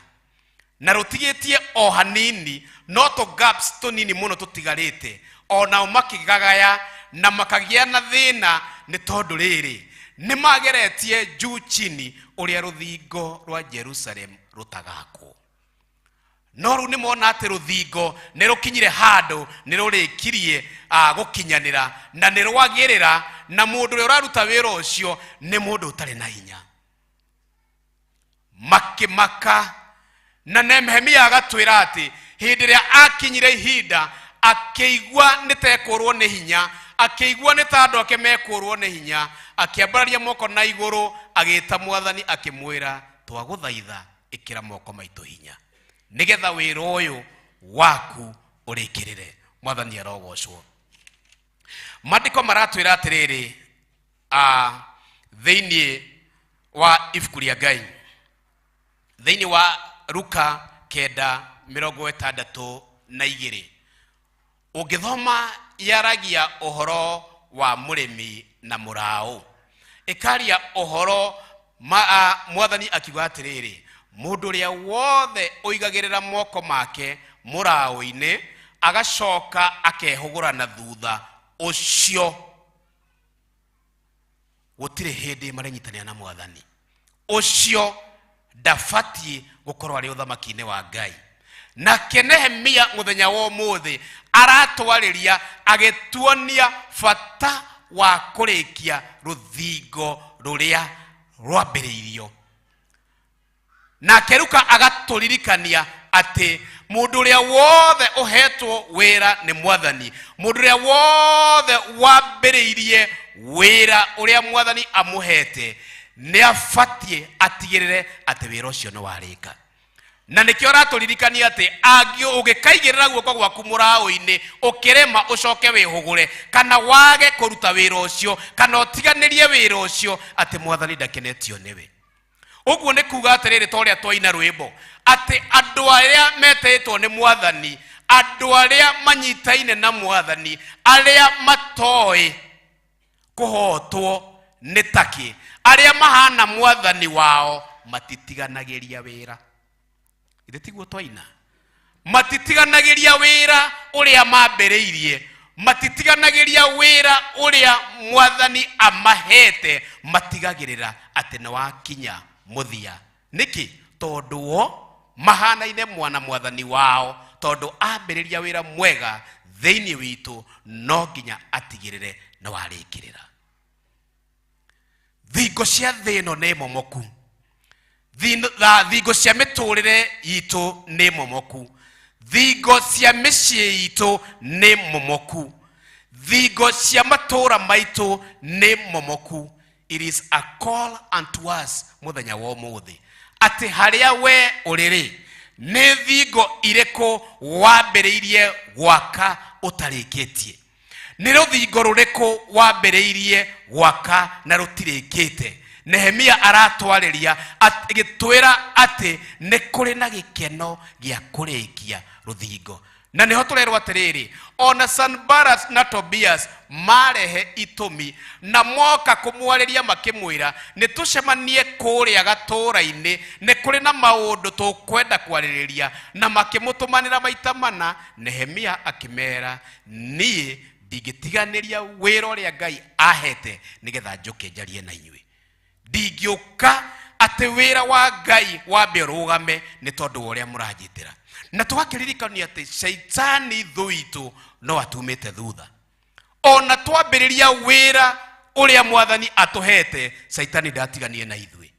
na rũtigĩtie o hanini, no tũ gaps tũnini mũno tũtigarĩte, onao makĩgagaya na makagĩa na thĩna nĩ tondũ rĩrĩ nĩ mageretie juu chini ũrĩa rũthingo rwa Jerusalem rũtagakwo. No rĩu nĩ mona atĩ rũthingo nĩ rũkinyire handũ nĩ rũrĩkirie gũkinyanĩra na nĩ rwagĩrĩra, na mũndũ ũrĩa ũraruta wĩra ũcio nĩ mũndũ ũtarĩ na hinya. Makĩmaka. Na Nehemia agatwĩra atĩ hĩndĩ ĩrĩa akinyire ihinda akĩigua nĩ tekũrwo nĩ hinya, akĩigua nĩ ta andũ ake mekũrwo nĩ hinya, akĩambararia moko na igũrũ agĩta Mwathani akĩmwĩra, twagũthaitha ĩkĩra moko maitũ hinya nĩgetha wĩra ũyũ waku ũrĩkĩrĩre. Mwathani arogocwo. Maandĩko maratwĩra atĩrĩrĩ, thĩinĩ wa ibuku rĩa Ngai, thĩinĩ wa Luka 9:62, ũngĩthoma yaragia ũhoro wa mũrĩmi na mũraũ, ĩkaria ũhoro Mwathani akiuga atĩrĩrĩ, mũndũ ũrĩa wothe ũigagĩrĩra moko make mũraũ-inĩ agacoka akehũgũra na thutha, ũcio gũtirĩ hĩndĩ marenyitanĩra na Mwathani, ũcio ndabatiĩ gũkorwo arĩ ũthamaki-inĩ wa Ngai. Nake Nehemia mũthenya wa ũmũthĩ aratwarĩria agĩtuonia bata wa kũrĩkia rũthingo rũrĩa rwambĩrĩirio. Nake Luka agatũririkania atĩ mũndũ ũrĩa wothe ũhetwo wĩra nĩ Mwathani, mũndũ ũrĩa wothe wambĩrĩirie wĩra ũrĩa Mwathani amũhete, nĩ abatiĩ atigĩrĩre atĩ wĩra ũcio nĩ warĩka. Na nĩkĩo aratũririkania atĩ ũngĩkaigĩrĩra guoko gwaku mũraũ-inĩ ũkĩrĩma ũcoke wĩhũgũre, kana wage kũruta wĩra ũcio, kana ũtiganĩrie wĩra ũcio, atĩ Mwathani ndakenetio nĩwe. Ũguo nĩ kuga atĩrĩrĩ, ta ũrĩa twaina rwĩmbo atĩ andũ arĩa metĩtwo nĩ Mwathani, andũ arĩa manyitaine na Mwathani, arĩa matoĩ kũhotwo nĩ takĩ, arĩa mahana Mwathani wao, matitiganagĩria wĩra. Ithe tiguo twaina? Matitiganagĩria wĩra ũrĩa mambĩrĩirie, matitiganagĩria wĩra ũrĩa Mwathani amahete, matigagĩrĩra atĩ nĩ wakinya mũthia. Nĩkĩ? Tondũ wo mahanaine mwana Mwathani wao, tondũ ambĩrĩria wĩra mwega thĩinĩ witũ no nginya atigĩrĩre nĩ warĩkĩrĩra. Thingo cia thĩ ĩno nĩ momoku. Thingo cia mĩtũrĩre itũ nĩ momoku. Thingo cia mĩciĩ itũ nĩ momoku. Thingo cia matũũra maitũ nĩ momoku. It is a call unto us mũthenya wa ũmũthĩ atĩ harĩa we ũrĩ rĩ, nĩ thingo irĩkũ wambĩrĩirie gwaka ũtarĩkĩtie? Nĩ rũthingo rũrĩkũ wambĩrĩirie gwaka na rũtirĩkĩte? Nehemia aratwarĩria agĩtwĩra atĩ nĩ kũrĩ na gĩkeno gĩa kũrĩkia rũthingo. Na nĩho tũrerwo atĩrĩrĩ, ona Sanballat na Tobias marehe itũmi na moka kũmwarĩria makĩmwĩra nĩ tũcemanie kũrĩa gatũũra-inĩ, nĩ kũrĩ na maũndũ tũkwenda kwarĩrĩria, na makĩmũtũmanĩra maita mana. Nehemia akĩmera, niĩ ndingĩtiganĩria wĩra ũrĩa Ngai ahete nĩgetha njũke njarie na inyuĩ. Ndingĩũka atĩ wĩra wa Ngai wambe ũrũgame nĩ tondũ wa ũrĩa mũranjĩtĩra. Na tũgakĩririkania atĩ caitani thũ itũ no atumĩte thutha. Ona twambĩrĩria wĩra ũrĩa mwathani atũhete, caitani ndatiganie na ithuĩ.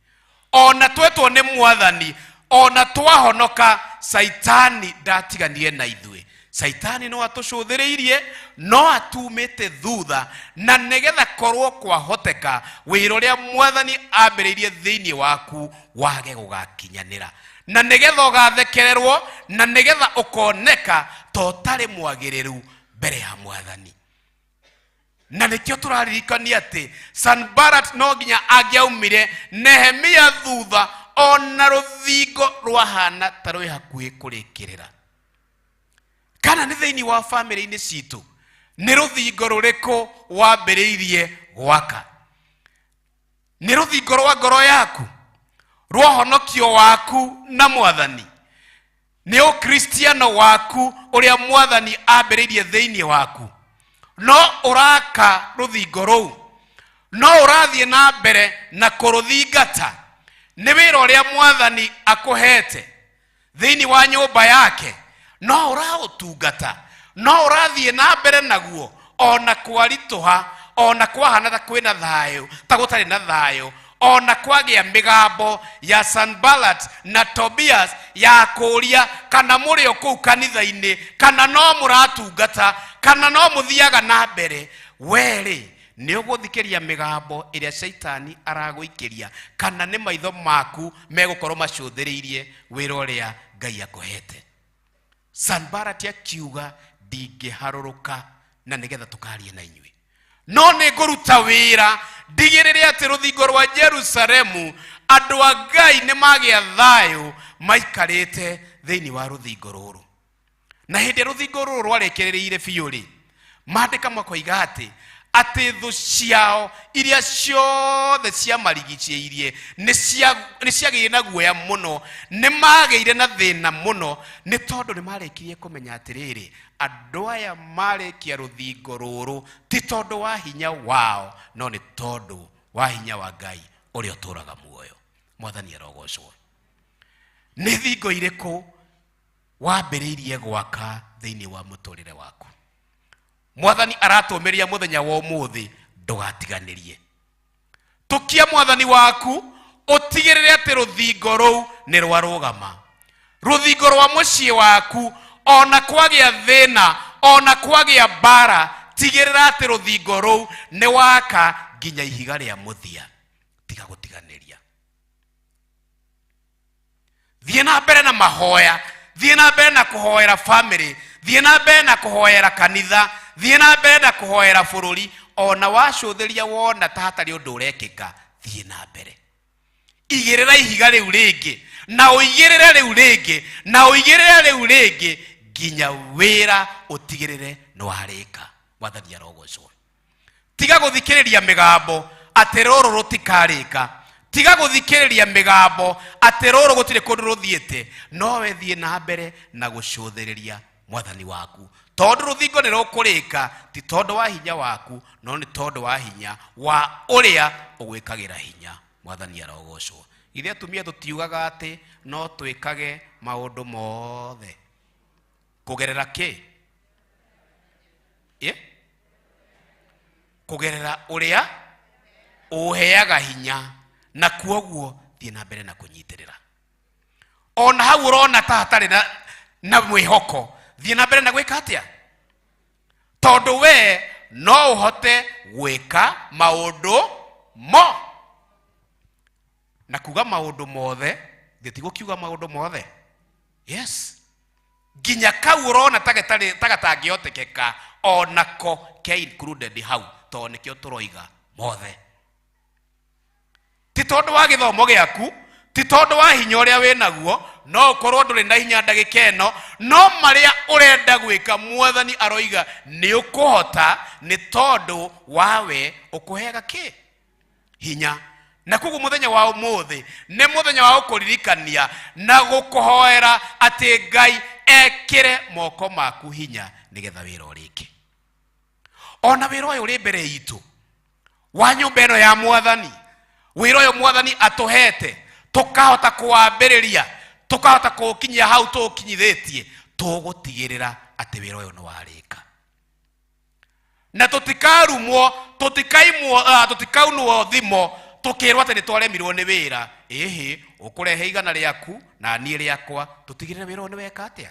Ona twetwo nĩ mwathani, ona twahonoka, caitani ndatiganie na ithuĩ. Caitani no atũcũthĩrĩirie, no atumĩte thutha, na nĩgetha korwo kwahoteka wĩra ũrĩa mwathani ambĩrĩirie thĩinĩ waku wage gũgakinyanĩra, na nĩgetha ũgathekererwo, na nĩgetha ũkoneka ta ũtarĩ mwagĩrĩru mbere ya mwathani. Na nĩkĩo tũraririkania atĩ Sanballat no nginya angĩaumire Nehemia thutha, ona rũthingo rwahana ta rwĩ hakuhĩ kũrĩkĩrĩra. Kana nĩ thĩinĩ wa bamĩrĩ-inĩ citũ, nĩ rũthingo rũrĩkũ wambĩrĩirie gwaka? Nĩ rũthingo rwa ngoro yaku, rwa ũhonokio waku na mwathani? Nĩ ũkristiano waku ũrĩa mwathani ambĩrĩirie thĩinĩ waku? No ũraka rũthingo rũu, no ũrathiĩ na mbere na kũrũthingata? Nĩ wĩra ũrĩa mwathani akũhete thĩinĩ wa nyũmba yake, no ũraũtungata, no ũrathiĩ na mbere naguo ona kwaritũha, ona kwahana ta kwĩna thayũ, ta gũtarĩ na thayũ, ona kwagĩa mĩgambo ya Sanballat na Tobias ya kũũria kana mũrĩ o kũu kanitha-inĩ, kana no mũratungata, kana no mũthiaga na mbere. Werĩ nĩ ũgũthikĩria mĩgambo ĩrĩa caitani aragũikĩria, kana nĩ maitho maku megũkorwo macũthĩrĩirie wĩra ũrĩa Ngai akũhete? Sanballat akiuga, ndingĩharũrũka na nĩgetha tũkarie na inyuĩ, no nĩ ngũruta wĩra ndigĩrĩre atĩ rũthingo rwa Jerusalemu andũ a Ngai nĩ magĩa thayũ maikarĩte thĩinĩ wa rũthingo rũrũ. Na hĩndĩ ĩrĩa rũthingo rũrũ rwarĩkĩrĩire biũ rĩ, maandĩka makoiga atĩ thũ ciao iria ciothe ciamarigicĩirie nĩ ciagĩire na guoya mũno, nĩ magĩire na thĩna mũno, nĩ tondũ nĩ marĩkirie kũmenya atĩrĩrĩ, andũ aya marĩkia rũthingo rũrũ ti tondũ wa hinya wao, no nĩ tondũ wa hinya wa Ngai ũrĩa ũtũũraga muoyo. Mwathani arogocwo. Nĩ thingo irĩkũ wambĩrĩirie gwaka thĩinĩ wa mũtũrĩre waku? Mwathani aratũmĩria mũthenya wa ũmũthĩ, ndũgatiganĩrie. Tũkia mwathani waku, ũtigĩrĩre atĩ rũthingo rũu nĩ rwarũgama, rũthingo rwa mũciĩ waku. Ona kwagĩa thĩna, ona kwagĩa mbara, tigĩrĩra atĩ rũthingo rũu nĩ waka nginya ihiga rĩa mũthia. Tiga gũtiganĩria. Thiĩ na mbere na mahoya, thiĩ na mbere na kũhoera family, thiĩ na mbere na kũhoera kanitha, thiĩ na mbere na kũhoera bũrũri. Ona wacũthĩria wona ta hatarĩ ũndũ ũrekĩka, thiĩ na mbere, igĩrĩra ihiga rĩu rĩngĩ, na ũigĩrĩre rĩu rĩngĩ, na ũigĩrĩre rĩu rĩngĩ, nginya wĩra ũtigĩrĩre nĩ warĩka. Mwathani arogocwo. Tiga gũthikĩrĩria mĩgambo atĩ rũrũ rũtikarĩka, tiga gũthikĩrĩria mĩgambo atĩ rũrũ gũtirĩ kũndũ rũthiĩte, nowe thiĩ na mbere na gũcũthĩrĩria mwathani waku, tondũ rũthingo nĩ rũkũrĩka, ti tondũ wa hinya waku, no nĩ tondũ wa hinya wa ũrĩa ũgwĩkagĩra hinya. Mwathani arogocwo. Ithe atumia tũtiugaga atĩ no twĩkage maũndũ mothe kũgerera kĩ? Kũgerera ũrĩa Ũheaga hinya, na kuoguo thiĩ na mbere na kũnyitĩrĩra. Ona hau ũrona ta hatarĩ na mwĩhoko, thiĩ na mbere na gwĩka atĩa? Tondũ we no ũhote gwĩka maũndũ mo. Na kuga maũndũ mothe, gĩti gũkiuga maũndũ mothe. Yes. Nginya kau ũrona ta gatarĩ, ta gatangĩhotekeka, onako ke included hau, tondũ nĩkĩo tũroiga mothe. Ti tondũ wa gĩthomo gĩaku, ti tondũ wa hinya ũrĩa wĩ naguo, no ũkorwo ndũrĩ na hinya ndagĩka ĩno, no marĩa ũrenda gwĩka mwathani aroiga nĩ ũkũhota, nĩ tondũ wawe ũkũheaga kĩ? Hinya. Na koguo mũthenya wa ũmũthĩ nĩ mũthenya wa gũkũririkania na gũkũhoera atĩ Ngai ekĩre moko maku hinya nĩgetha wĩra ũrĩke. Ona wĩra ũyũ ũrĩ mbere itũ wa nyũmba ĩno ya mwathani, wĩra ũyũ mwathani atũhete tũkahota kũwambĩrĩria, tũkahota kũũkinyia hau tũũkinyithĩtie, tũgũtigĩrĩra atĩ wĩra ũyũ nĩ warĩka. Na tũtikarumwo, tũtikaunwo thimo tũkĩrwo atĩ nĩ twaremirwo nĩ wĩra. Ĩhĩ, ũkũrehe igana rĩaku na niĩ rĩakwa, tũtigĩrĩre wĩra ũyũ nĩ weka atĩa.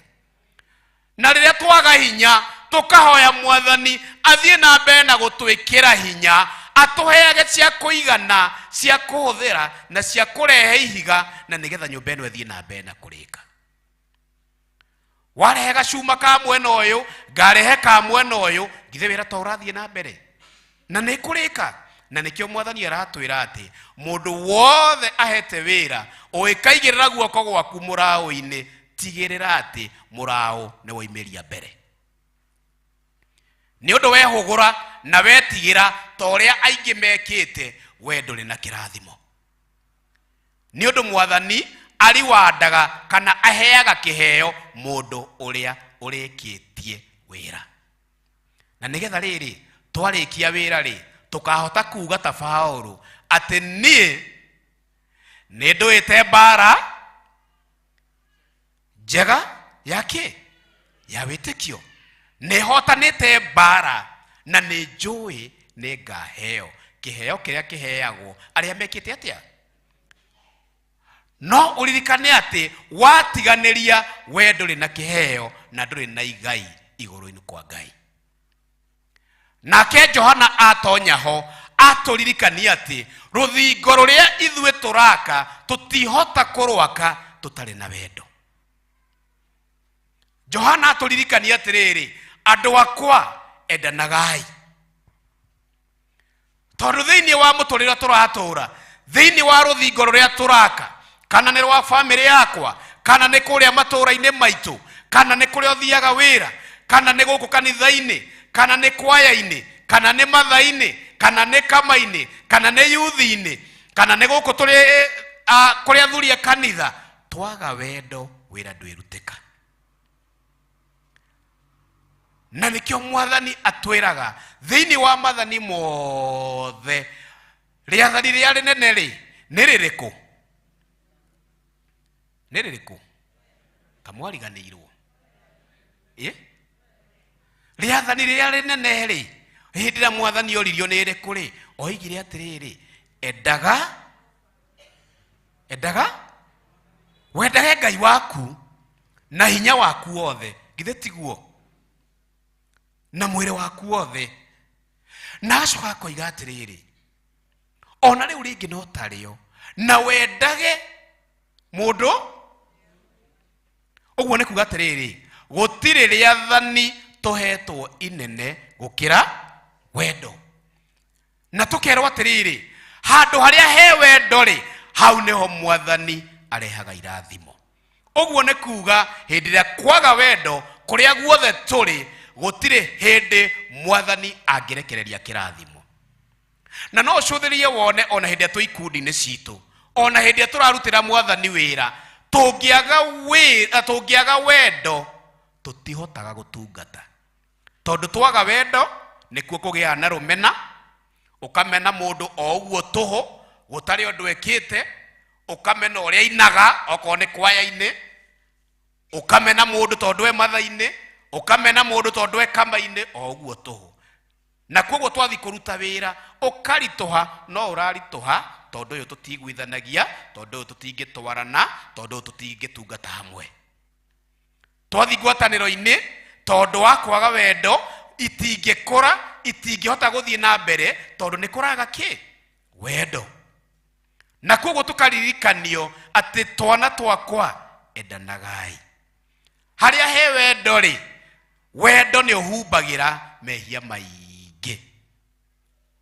Na rĩrĩa twaga hinya, tũkahoya mwathani athiĩ na mbere na gũtwĩkĩra hinya, atũheage cia kũigana, cia kũhũthĩra na cia kũrehe ihiga, na nĩgetha nyũmba ĩno ĩthiĩ na mbere na kũrĩka. Warehe gacuma ka mwena ũyũ, ngarehe ka mwena ũyũ, githĩ wĩra to ũrathiĩ na mbere? Na nĩ kũrĩka. Na nĩkĩo mwathani aratwĩra atĩ mũndũ wothe ahete wĩra, ũgĩkaigĩrĩra guoko gwaku mũraũ-inĩ, tigĩrĩra atĩ mũraũ nĩ waumĩria mbere. Nĩ ũndũ wehũgũra na wetigĩra ta ũrĩa aingĩ mekĩte, we ndũrĩ na kĩrathimo. Nĩ ũndũ mwathani ariwandaga kana aheaga kĩheo mũndũ ũrĩa ũrĩkĩtie wĩra. Na nĩgetha rĩrĩ twarĩkia wĩra rĩ, tũkahota kuga ta Paũlũ atĩ niĩ nĩ ndũĩte mbara njega ya kĩ? Ya wĩtĩkio. Nĩ hotanĩte mbara na nĩ njũĩ nĩ ngaheo kĩheo kĩrĩa kĩheagwo arĩa mekĩte atĩa? No ũririkane atĩ watiganĩria we ndũrĩ na kĩheo na ndũrĩ na igai igũrũ-inĩ kwa Ngai. Nake Johana atonya ho atũririkania atĩ rũthingo rũrĩa ithuĩ tũraka tũtihota kũrwaka tũtarĩ na wendo. Johana atũririkania atĩrĩrĩ, andũ akwa endanagai, tondũ thĩinĩ wa mũtũrĩre tũratũra, thĩinĩ wa rũthingo rũrĩa tũraka, kana nĩ rwa bamĩrĩ yakwa, kana nĩ kũrĩa matũũra-inĩ maitũ, kana nĩ kũrĩa ũthiaga wĩra, kana nĩ gũkũ kanitha-inĩ, kana nĩ kwaya-inĩ, kana nĩ matha-inĩ, kana nĩ kama-inĩ, kana nĩ yuthi-inĩ, kana nĩ gũkũ tũrĩ, kũrĩa athuri a kanitha, twaga wendo wĩra ndwĩrutĩka. Na nĩkĩo mwathani atwĩraga thĩinĩ wa mathani mothe, rĩathani rĩrĩa rĩnene rĩ nĩ rĩrĩkũ? Nĩ rĩrĩkũ? Kamwariganĩirwo. Rĩathani rĩrĩa rĩnene rĩ, hĩndĩ ĩrĩa mwathani oririo nĩ rĩrĩkũ rĩ, oigire atĩrĩrĩ, endaga, endaga, wendage Ngai waku na hinya waku wothe, githĩ tiguo? Na mwĩrĩ waku wothe. Na acoka akoiga atĩrĩrĩ, ona rĩu rĩngĩ no tarĩo, na wendage mũndũ. Ũguo nĩ kuga atĩrĩrĩ, gũtirĩ rĩathani tũhetwo inene gũkĩra wendo. Na tũkerwo atĩrĩrĩ, handũ harĩa he wendo rĩ, hau nĩho mwathani arehaga irathimo. Ũguo nĩ kuga hĩndĩ ĩrĩa kwaga wendo kũrĩa guothe tũrĩ, gũtirĩ hĩndĩ mwathani angĩrekereria kĩrathimo. Na no ũcũthĩrĩrie wone ona hĩndĩ ĩrĩa twĩ ikundi-inĩ citũ, ona hĩndĩ ĩrĩa tũrarutĩra mwathani wĩra, tũngĩaga wendo tũtihotaga gũtungata. Tondũ twaga wendo nĩkuo kũgĩaga na rũmena, ũkamena mũndũ o ũguo tũhũ gũtarĩ ũndũ ekĩte, ũkamena ũrĩa ainaga okorwo nĩ kwaya-inĩ, ũkamena mũndũ tondũ e matha-inĩ, ũkamena mũndũ tondũ e kama-inĩ, o ũguo tũhũ. Na koguo twathi kũruta wĩra ũkaritũha, no ũraritũha tondũ ũyũ tũtiguithanagia, tondũ ũyũ tũtingĩtwarana, tondũ ũyũ tũtingĩtungata hamwe. Twathi ngwatanĩro-inĩ tondũ wa kwaga wendo itingĩkũra, itingĩhota gũthiĩ na mbere tondũ nĩ kũraga kĩ wendo. Na koguo tũkaririkanio atĩ twana twakwa endanagai. Harĩa he wendo rĩ, wendo nĩ ũhumbagĩra mehia maingĩ.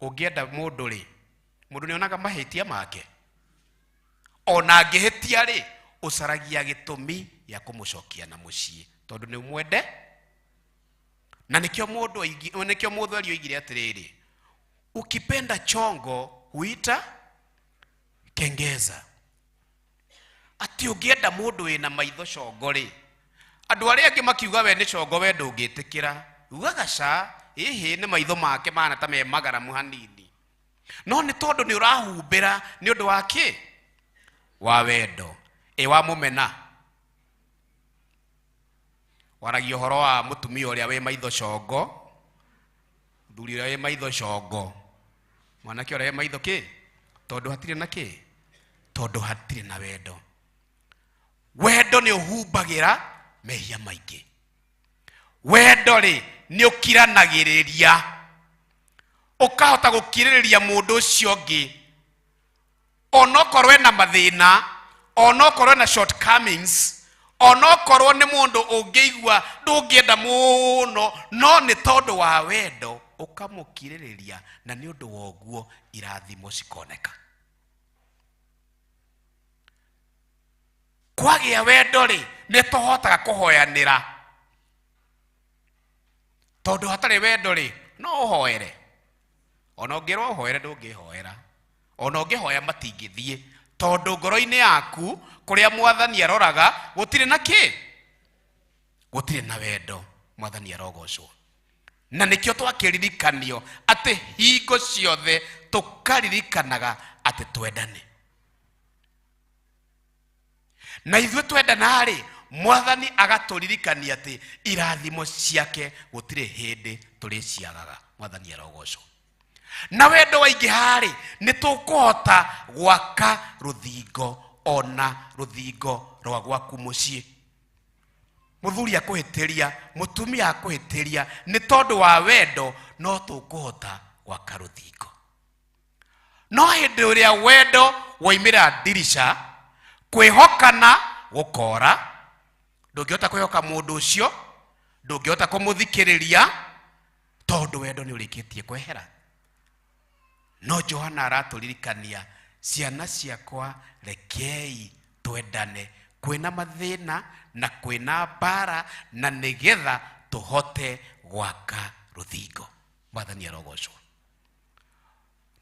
Ũngĩenda mũndũ rĩ, mũndũ nĩ onaga mahĩtia make, ona angĩhĩtia rĩ, ũcaragia gĩtũmi gĩa kũmũcokia na mũciĩ tondũ nĩ ũmwende. Na nĩkĩo mũndũ nĩkĩo mũthweri oigire atĩrĩrĩ, ukipenda chongo huita kengeza. Atĩ ũngĩenda mũndũ wĩna maitho congo rĩ, andũ arĩa angĩ makiuga we nĩ congo, we ndũngĩtĩkĩra, ugaga ca, ĩhĩ nĩ maitho make mahana ta me magaramu hanini, no nĩ tondũ nĩ ũrahumbĩra nĩ ũndũ wa kĩ? Wa wendo. Ĩ wamũmena, waragia ũhoro wa mũtumia ũrĩa wĩ maitho congo, mũthuri ũrĩa wĩ maitho congo, mwanake ũrĩa wĩ maitho kĩ? Tondũ hatirĩ na kĩ? Tondũ hatirĩ na wendo. Wendo nĩ ũhumbagĩra mehia maingĩ. Wendo rĩ nĩ ũkiranagĩrĩria, ũkahota gũkirĩrĩria mũndũ ũcio ũngĩ onokorwo ena mathĩna, onokorwo ena shortcomings, onokorwo nĩ mũndũ ũngĩigua ndũngĩenda mũno, no nĩ tondũ wa wendo ũkamũkirĩrĩria, na nĩ ũndũ wa ũguo irathimo cikoneka. Kwagĩa wendo rĩ, nĩ tũhotaga kũhoyanĩra, tondũ hatarĩ wendo rĩ, no ũhoere, ona ũngĩrwo ũhoere ndũngĩhoera, ona ũngĩhoya matingĩthiĩ, tondũ ngoro-inĩ yaku kũrĩa mwathani aroraga gũtirĩ na kĩ? Gũtirĩ na wendo. Mwathani arogocwo. Na nĩkĩo twakĩririkanio atĩ hingo ciothe tũkaririkanaga atĩ twendane. Na ithuĩ twendana rĩ, mwathani agatũririkania atĩ irathimo ciake gũtirĩ hĩndĩ tũrĩciagaga. Mwathani arogocwo. Na wendo waingĩha rĩ, nĩ tũkũhota gwaka rũthingo, ona rũthingo rwa gwaku mũciĩ. Mũthuri akũhĩtĩria, mũtumia akũhĩtĩria, nĩ tondũ wa wendo no tũkũhota gwaka rũthingo. No hĩndĩ ĩrĩa wendo waimĩra ndirica, kwĩhokana gũkora, ndũngĩhota kwĩhoka mũndũ ũcio, ndũngĩhota kũmũthikĩrĩria, tondũ wendo nĩ ũrĩkĩtie kwehera. No Johana aratũririkania, ciana ciakwa, rekei twendane, kwĩna mathĩna na kwĩna mbara, na nĩgetha tũhote gwaka rũthingo. Mwathani arogocwo.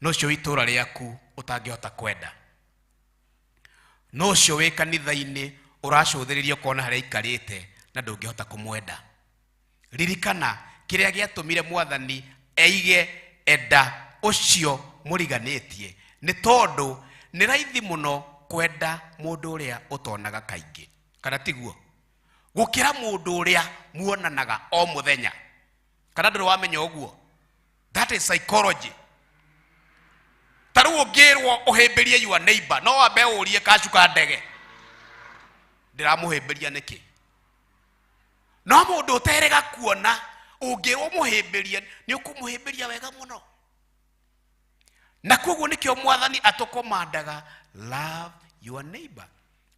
No ũcio wĩ itũũra rĩaku ũtangĩhota kwenda, no ũcio wĩ kanitha-inĩ ũracũthĩrĩria ũkona harĩa aikarĩte na ndũngĩhota kũmwenda. Ririkana kĩrĩa gĩatũmire mwathani eige enda ũcio mũriganĩtie, nĩ tondũ nĩ raithi mũno kwenda mũndũ ũrĩa ũtonaga kaingĩ, kana tiguo? Gũkĩra mũndũ ũrĩa muonanaga o mũthenya. Kana ndũrĩ wamenya ũguo? That is psychology. Ta rĩu ũngĩrwo ũhĩmbĩrie your neighbor, no wambe ũrie kacuka ndege, ndĩramũhĩmbĩria nĩkĩ? No mũndũ ũterĩga kuona, ũngĩrwo mũhĩmbĩrie, nĩ ũkũmũhĩmbĩria wega mũno. Na koguo nĩkĩo mwathani atũkomandaga love your neighbor,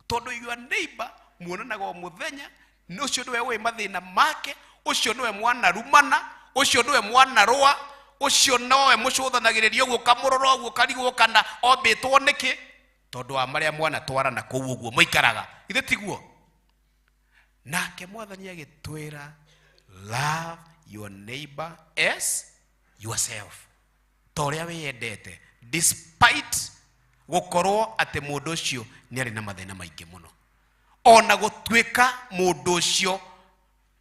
tondũ your neighbor muonanaga o mũthenya, ũcio nĩwe ũĩ mathĩna make, ũcio nĩwe mwanarumana, ũcio nĩwe mwanarũa, ũcio nowe mũcũthanagĩrĩria ũguo, ũkamũrora ũguo, ũkarigwo kana ombĩtwo nĩkĩ, tondũ wa marĩa mwanatwarana kũu ũguo mũikaraga. Ithe tiguo? Nake mwathani agĩtwĩra love your neighbor as yourself, ta ũrĩa wĩyendete, despite gũkorwo atĩ mũndũ ũcio nĩ arĩ na mathĩna maingĩ mũno, ona gũtuĩka mũndũ ũcio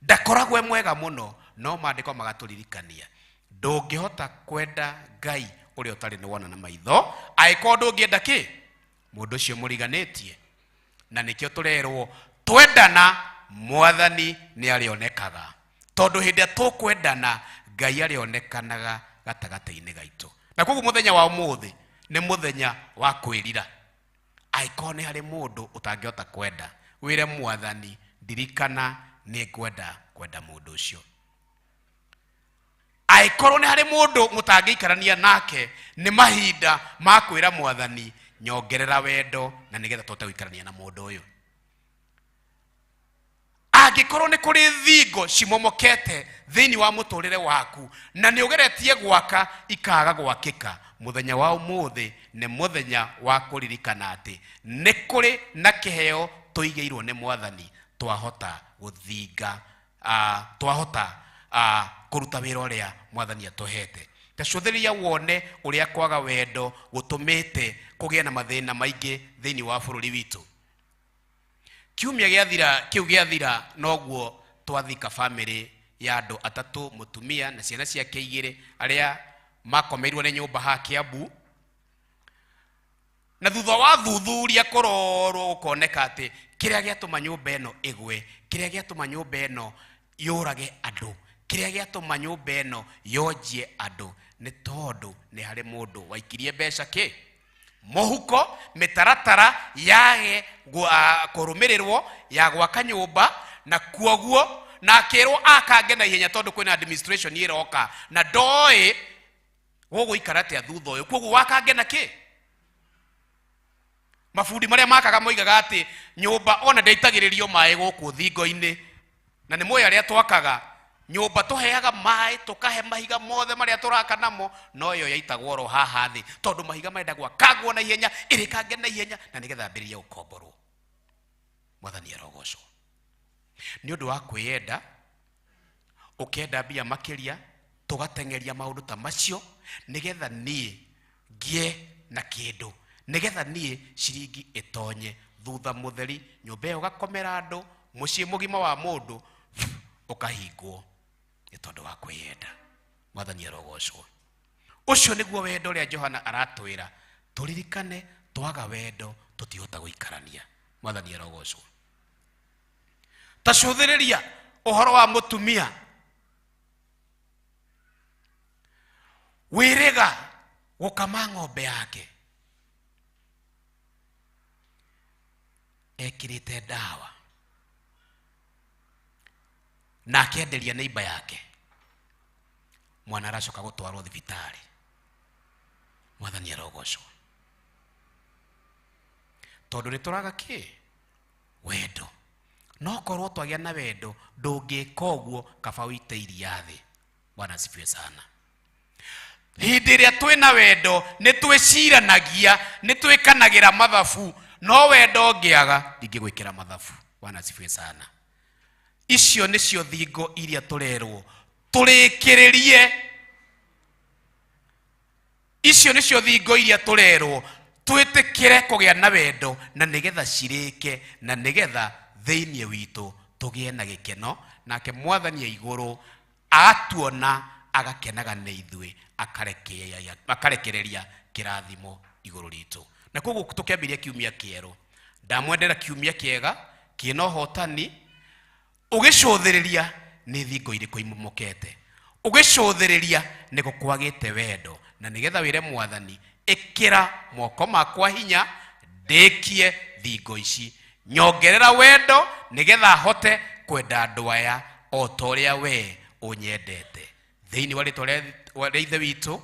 ndakoragwo e mwega mũno, no maandĩko magatũririkania ndũngĩhota kwenda Ngai ũrĩa ũtarĩ nĩ wona na maitho, angĩkorwo ndũngĩenda kĩ mũndũ ũcio mũriganĩtie. Na nĩkĩo tũrerwo twendana mwathani nĩ arĩonekaga, tondũ hĩndĩ ĩrĩa tũkwendana Ngai arĩonekanaga gatagatĩ-inĩ gaitũ. Na koguo mũthenya wa ũmũthĩ nĩ mũthenya wa kwĩrira. Angĩkorwo nĩ harĩ mũndũ ũtangĩhota kwenda, wĩre mwathani ndirikana nĩ ngwenda kwenda mũndũ ũcio. Angĩkorwo nĩ harĩ mũndũ mũtangĩikarania nake, nĩ mahinda ma kwĩra mwathani nyongerera wendo na nĩgetha tũhote gũikarania na mũndũ ũyũ. Angĩkorwo nĩ kũrĩ thingo cimomokete thĩinĩ wa mũtũrĩre waku na nĩ ũgeretie gwaka ikaga gwakĩka, mũthenya wa ũmũthĩ nĩ mũthenya wa kũririkana atĩ nĩ kũrĩ na kĩheo tũigĩirwo nĩ mwathani, twahota gũthinga, twahota kũruta wĩra ũrĩa mwathani atũhete. Ta cũthĩrĩria wone ũrĩa kwaga wendo gũtũmĩte kũgĩe na mathĩna maingĩ thĩinĩ wa bũrũri witũ. Kiumia gĩathira, kĩu gĩathira noguo twathika bamĩrĩ ya andũ atatũ, mũtumia na ciana ciake igĩrĩ arĩa makomeirwo nĩ nyũmba haha Kiambu. Na thutha wa thuthuria kũrorwo gũkoneka atĩ kĩrĩa gĩatũma nyũmba ĩno ĩgwe, kĩrĩa gĩatũma nyũmba ĩno yũrage andũ, kĩrĩa gĩatũma nyũmba ĩno yonjie andũ nĩ tondũ nĩ harĩ mũndũ waikirie mbeca kĩ mũhuko, mĩtaratara yage kũrũmĩrĩrwo ya gwaka nyũmba, na kuoguo na akĩrwo akange na ihenya tondũ kwĩna administration ĩroka na ndoĩ gũgũikara atĩa thutha ũyũ. Kuoguo wakange na kĩ? Mabundi marĩa makaga moigaga atĩ nyũmba ona ndĩitagĩrĩrio maĩ gũkũ thingo-inĩ, na nĩ mũĩ arĩa twakaga nyũmba tũheaga maĩ tũkahe mahiga mothe marĩa tũraka namo, no ĩyo yaitagwo oro haha thĩ tondũ mahiga marenda gwakangwo na ihenya, ĩrĩkange na ihenya na nĩgetha ambĩrĩrie gũkomborwo. Mwathani arogocwo. Nĩ ũndũ wa kwĩyenda, ũkenda mbia makĩria, tũgateng'eria maũndũ ta macio nĩgetha niĩ ngĩe na kĩndũ, nĩgetha niĩ ciringi ĩtonye thutha mũtheri, nyũmba ĩyo ũgakomera andũ, mũciĩ mũgima wa mũndũ ũkahingwo nĩ tondũ wa kwĩyenda. Mwathani arogocwo. Ũcio nĩguo wendo ũrĩa Johana aratwĩra tũririkane, twaga wendo tũtihota gũikarania. Mwathani arogocwo. Ta cũthĩrĩria ũhoro wa mũtumia wĩrĩga gũkama ng'ombe yake ekĩrĩte ndawa na akĩenderia neighbor yake, mwana aracoka gũtwarwo thibitarĩ. Mwathani arogocwo. Tondũ nĩ tũraga kĩ? Wendo. No korwo twagĩa na wendo ndũngĩka ũguo, kaba ũite iria thĩ. Bwana asifiwe sana. Hĩndĩ ĩrĩa twĩna wendo nĩ twĩciranagia, nĩ twĩkanagĩra mathabu, no wendo ũngĩaga ndingĩgwĩkĩra mathabu. Bwana asifiwe sana. Icio nĩcio thingo iria tũrerwo tũrĩkĩrĩrie. Icio nĩcio thingo iria tũrerwo twĩtĩkĩre kũgĩa na wendo na nĩgetha cirĩke, na nĩgetha thĩinĩ witũ tũgĩe na gĩkeno, nake mwathani e igũrũ atuona agakenaga nĩ ithuĩ, akarekereria kĩrathimo igũrũ ritũ. Na koguo tũkĩambĩrĩria kiumia kĩerũ, ndamwendera kiumia kĩega kĩna ũhotani, ũgĩcũthĩrĩria nĩ thingo irĩkũ imomokete, ũgĩcũthĩrĩria nĩ gũkwagĩte wendo, na nĩgetha wĩre mwathani ĩkĩra moko makwa hinya ndĩkie thingo ici, nyongerera wendo nĩgetha hote kwenda andũ aya o ta ũrĩa we ũnyendete. Thĩinĩ wa rĩtwa rĩa Ithe witũ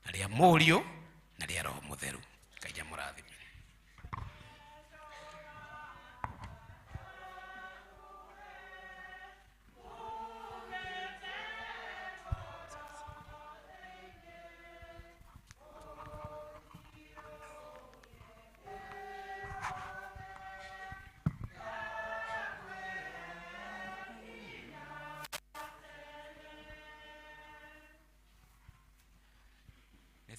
na rĩa Mũriũ na rĩa Roho Mũtheru. Ngai amũrathime.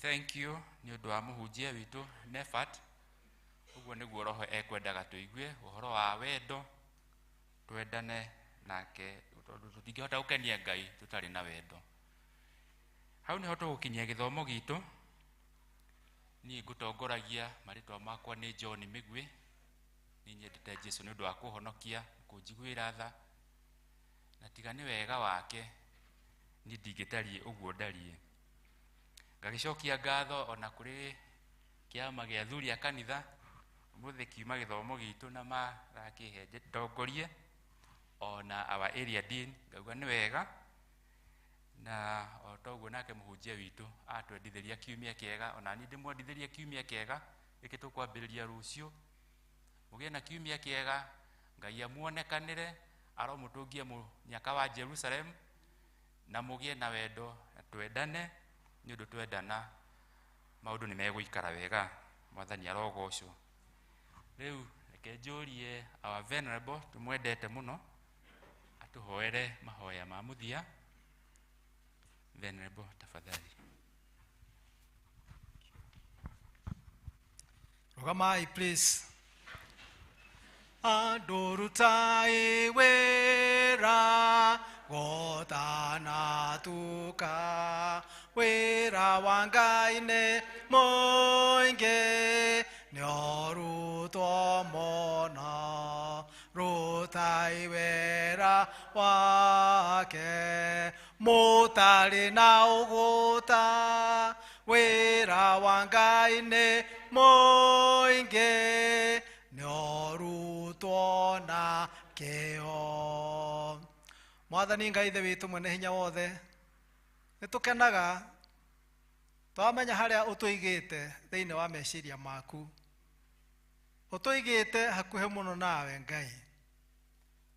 Thank you nĩ ũndũ wa mũhunjia witũ Nefat. Ũguo nĩguo Roho ekwendaga tũigue ũhoro wa wendo, twendane nake, tondũ tũtingĩhota gũkenia Ngai tũtarĩ na wendo. Hau nĩho tũgũkinyia gĩthomo gitũ. Niĩ ngũtongoragia, marĩtwa makwa nĩ John Mĩgwĩ. Niĩ nyendete Jesũ nĩ ũndũ wa kũhonokia, kũnjiguĩra tha, na tiga nĩ wega wake niĩ ndingĩtariĩ ũguo ndariĩ. Ngagĩcokia ngatho ona kũrĩ kĩama gĩa athuri a kanitha, ũmũthĩ kiuma gĩthomo gitũ na marakĩhe ndongorie, ona our area dean, ngauga nĩ wega. Na o toguo nake mũhunjia witũ atwendithĩria kiumia kĩega, ona niĩ ndĩmwendithĩrie kiumia kĩega gĩkĩ tũkwambĩrĩria rũciũ. Mũgĩe na kiumia kĩega, Ngai amuonekanĩre, aromũtũngie mũnyaka wa Jerusalem, na mũgĩe na wendo na twendane, nĩ ũndũ twendana maũndũ nĩ megũikara wega. Mwathani arogocwo. Rĩu reke njũrie our venerable, tũmwendete mũno, atũhoere mahoya ma mũthia. Venerable, tafadhali. Rugamai, please. Andũ rutai wĩra gũtanatuka, wĩra wa Ngai nĩ mũingĩ, nĩũrutwo mũno, rutai wĩra wake, mũtarĩ na ũgũta, wĩra wa Ngai nĩ mũingĩ, nĩũrutwo na kĩo. Mwathani Ngai Ithe witũ mwene hinya wothe, nĩtũkenaga twamenya harĩa ũtũigĩte thĩinĩ wa meciria maku. Ũtũigĩte hakuhĩ mũno nawe Ngai,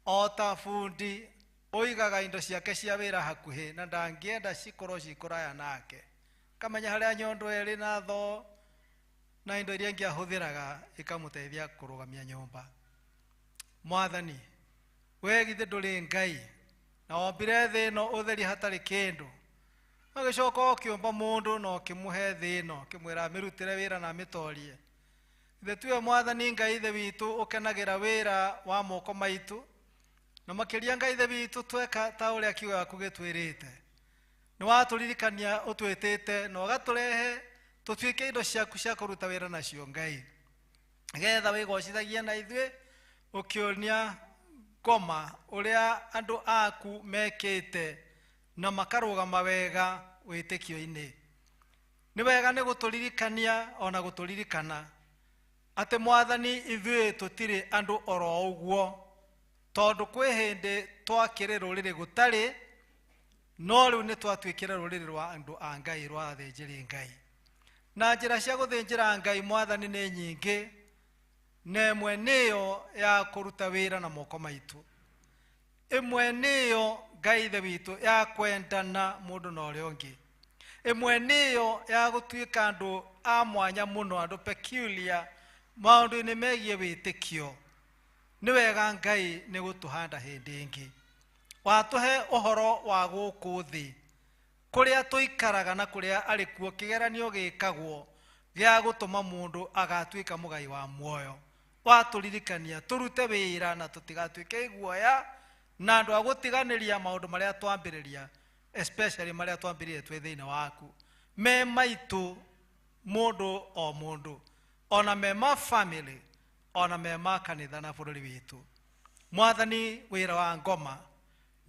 o ta bundi ũigaga indo ciake cia wĩra hakuhĩ na ndangĩenda cikorwo ci kũraya nake, kamenya harĩa nyondo ĩrĩ na thoo na indo iria ingĩ ahũthĩraga ikamũteithia kũrũgamia nyũmba. Mwathani, we githĩ ndũrĩ Ngai, na wombire thĩ ĩno ũtheri hatarĩ kĩndũ, ũgĩcoka ũkĩũmba mũndũ na ũkĩmũhe thĩ ĩno, ũkĩmwĩra amĩrutĩre wĩra na amĩtorie. Ithe tiwe Mwathani Ngai Ithe witũ ũkenagĩra wĩra wa moko maitũ, na makĩria Ngai Ithe witũ tweka ta ũrĩa kiugo gĩaku gĩtwĩrĩte. Nĩ watũririkania ũtwĩtĩte na ũgatũrehe tũtuĩke indo ciaku cia kũruta wĩra nacio Ngai, nĩgetha wĩgocithagie na ithuĩ ũkĩonia ngoma ũrĩa andũ aku mekĩte na makarũgama wega wĩtĩkio-inĩ. Nĩ wega nĩ gũtũririkania ona gũtũririkana atĩ Mwathani ithuĩ tũtirĩ andũ oro ũguo, tondũ kwĩ hĩndĩ twakĩrĩ rũrĩrĩ gũtarĩ, no rĩu nĩ twatuĩkire rũrĩrĩ rwa andũ a Ngai, rwa athĩnjĩri Ngai. Na njĩra cia gũthĩnjĩra Ngai Mwathani nĩ nyingĩ, na ĩmwe nĩyo ya kũruta wĩra na moko maitũ, ĩmwe nĩyo Ngai Ithe witũ ya kwendana mũndũ na ũrĩa ũngĩ, ĩmwe nĩyo ya gũtuĩka andũ a mwanya mũno, andũ peculiar maũndũ-inĩ megiĩ wĩtĩkio. Nĩ wega Ngai nĩ gũtũhanda hĩndĩ ĩngĩ, watũhe ũhoro wa gũkũ thĩ kũrĩa tũikaraga na kũrĩa arĩ kuo kĩgeranio gĩkagwo gĩa gũtũma mũndũ agatuĩka mũgai wa muoyo. Watũririkania tũrute wĩra na tũtigatuĩke iguoya na andũ a gũtiganĩria maũndũ marĩa twambĩrĩria, especially marĩa twambĩrĩria twĩ thĩinĩ waku, me maitũ mũndũ o mũndũ, ona me ma family, ona me ma kanitha na bũrũri witũ. Mwathani, wĩra wa ngoma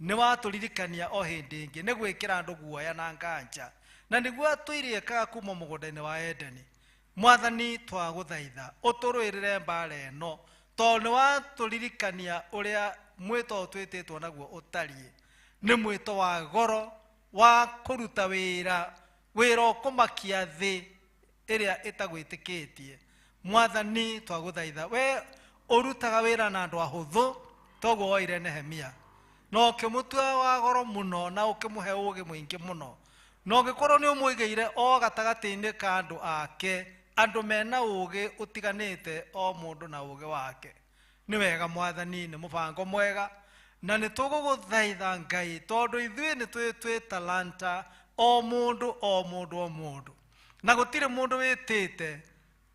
nĩ watũririkania o hĩndĩ ĩngĩ nĩ gwĩkĩra andũ guoya na nganja, na nĩguo atũiriĩkaga kuma mũgũnda-inĩ wa Edeni. Mwathani, twagũthaitha ũtũrũĩrĩre mbara ĩno, tondũ nĩ watũririkania ũrĩa mwĩto ũtwĩtĩtwo naguo ũtariĩ. Nĩ mwĩto wa goro wa kũruta wĩra, wĩra ũkũmakia thĩ ĩrĩa ĩtagwĩtĩkĩtie. Mwathani, twagũthaitha we ũrutaga wĩra na andũ ahũthũ, toguo woire Nehemia na ũkĩmũtua wa goro mũno na ũkĩmũhe ũũgĩ mũingĩ mũno, na ũngĩkorwo nĩ ũmũigĩire o gatagatĩ-inĩ ka andũ ake, andũ mena ũũgĩ ũtiganĩte o mũndũ na ũũgĩ wake. Nĩ wega Mwathani, nĩ mũbango mwega, na nĩ tũgũgũthaitha Ngai, tondũ ithuĩ nĩ twĩ talanta o mũndũ o mũndũ o mũndũ, na gũtirĩ mũndũ wĩtĩte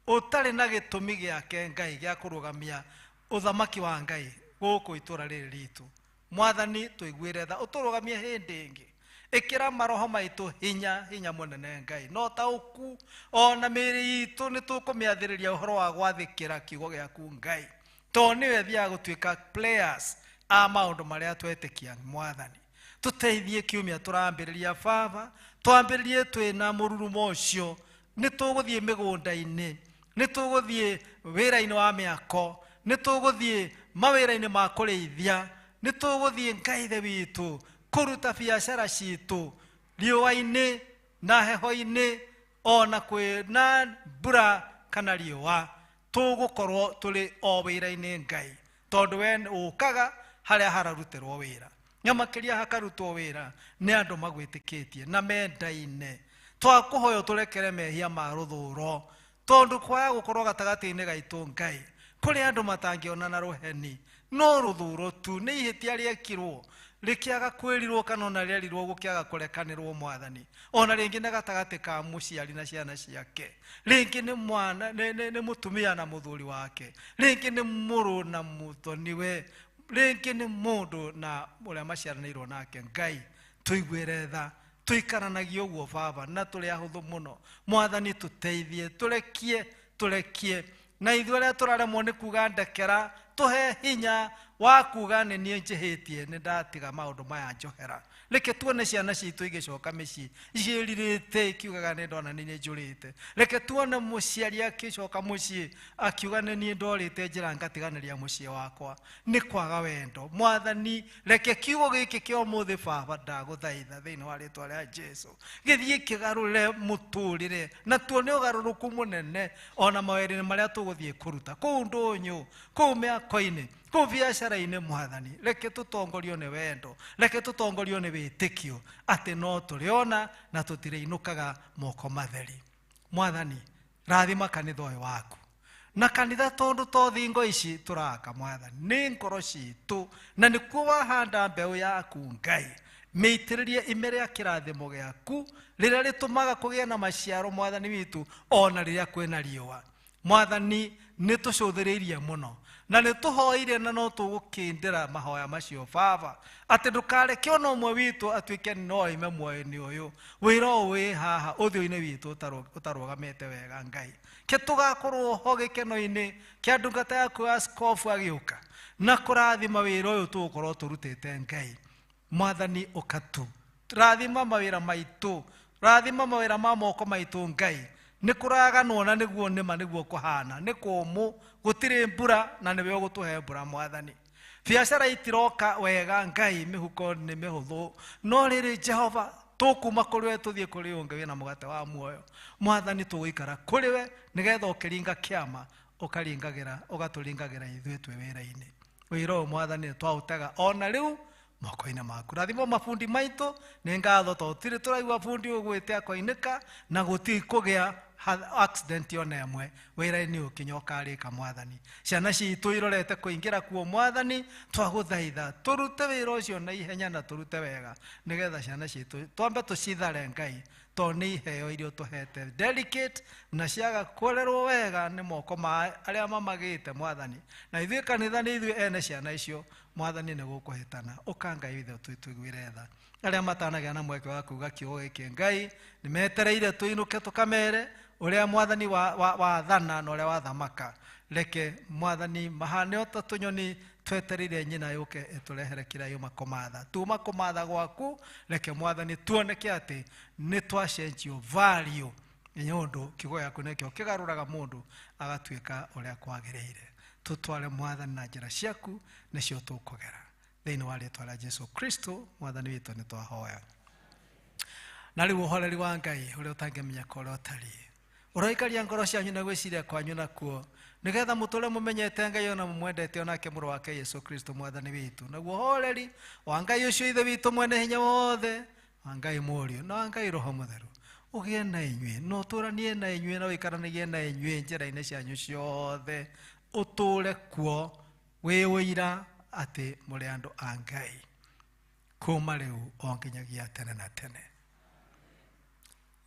ũtarĩ na gĩtũmi gĩake Ngai gĩa kũrũgamia ũthamaki wa Ngai gũkũ itũra rĩrĩ ritũ. Mwathani, tũiguĩre tha, ũtũrũgamie hĩndĩ ĩngĩ, ĩkĩra maroho maitũ hinya, hinya mũnene Ngai, no taũku ona mĩĩrĩ itũ nĩ tũkũmĩathĩrĩria ũhoro wa gwathĩkĩra kiugo gĩaku Ngai, tondũ nĩwe thiaga gũtuĩka players a maũndũ marĩa twetĩkia. Mwathani, Tũteithie kiumia tũrambĩrĩria baba, twambĩrĩrie twĩna mũrurumo ũcio. Nĩ tũgũthiĩ mĩgũnda-inĩ, nĩ tũgũthiĩ wĩra-inĩ wa mĩako, nĩ tũgũthiĩ mawĩra-inĩ ma kũrĩithia, nĩ tũgũthiĩ Ngai Ithe witũ kũruta biacara citũ riũa-inĩ na heho-inĩ, ona kwĩna mbura kana riũa, tũgũkorwo tũrĩ o wĩra-inĩ Ngai, tondũ we ũkaga harĩa hararutĩrwo wĩra, na makĩria hakarutwo wĩra nĩ andũ magwĩtĩkĩtie na mendaine. Twakũhoya tũrekere mehia ma rũthũro, tondũ kwaga gũkorwo gatagatĩ-inĩ gaitũ Ngai, kũrĩ andũ matangĩonana rũheni, no rũthũro tu nĩ ihĩtia rĩekirwo rĩkĩaga kwĩrirwo kana ona rĩerirwo gũkĩaga kũrekanĩrwo Mwathani. Ona rĩngĩ nĩ gatagatĩ ka mũciari na ciana ciake, rĩngĩ nĩ mwana, nĩ mũtumia na mũthuri wake, rĩngĩ nĩ mũrũ na mũthoniwe, rĩngĩ nĩ mũndũ na ũrĩa maciaranĩirwo nake. Ngai tũiguĩre tha, tũikaranagie ũguo baba, na tũrĩ ahũthũ mũno Mwathani. Tũteithie, tũrekie, tũrekie na ithuĩ arĩa tũraremwo nĩ kuga ndekera, tũhe hinya wa kuga nĩ niĩ njĩhĩtie, nĩ ndatiga maũndũ maya, njohera. Reke tuone ciana citũ igĩcoka mĩciĩ ciĩrirĩte, ikiugaga nĩ ndona nĩ niĩ njũrĩte. Reke tuone mũciari akĩcoka mũciĩ akiuga nĩ niĩ ndorĩte njĩra ngatiganĩria mũciĩ wakwa nĩ kwaga wendo. Mwathani, reke kiugo gĩkĩ kĩa ũmũthĩ baba, ndagũthaitha thĩinĩ wa rĩtwa rĩa Jesu, gĩthiĩ kĩgarũre mũtũrĩre na tuone ũgarũrũku mũnene ona mawĩra-inĩ marĩa tũgũthiĩ kũruta kũu ndũnyũ, kũu mĩako-inĩ, kũu biacara-inĩ. Mwathani, reke tũtongorio nĩ wendo, reke tũtongorio nĩ wĩtĩkio atĩ no tũrĩona na tũtirĩinũkaga moko matheri. Mwathani, rathima kanitha ũyũ waku na kanitha, tondũ to thingo ici tũraka Mwathani, nĩ ngoro citũ, na nĩkuo wahanda mbeũ yaku Ngai. Mĩitĩrĩrie ime rĩa kĩrathimo gĩaku rĩrĩa rĩtũmaga kũgĩe na maciaro Mwathani witũ, ona rĩrĩa kwĩna riũa. Mwathani, nĩ tũcũthĩrĩirie mũno na nĩ tũhoire, na no tũgũkĩndĩra mahoya macio baba, atĩ ndũkareke ona ũmwe witũ atuĩke no oime muoyo-inĩ ũyũ, wĩra ũyũ wĩ haha ũthiũ-inĩ witũ ũtarũgamĩte wega. Ngai, ke tũgakorwo ho gĩkeno-inĩ kĩa ndungata yaku askofu agĩũka na kũrathima wĩra ũyũ tũgũkorwo tũrutĩte. Ngai Mwathani, ũkatu rathima mawĩra maitũ, rathima mawĩra ma moko maitũ. Ngai, nĩ kũraganwo na nĩguo nĩma nĩguo kũhana, nĩ kũmũ, gũtirĩ mbura, na nĩwe ũgũtũhe mbura Mwathani. Biacara itiroka wega Ngai, mĩhuko nĩ mĩhũthũ, no rĩrĩ Jehova, tũkuma kũrĩ we tũthiĩ kũrĩ ũngĩ wĩna mũgate wa muoyo. Mwathani, tũgũikara kũrĩ we nĩgetha ũkĩringa kĩama ũkaringagĩra, ũgatũringagĩra ithuĩ twĩ wĩra-inĩ. Wĩra ũyũ Mwathani nĩ twaũtega ona rĩu moko-inĩ maku. Rathimo mabundi maitũ, nĩ ngatho tondũ tũtirĩ tũraigua bundi ũgwĩte akoinĩka na gũtirĩ kũgĩa accident ona ĩmwe wĩra-inĩ ũkinya ũkarĩka. Mwathani, ciana citũ irorete kũingĩra kuo. Mwathani, twagũthaitha tũrute wĩra ũcio na ihenya na tũrute wega, nĩgetha ciana citũ twambe tũcithare Ngai, tondũ nĩ iheo iria ũtũhete delicate, na ciaga kũrerwo wega nĩ moko ma arĩa mamagĩte Mwathani, na ithuĩ kanitha nĩ ithuĩ ene ciana icio, Mwathani, nĩ gũkũhĩtana. Ũka Ngai withe tũiguĩre tha. Arĩa matanagĩa na mweke wa kuga kiugo gĩkĩ, Ngai, nĩ metereire tũinũke tũkamere ũrĩa Mwathani wathana na ũrĩa wathamaka. Reke Mwathani mahane o ta tũnyoni twetereire nyina yũke ĩtũrehere kĩrĩa yuma kũmatha. Tuma kũmatha gwaku, reke Mwathani tuoneke atĩ nĩ twacenjio value, nĩ ũndũ kiugo gĩaku nĩkĩo kĩgarũraga mũndũ agatuĩka ũrĩa kwagĩrĩire. Tũtware Mwathani na njĩra ciaku nĩcio tũkũgera, thĩinĩ wa rĩtwa rĩa Jesu Kristo Mwathani witũ nĩ twahoya. Na rĩu ũhoreri wa Ngai ũrĩa ũtangĩmenyeka ũrĩa ũtariĩ ũroikaria ngoro cianyu na gwĩciria kwanyu nakuo, nĩgetha mũtũre mũmenyete Ngai ona mũmwendete onake mũrũ wake Yesu Kristo Mwathani witũ. Naguo ũhoreri wa Ngai ũcio Ithe witũ mwene hinya wothe, wa Ngai Mũriũ, na wa Ngai Roho Mũtheru ũgĩe na inyuĩ, na ũtũranie na inyuĩ, na ũikaranagie na inyuĩ njĩra-inĩ cianyu ciothe, ũtũre kuo wĩ ũira atĩ mũrĩ andũ a Ngai, kuma rĩu o nginyagia tene na tene.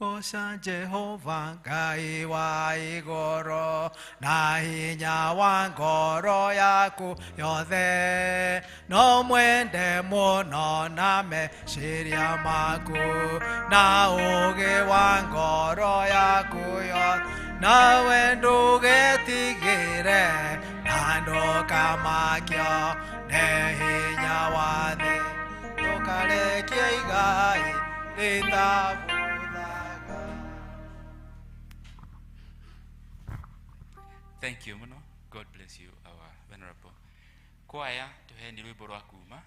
Goca Jehova Ngai wa igũrũ na hinya wa ngoro yaku yothe, no mwende mũno na meciria maku na ũũgĩ wa ngoro yaku yothe, nawe ndũgetigĩre na ndũkamakio nĩ hinya wa thĩ. Ndũkareke Rĩtabũthaga. Thank you muno. God bless you, our venerable choir. Tuheni rwimbo rwa kuma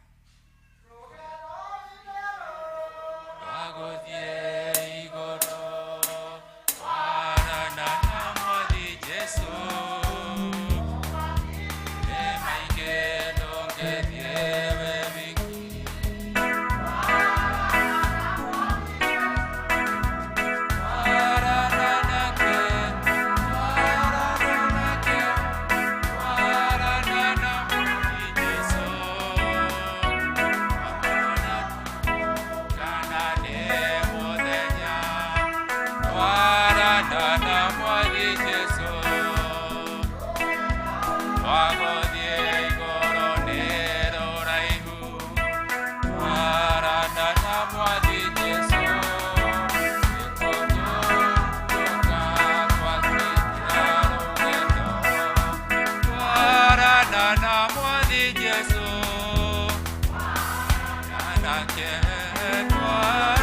rwagũthiĩ igũrũ warana na Mwathi Jesũ. Nĩ maingĩ ndũngĩthiĩ wĩ wiki. Warana nake, warana nake, warana na Mwathi Jesũ. Kana nĩ mũthenya warana na Mwathi Jesũ. Twagũthiĩ igũrũ nĩ rũraihu, warana na Mwathi Jesũ. Nĩkũhurũka twakinya rũgendo, twarana na Mwathi Jesũ. Nake twarana.